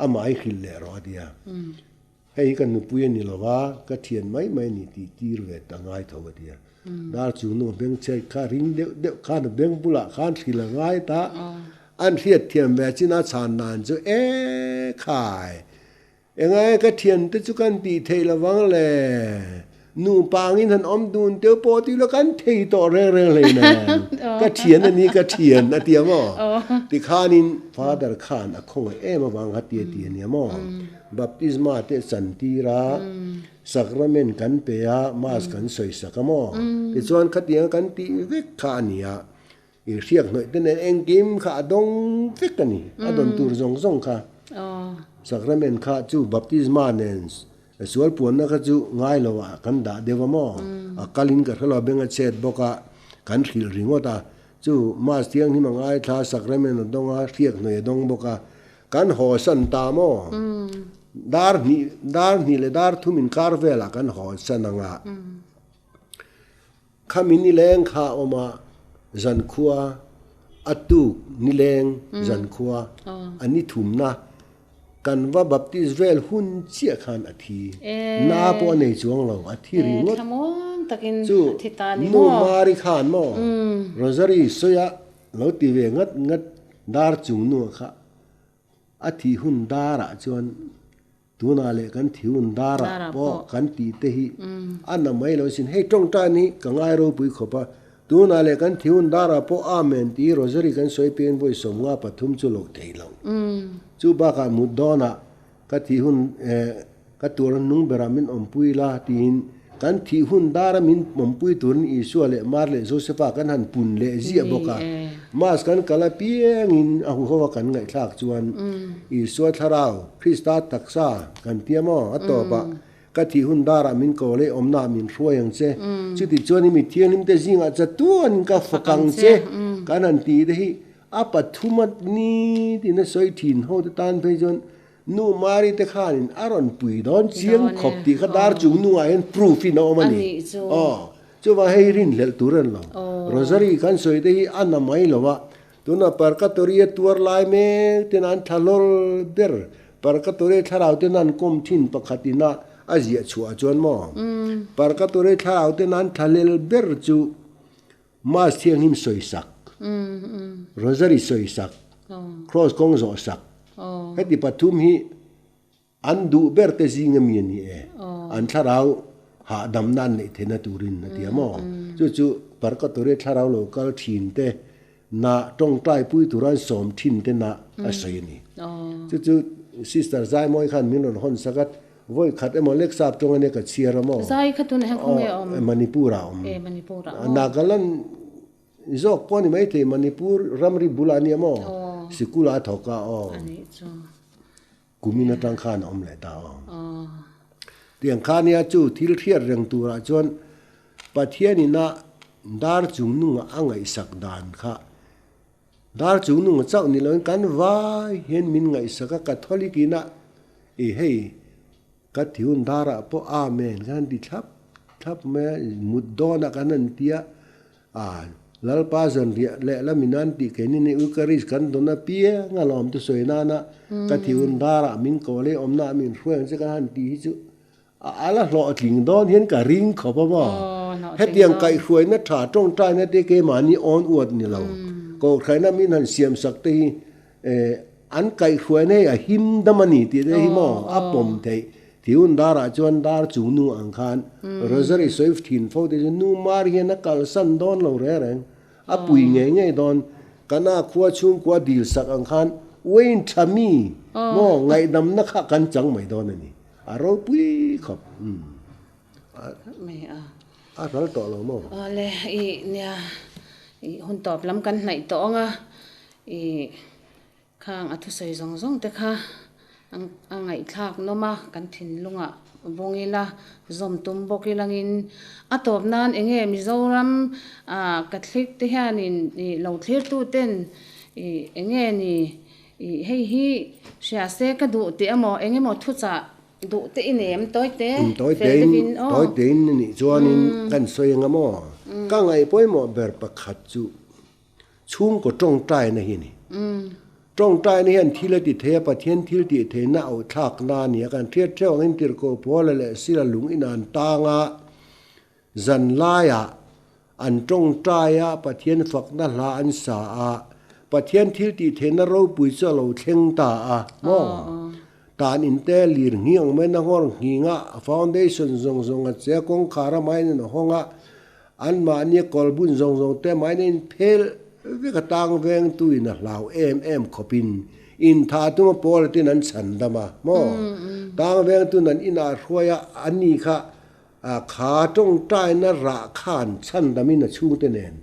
amah i hrilh leh rawh a ti a. Hei hi ka nupui a ni lo va, ka thian mai mai a ni tih tir ve ta ngai tho a ti a. Dar chu nu a beng chhiat kha ring deuh deuh khan a beng bulah khan hrilh a ngai ta. An hriat thiam ve chin a chhan dan chu e khai. Engai ka thiante chu kan tih theih lovang le, nupa angin han awm dun teuh pawh tih lo kan thei tawh reng reng hlei nen, ka thian a ni ka thian a ti a maw? Tikhanin Father khan a khawngaih em avang kha ti a ti a nia maw? Baptisma te chan tir a, sacrament kan pe a, mass kan sawi sak a maw? Tichuan khatianga kan tih vek kha a ni a, I hriak hnawih te nen engkim kha a dawng vek a ni, a dawn tur zawng zawng kha. Sacrament kha chu baptisma nen sual puanna kha chu ngai lo ah kan dah deuh a maw? A kalin ka hre lo a beng a chet bawk a, kan hrilh ringawt a. Chu Mass thianghlim a ngaithla a, sacrament a dawng a, hriak hnawih a dawng bawk a. Kan hawsan ta maw? Dar hnih, dar hnih leh dar thum inkar velah kan hawsan ang a. Khami nileng kha a awm a, zankhua a tuk nileng zankhua a ni thumna kan va baptist vel hun chiah khan a thi. Na pawh a nei chuang lo, a thi ringawt. Chu nu Mari khan maw Rosary sawi a lo ti ve ngat ngat dar chung nu kha a thih hun darah chuan Tunah leh kan thi hun darah pawh kan tih te hi a na mai lo sin. Hei tawngtan hi ka ngai ropui khawp a. Tunah leh kan thi hun darah pawh Amen tih Rosary kan sawi pian vawi 53 chu loh thei lo. Chu bakah mut dawnah ka thi hun ka tur nung berah min awmpui la tiin kan thih hun dara min awmpui turin Isua leh Mar leh Josepha kan han pun leh ziah bawk a. Mass kan kal apiangin a huho a kan ngaihthlak chuan Isua thlarau, Krista taksa kan tia maw? A tawpah ka thih hun darah min ko leh awmnaah min hruai ang che. Chuti chuan i mi thianghlimte zingah chatuanin ka fak ang che kan han tih te hi a pathum a ni tiin a sawi thin ho te tan phei chuan Nu Mari te khanin a rawn pui dawn chiang khawp tih kha dar chung nungah hian proof in a awm a ni. Aw, chuvang hei rinhlelh tur a ni lo. Rosary kan sawi te hi a na mai lo a, tunah Purgatory a tuar lai mek ten an thla hlawl ber. Purgatory thlarau ten an kawm thin pakhat ina a ziah chhuah chuan maw? Purgatory thlarau ten an thla hlel ber chu Mass thianghlim sawi sak, Rosary sawi sak, Cross kawng zawh sak. Heti pathum hi an duh ber te zing ami a ni e. An thlarau hahdamna an neih theihna turin a ti a maw? Chu chu Purgatory thlarau lo kal thin te na tawngtai pui tura an sawm thin te na a sawi a ni. Chu chu Sister Zaimawi khan min rawn hawn sak a, Vawi khat emaw lek sap tawng ania ka chhiar a maw? Zai kha tunah hian khawnge a awm? Manipur ah a awm. E Manipur ah maw? Nagaland zawk pawh a ni maithei Manipur ramri bulah a nia maw sikul a thawk a aw. Kumin atang khan a awm leh ta aw. Tiang kha nia chu thil hriat reng turah chuan Pathian ina dar chungnunga a ngaihsak dan kha dar chungnunga chauh ni loin kan vai hian min ngaihsak a Catholic ina i hei ka ti hun darah pawh Amen khan ti thlap thlap mai a mut dawnah kan han tia A, Lalpa zanriah leh lamin an tih keini nih Eucharist kan dawn apiang a lawm te sawi nana ka thiun darah min ko leh awmna ah min hruai ang che kan han tih hi chu a ala hlawhtling dawn hian ka ring khawp a maw. Hetiang kaihhruaina tha tawngtaina te keimahni awn uat ni lo. Kohhraina min han siam sak te hi An kaihhruaina hi a him dam a ni tih te hi maw a pawm theih. Thiun darah chuan dar chung nu ang khan Rosary sawi thin fo te chu nu mar hian a kalsan dawn lo reng reng. A pui ngei ngei dawn. Kana khua chhungkua dil sak ang khan uain tha mi maw ngaihdamna kha kan chang mai dawn a ni. A ropui khawp. A ral tawh lo maw? Awle i nia i hun tawp lam kan hnaih tawh ang a. I khang a thusawi zawng zawng te kha a ngaihthlak nawm a, kan thinlungah vawng ila, zawm tum bawk ilangin a tawp nan eng nge Mizoram ah Catholic te hianin i lo thlirtu ten i eng nge ni i hei hi hria se ka duh tih emaw eng emaw thuchah duh te i nei em tawi te fel deuhin aw. Tawi tein a nih chuanin kan sawi anga maw ka ngaih pawimawh ber pakhat chu Chhungkaw tawngtaina hi a ni. Tawngtaina hian thil a ti thei a, Pathian thil tih theihna auh thlakna a ni a. Kan hriat theuh angin Tirhkoh Paula leh Sila lung in an tang a, zan laiah an tawngtai a, Pathian fakna hla an sa a, Pathian thil tih theihna ropui chu a lo thleng ta a maw? Tan in te lir nghing ang mai na nghawr nghing a, a foundation zawng zawng a che a, kawngkhar a main a hawng a, Anmahni kawl bun zawng zawng te main a inphel vek a tang vengtu in a hlau em em khawp in intha tum a pawl atin an chhan dam a maw? Tang vengtu nan inah hruai a ani kha kha tawngtaina rah khan chhan dam in a chhungte nen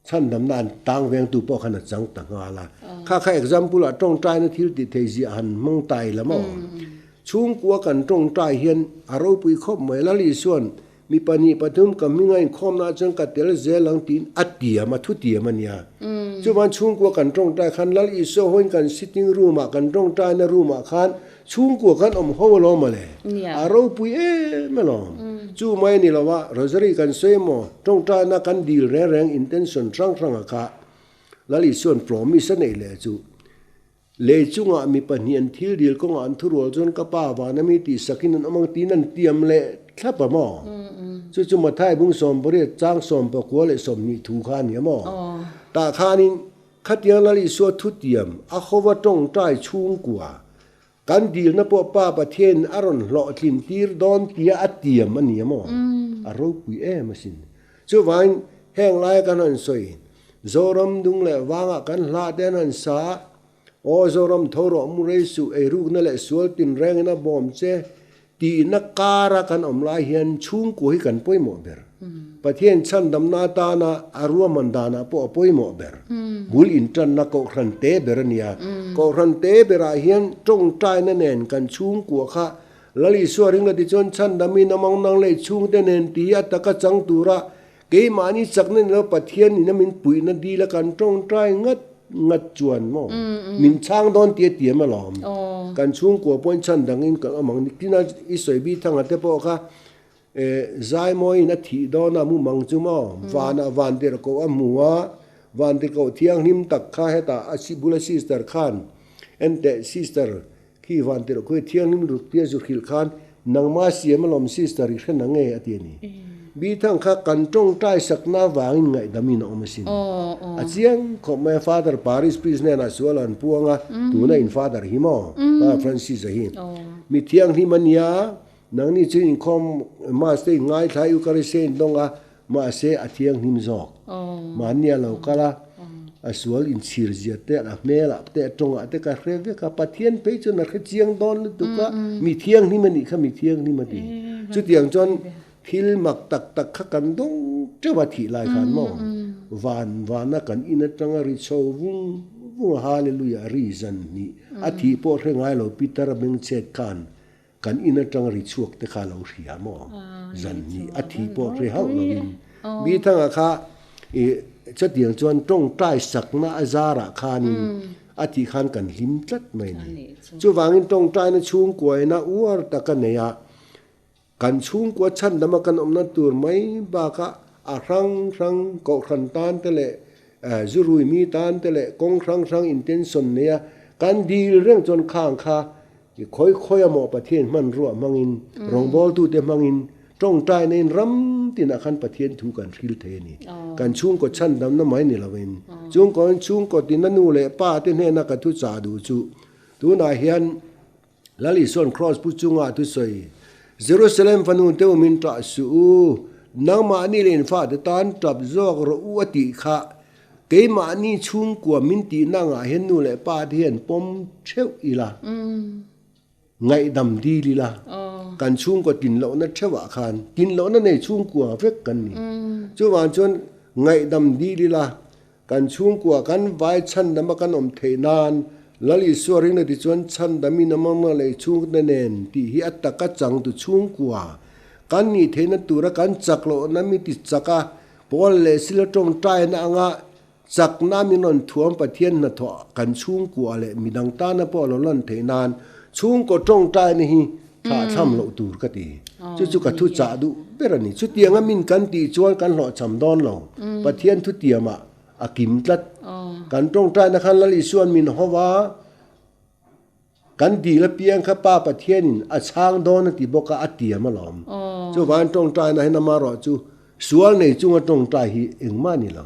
Chhandamna an tang vengtu pawh khan a chang ta nghal a. Kha kha example ah tawngtaina thil tih thei ziah han hmang ta ila maw? Chhungkua kan tawngtai hian a ropui khawp mai. Lal Isuan mi pahnih pathum ka hminga inkhawmna ah chuan ka tel zel ang tiin a tiam a, thu tiam a nia. Chuvan chhungkua kan tawngtai khan Lal Isua hawiin kan sitting room ah kan tawngtaina room ah khan Chhungkua kan awm ho alawm mawle. A ropui em alawm. Chu mai a ni lo a, Rosary kan sawi emaw, tawngtaina kan dil reng reng intention hrang hrang a kha Lal Isua'n promise a neih leh chu. Lei chungah mi pahnih an thil dil kawngah an thurual chuan ka pa vana mi tih sakin an awm ang tiin an tiam leh thlap a maw? Chu chu Mathai bung sawmpariat chang sawmpakua leh 20 thu kha a ni a maw? Tah khanin Khatiang Lal Isua thutiam a hova tawngtai chhungkua kan dilna pawh Pa Pathianin a rawn hlawhtlin tir dawn tia a tiam a ni a maw? A ropui em asin. Chuvangin heng laia kan han sawi, Zoram dung leh vangah kan hlah te an han sa a, Aw Zoram tho rawh mu rei suh, eirukna leh sual tinrengin a bawm che, Tihna kara kan awm lai hian chhungkua hi kan pawimawh ber. Pathian chhandamna atana a ruahman danah pawh a pawimawh ber. Bul intanna Kohhran te ber a nia. Kohhran te berah hian tawngtaina nen kan chhungkua kha Lal Isua ringla tichuan chhandamin amang nang leh chhungte nen tih hi a taka chang tura Keimahni chakna ni lo Pathian ina min puihna dil a kan tawngtai ngat ngat chuan maw min chhang dawn tih a tiam alawm. Kan chhungkua pawhin chhan dangin kan awm ang. Tina i sawi bi thanga te pawh kha Zaimawiin a thih dawn a mumang chu maw vanah vantirhkoh a hmu a, vantirhkoh thianghlim tak kha hetah a bula sister khan enteh sister khi vantirhkoh hi thianghlim ruk tia zu hrilh khan nangma siam alawm sister i hre na nge a ti a ni. Bithang kha kan tawngtai sakna avangin ngaihdamin a awm asin. A chiang khawp mai a Father Paris priest hnenah sual an puang a, tuna in Father hi maw? Father Francis-a hi mi thianghlim a nia, nangni chu inkhawm Mass te in ngaithla a Eucharist te in dawng a, Mahse, a thianghlim zawk. Mahni a lo kal a, a sual inchhir zia te, a hmelah te, a tawngah te ka hre vek a. Pathian phei chuan a hre chiang dawn lutuk a, mi thianghlim a nih kha mi thianghlim a ti. Chutiang chuan thil mak tak tak kha kan dawng teuh a thih lai khan maw? Van vana kan in atanga ri chho vung vung a Hallelujah ri zan hnih a thih pawh hre ngai lo Peter a bengchhet khan kan in atanga ri chhuak te kha lo hria maw? Zan hnih a thih pawh hre hauh lovin Bithanga kha i chutiang chuan tawngtai sakna a zarah khanin a tih khan kan hlim tlat mai a ni. Chuvangin tawngtaina chhungkuaina uar tak a nei a, kan chhungkua chhandama kan awmna tur mai bakah a hrang hrang kohhran tan te leh zurui mi tan te leh kawng hrang hrang intention neia kan dil reng chuan khang kha I khawi khawi a maw Pathian hmanrua hmangin, rawngbawltute hmangin, tawngtaina in ram tinah khan Pathian thu kan hril thei a ni. Kan chhungkaw chhandamna mai ni lovin, chhungkaw in chhungkaw tina nu leh pa te hnena ka thu chah duh chu, tunah hian Lal Isua'n Kraws pu chunga thusawi, Jerusalem fanu te umin ṭah suh u, nangmahni leh in fate tan ṭap zawk rawh u a tih kha Keimahni chhungkua min tihna angah hian nu leh pa te hian pawm theuh ila, ngaihdam dil ila, kan chhungkaw tinlohna theuhah khan tinlohna nei chhungkua vek kan ni. Chuvang chuan ngaihdam dil ila, kan chhungkua kan vai chhandama kan awm theih nan Lal Isua ringna tichuan chhandamin a mangmang leh chhungte nen tih hi a taka changtu chhungkua kan nih theihna tura kan chak lohna mi ti chak a, Paul leh Sila tawngtaina anga chakna min rawn thuam Pathian hnathawh kan chhungkua leh midang tana pawh a lo lan theih nan chhungkaw tawngtaina hi thlahthlam loh tur ka ti. Chu chu ka thuchah duh ber a ni. Chutianga min kan tih chuan kan hlawhchham dawn lo. Pathian thutiamah a kim tlat. Kan tawngtaina khan Lal Isua'n min haw a. Kan dil apiang kha Pa Pathianin a chhang dawn a ti bawk a, a tiam alawm. Chuvangin tawngtaina hian amaherawh chu sual nei chunga tawngtai hi engmah a ni lo.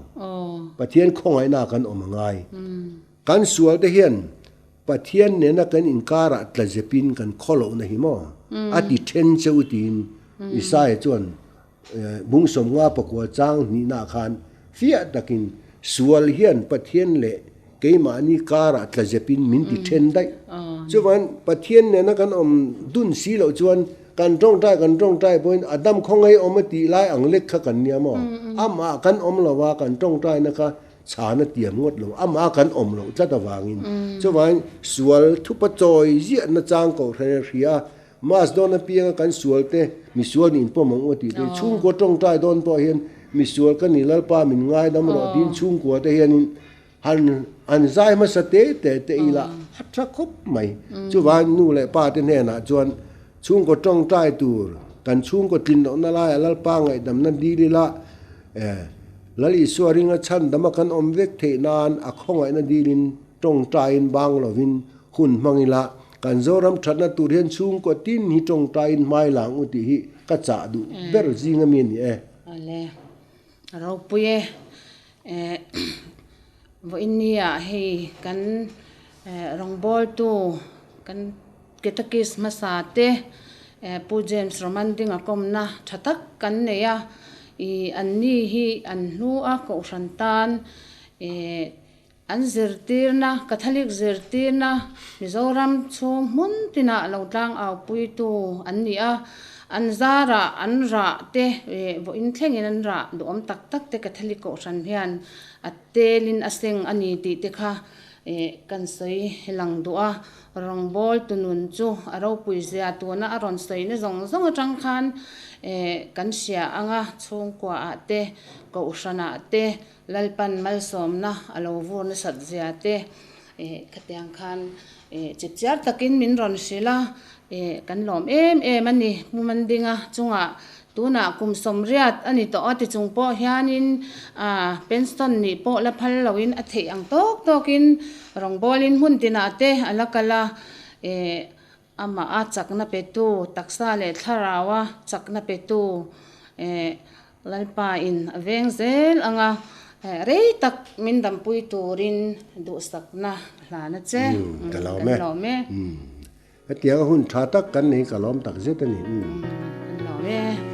Pathian khawngaihna kan awm a ngai. Kan sual te hian Pathian nena kan inkarah tla zepin kan khawlohna hi maw a ti then che u tiin Isaiah chuan Bungsawmnga pakua chang hnihnaah khan fiah takin sual hian Pathian leh keimahni karah tla zepin min ti then daih. Chuvangin Pathian nena kan awm dun si loh chuan kan tawngtai kan tawngtai pawhin a dam khawngaih awm a tih lai ang lek kha kan nia maw? Amah kan awm lo a, kan tawngtaina kha chhan a tiam ngawt lo, amah kan awm loh tlat avangin. Chuvangin sual thupa chawi ziahna chang kohhran a hria a, Mass dawn apianga kan sual te misual nih inpawm ang u a tih te, chhungkua tawngtai dawn pawh hian misual ka ni Lalpa min ngaidam rawh tiin chhungkua te hianin han han zai hmasa te te te ila a tha khawp mai. Chuvangin nu leh pa te hnenah chuan chhungkaw tawngtai tur kan chhungkaw tlin lohna laiah Lalpa ngaihdamna dil ila eh Lal Isua ringa chhandama kan awm vek theih nan a khawngaihna dilin tawngtaiin bang lovin hun hmang ila Kan Zoram thatna tur hian chhungkaw tin hi tawngtaiin hmai lang u tih hi ka chah duh ber zing ami a ni e. Awle, a ropui e. Eh, vawiin nia hei kan rawngbawltu kan Catechist hmasa te Pu James Romandinga kawmna tha tak kan nei a, ih anni hi an hnu a kohhran tan eh An zirtirna, Catholic zirtirna Mizoram chhung hmun tinah lo tlang aupuitu an ni a, an zarah an rah te vawiin thlengin an rah duhawm tak tak te Catholic Kohhran hian a telin a seng a ni tih te kha kan sawi lang duh a. Rawngbawltu nun chu a ropui zia tuna a rawn sawina zawng zawng atang khan kan hria ang a, chhungkuaah te, Kohhranah te, Lalpan malsawmna a lo vur nasat zia te eh khatiang khan eh chipchiar takin min rawn hrilh a, eh kan lawm em em a ni. Pu Mandinga chungah tunah kum sawmriat a ni tawh a ti chung pawh hianin ah pension nih pawh la phal loin a theih ang tawk tawkin rawngbawlin hmun tinah te a la kal a, eh amah a chakna petu taksa leh thlaraua chakna petu eh Lalpa in a veng zel ang a, rei tak min dampui turin duhsakna hlan a che. Ka lawm e. Kan lawm e. Hetiang a hun tha tak kan nei ka lawm tak zet a ni. Kan lawm e.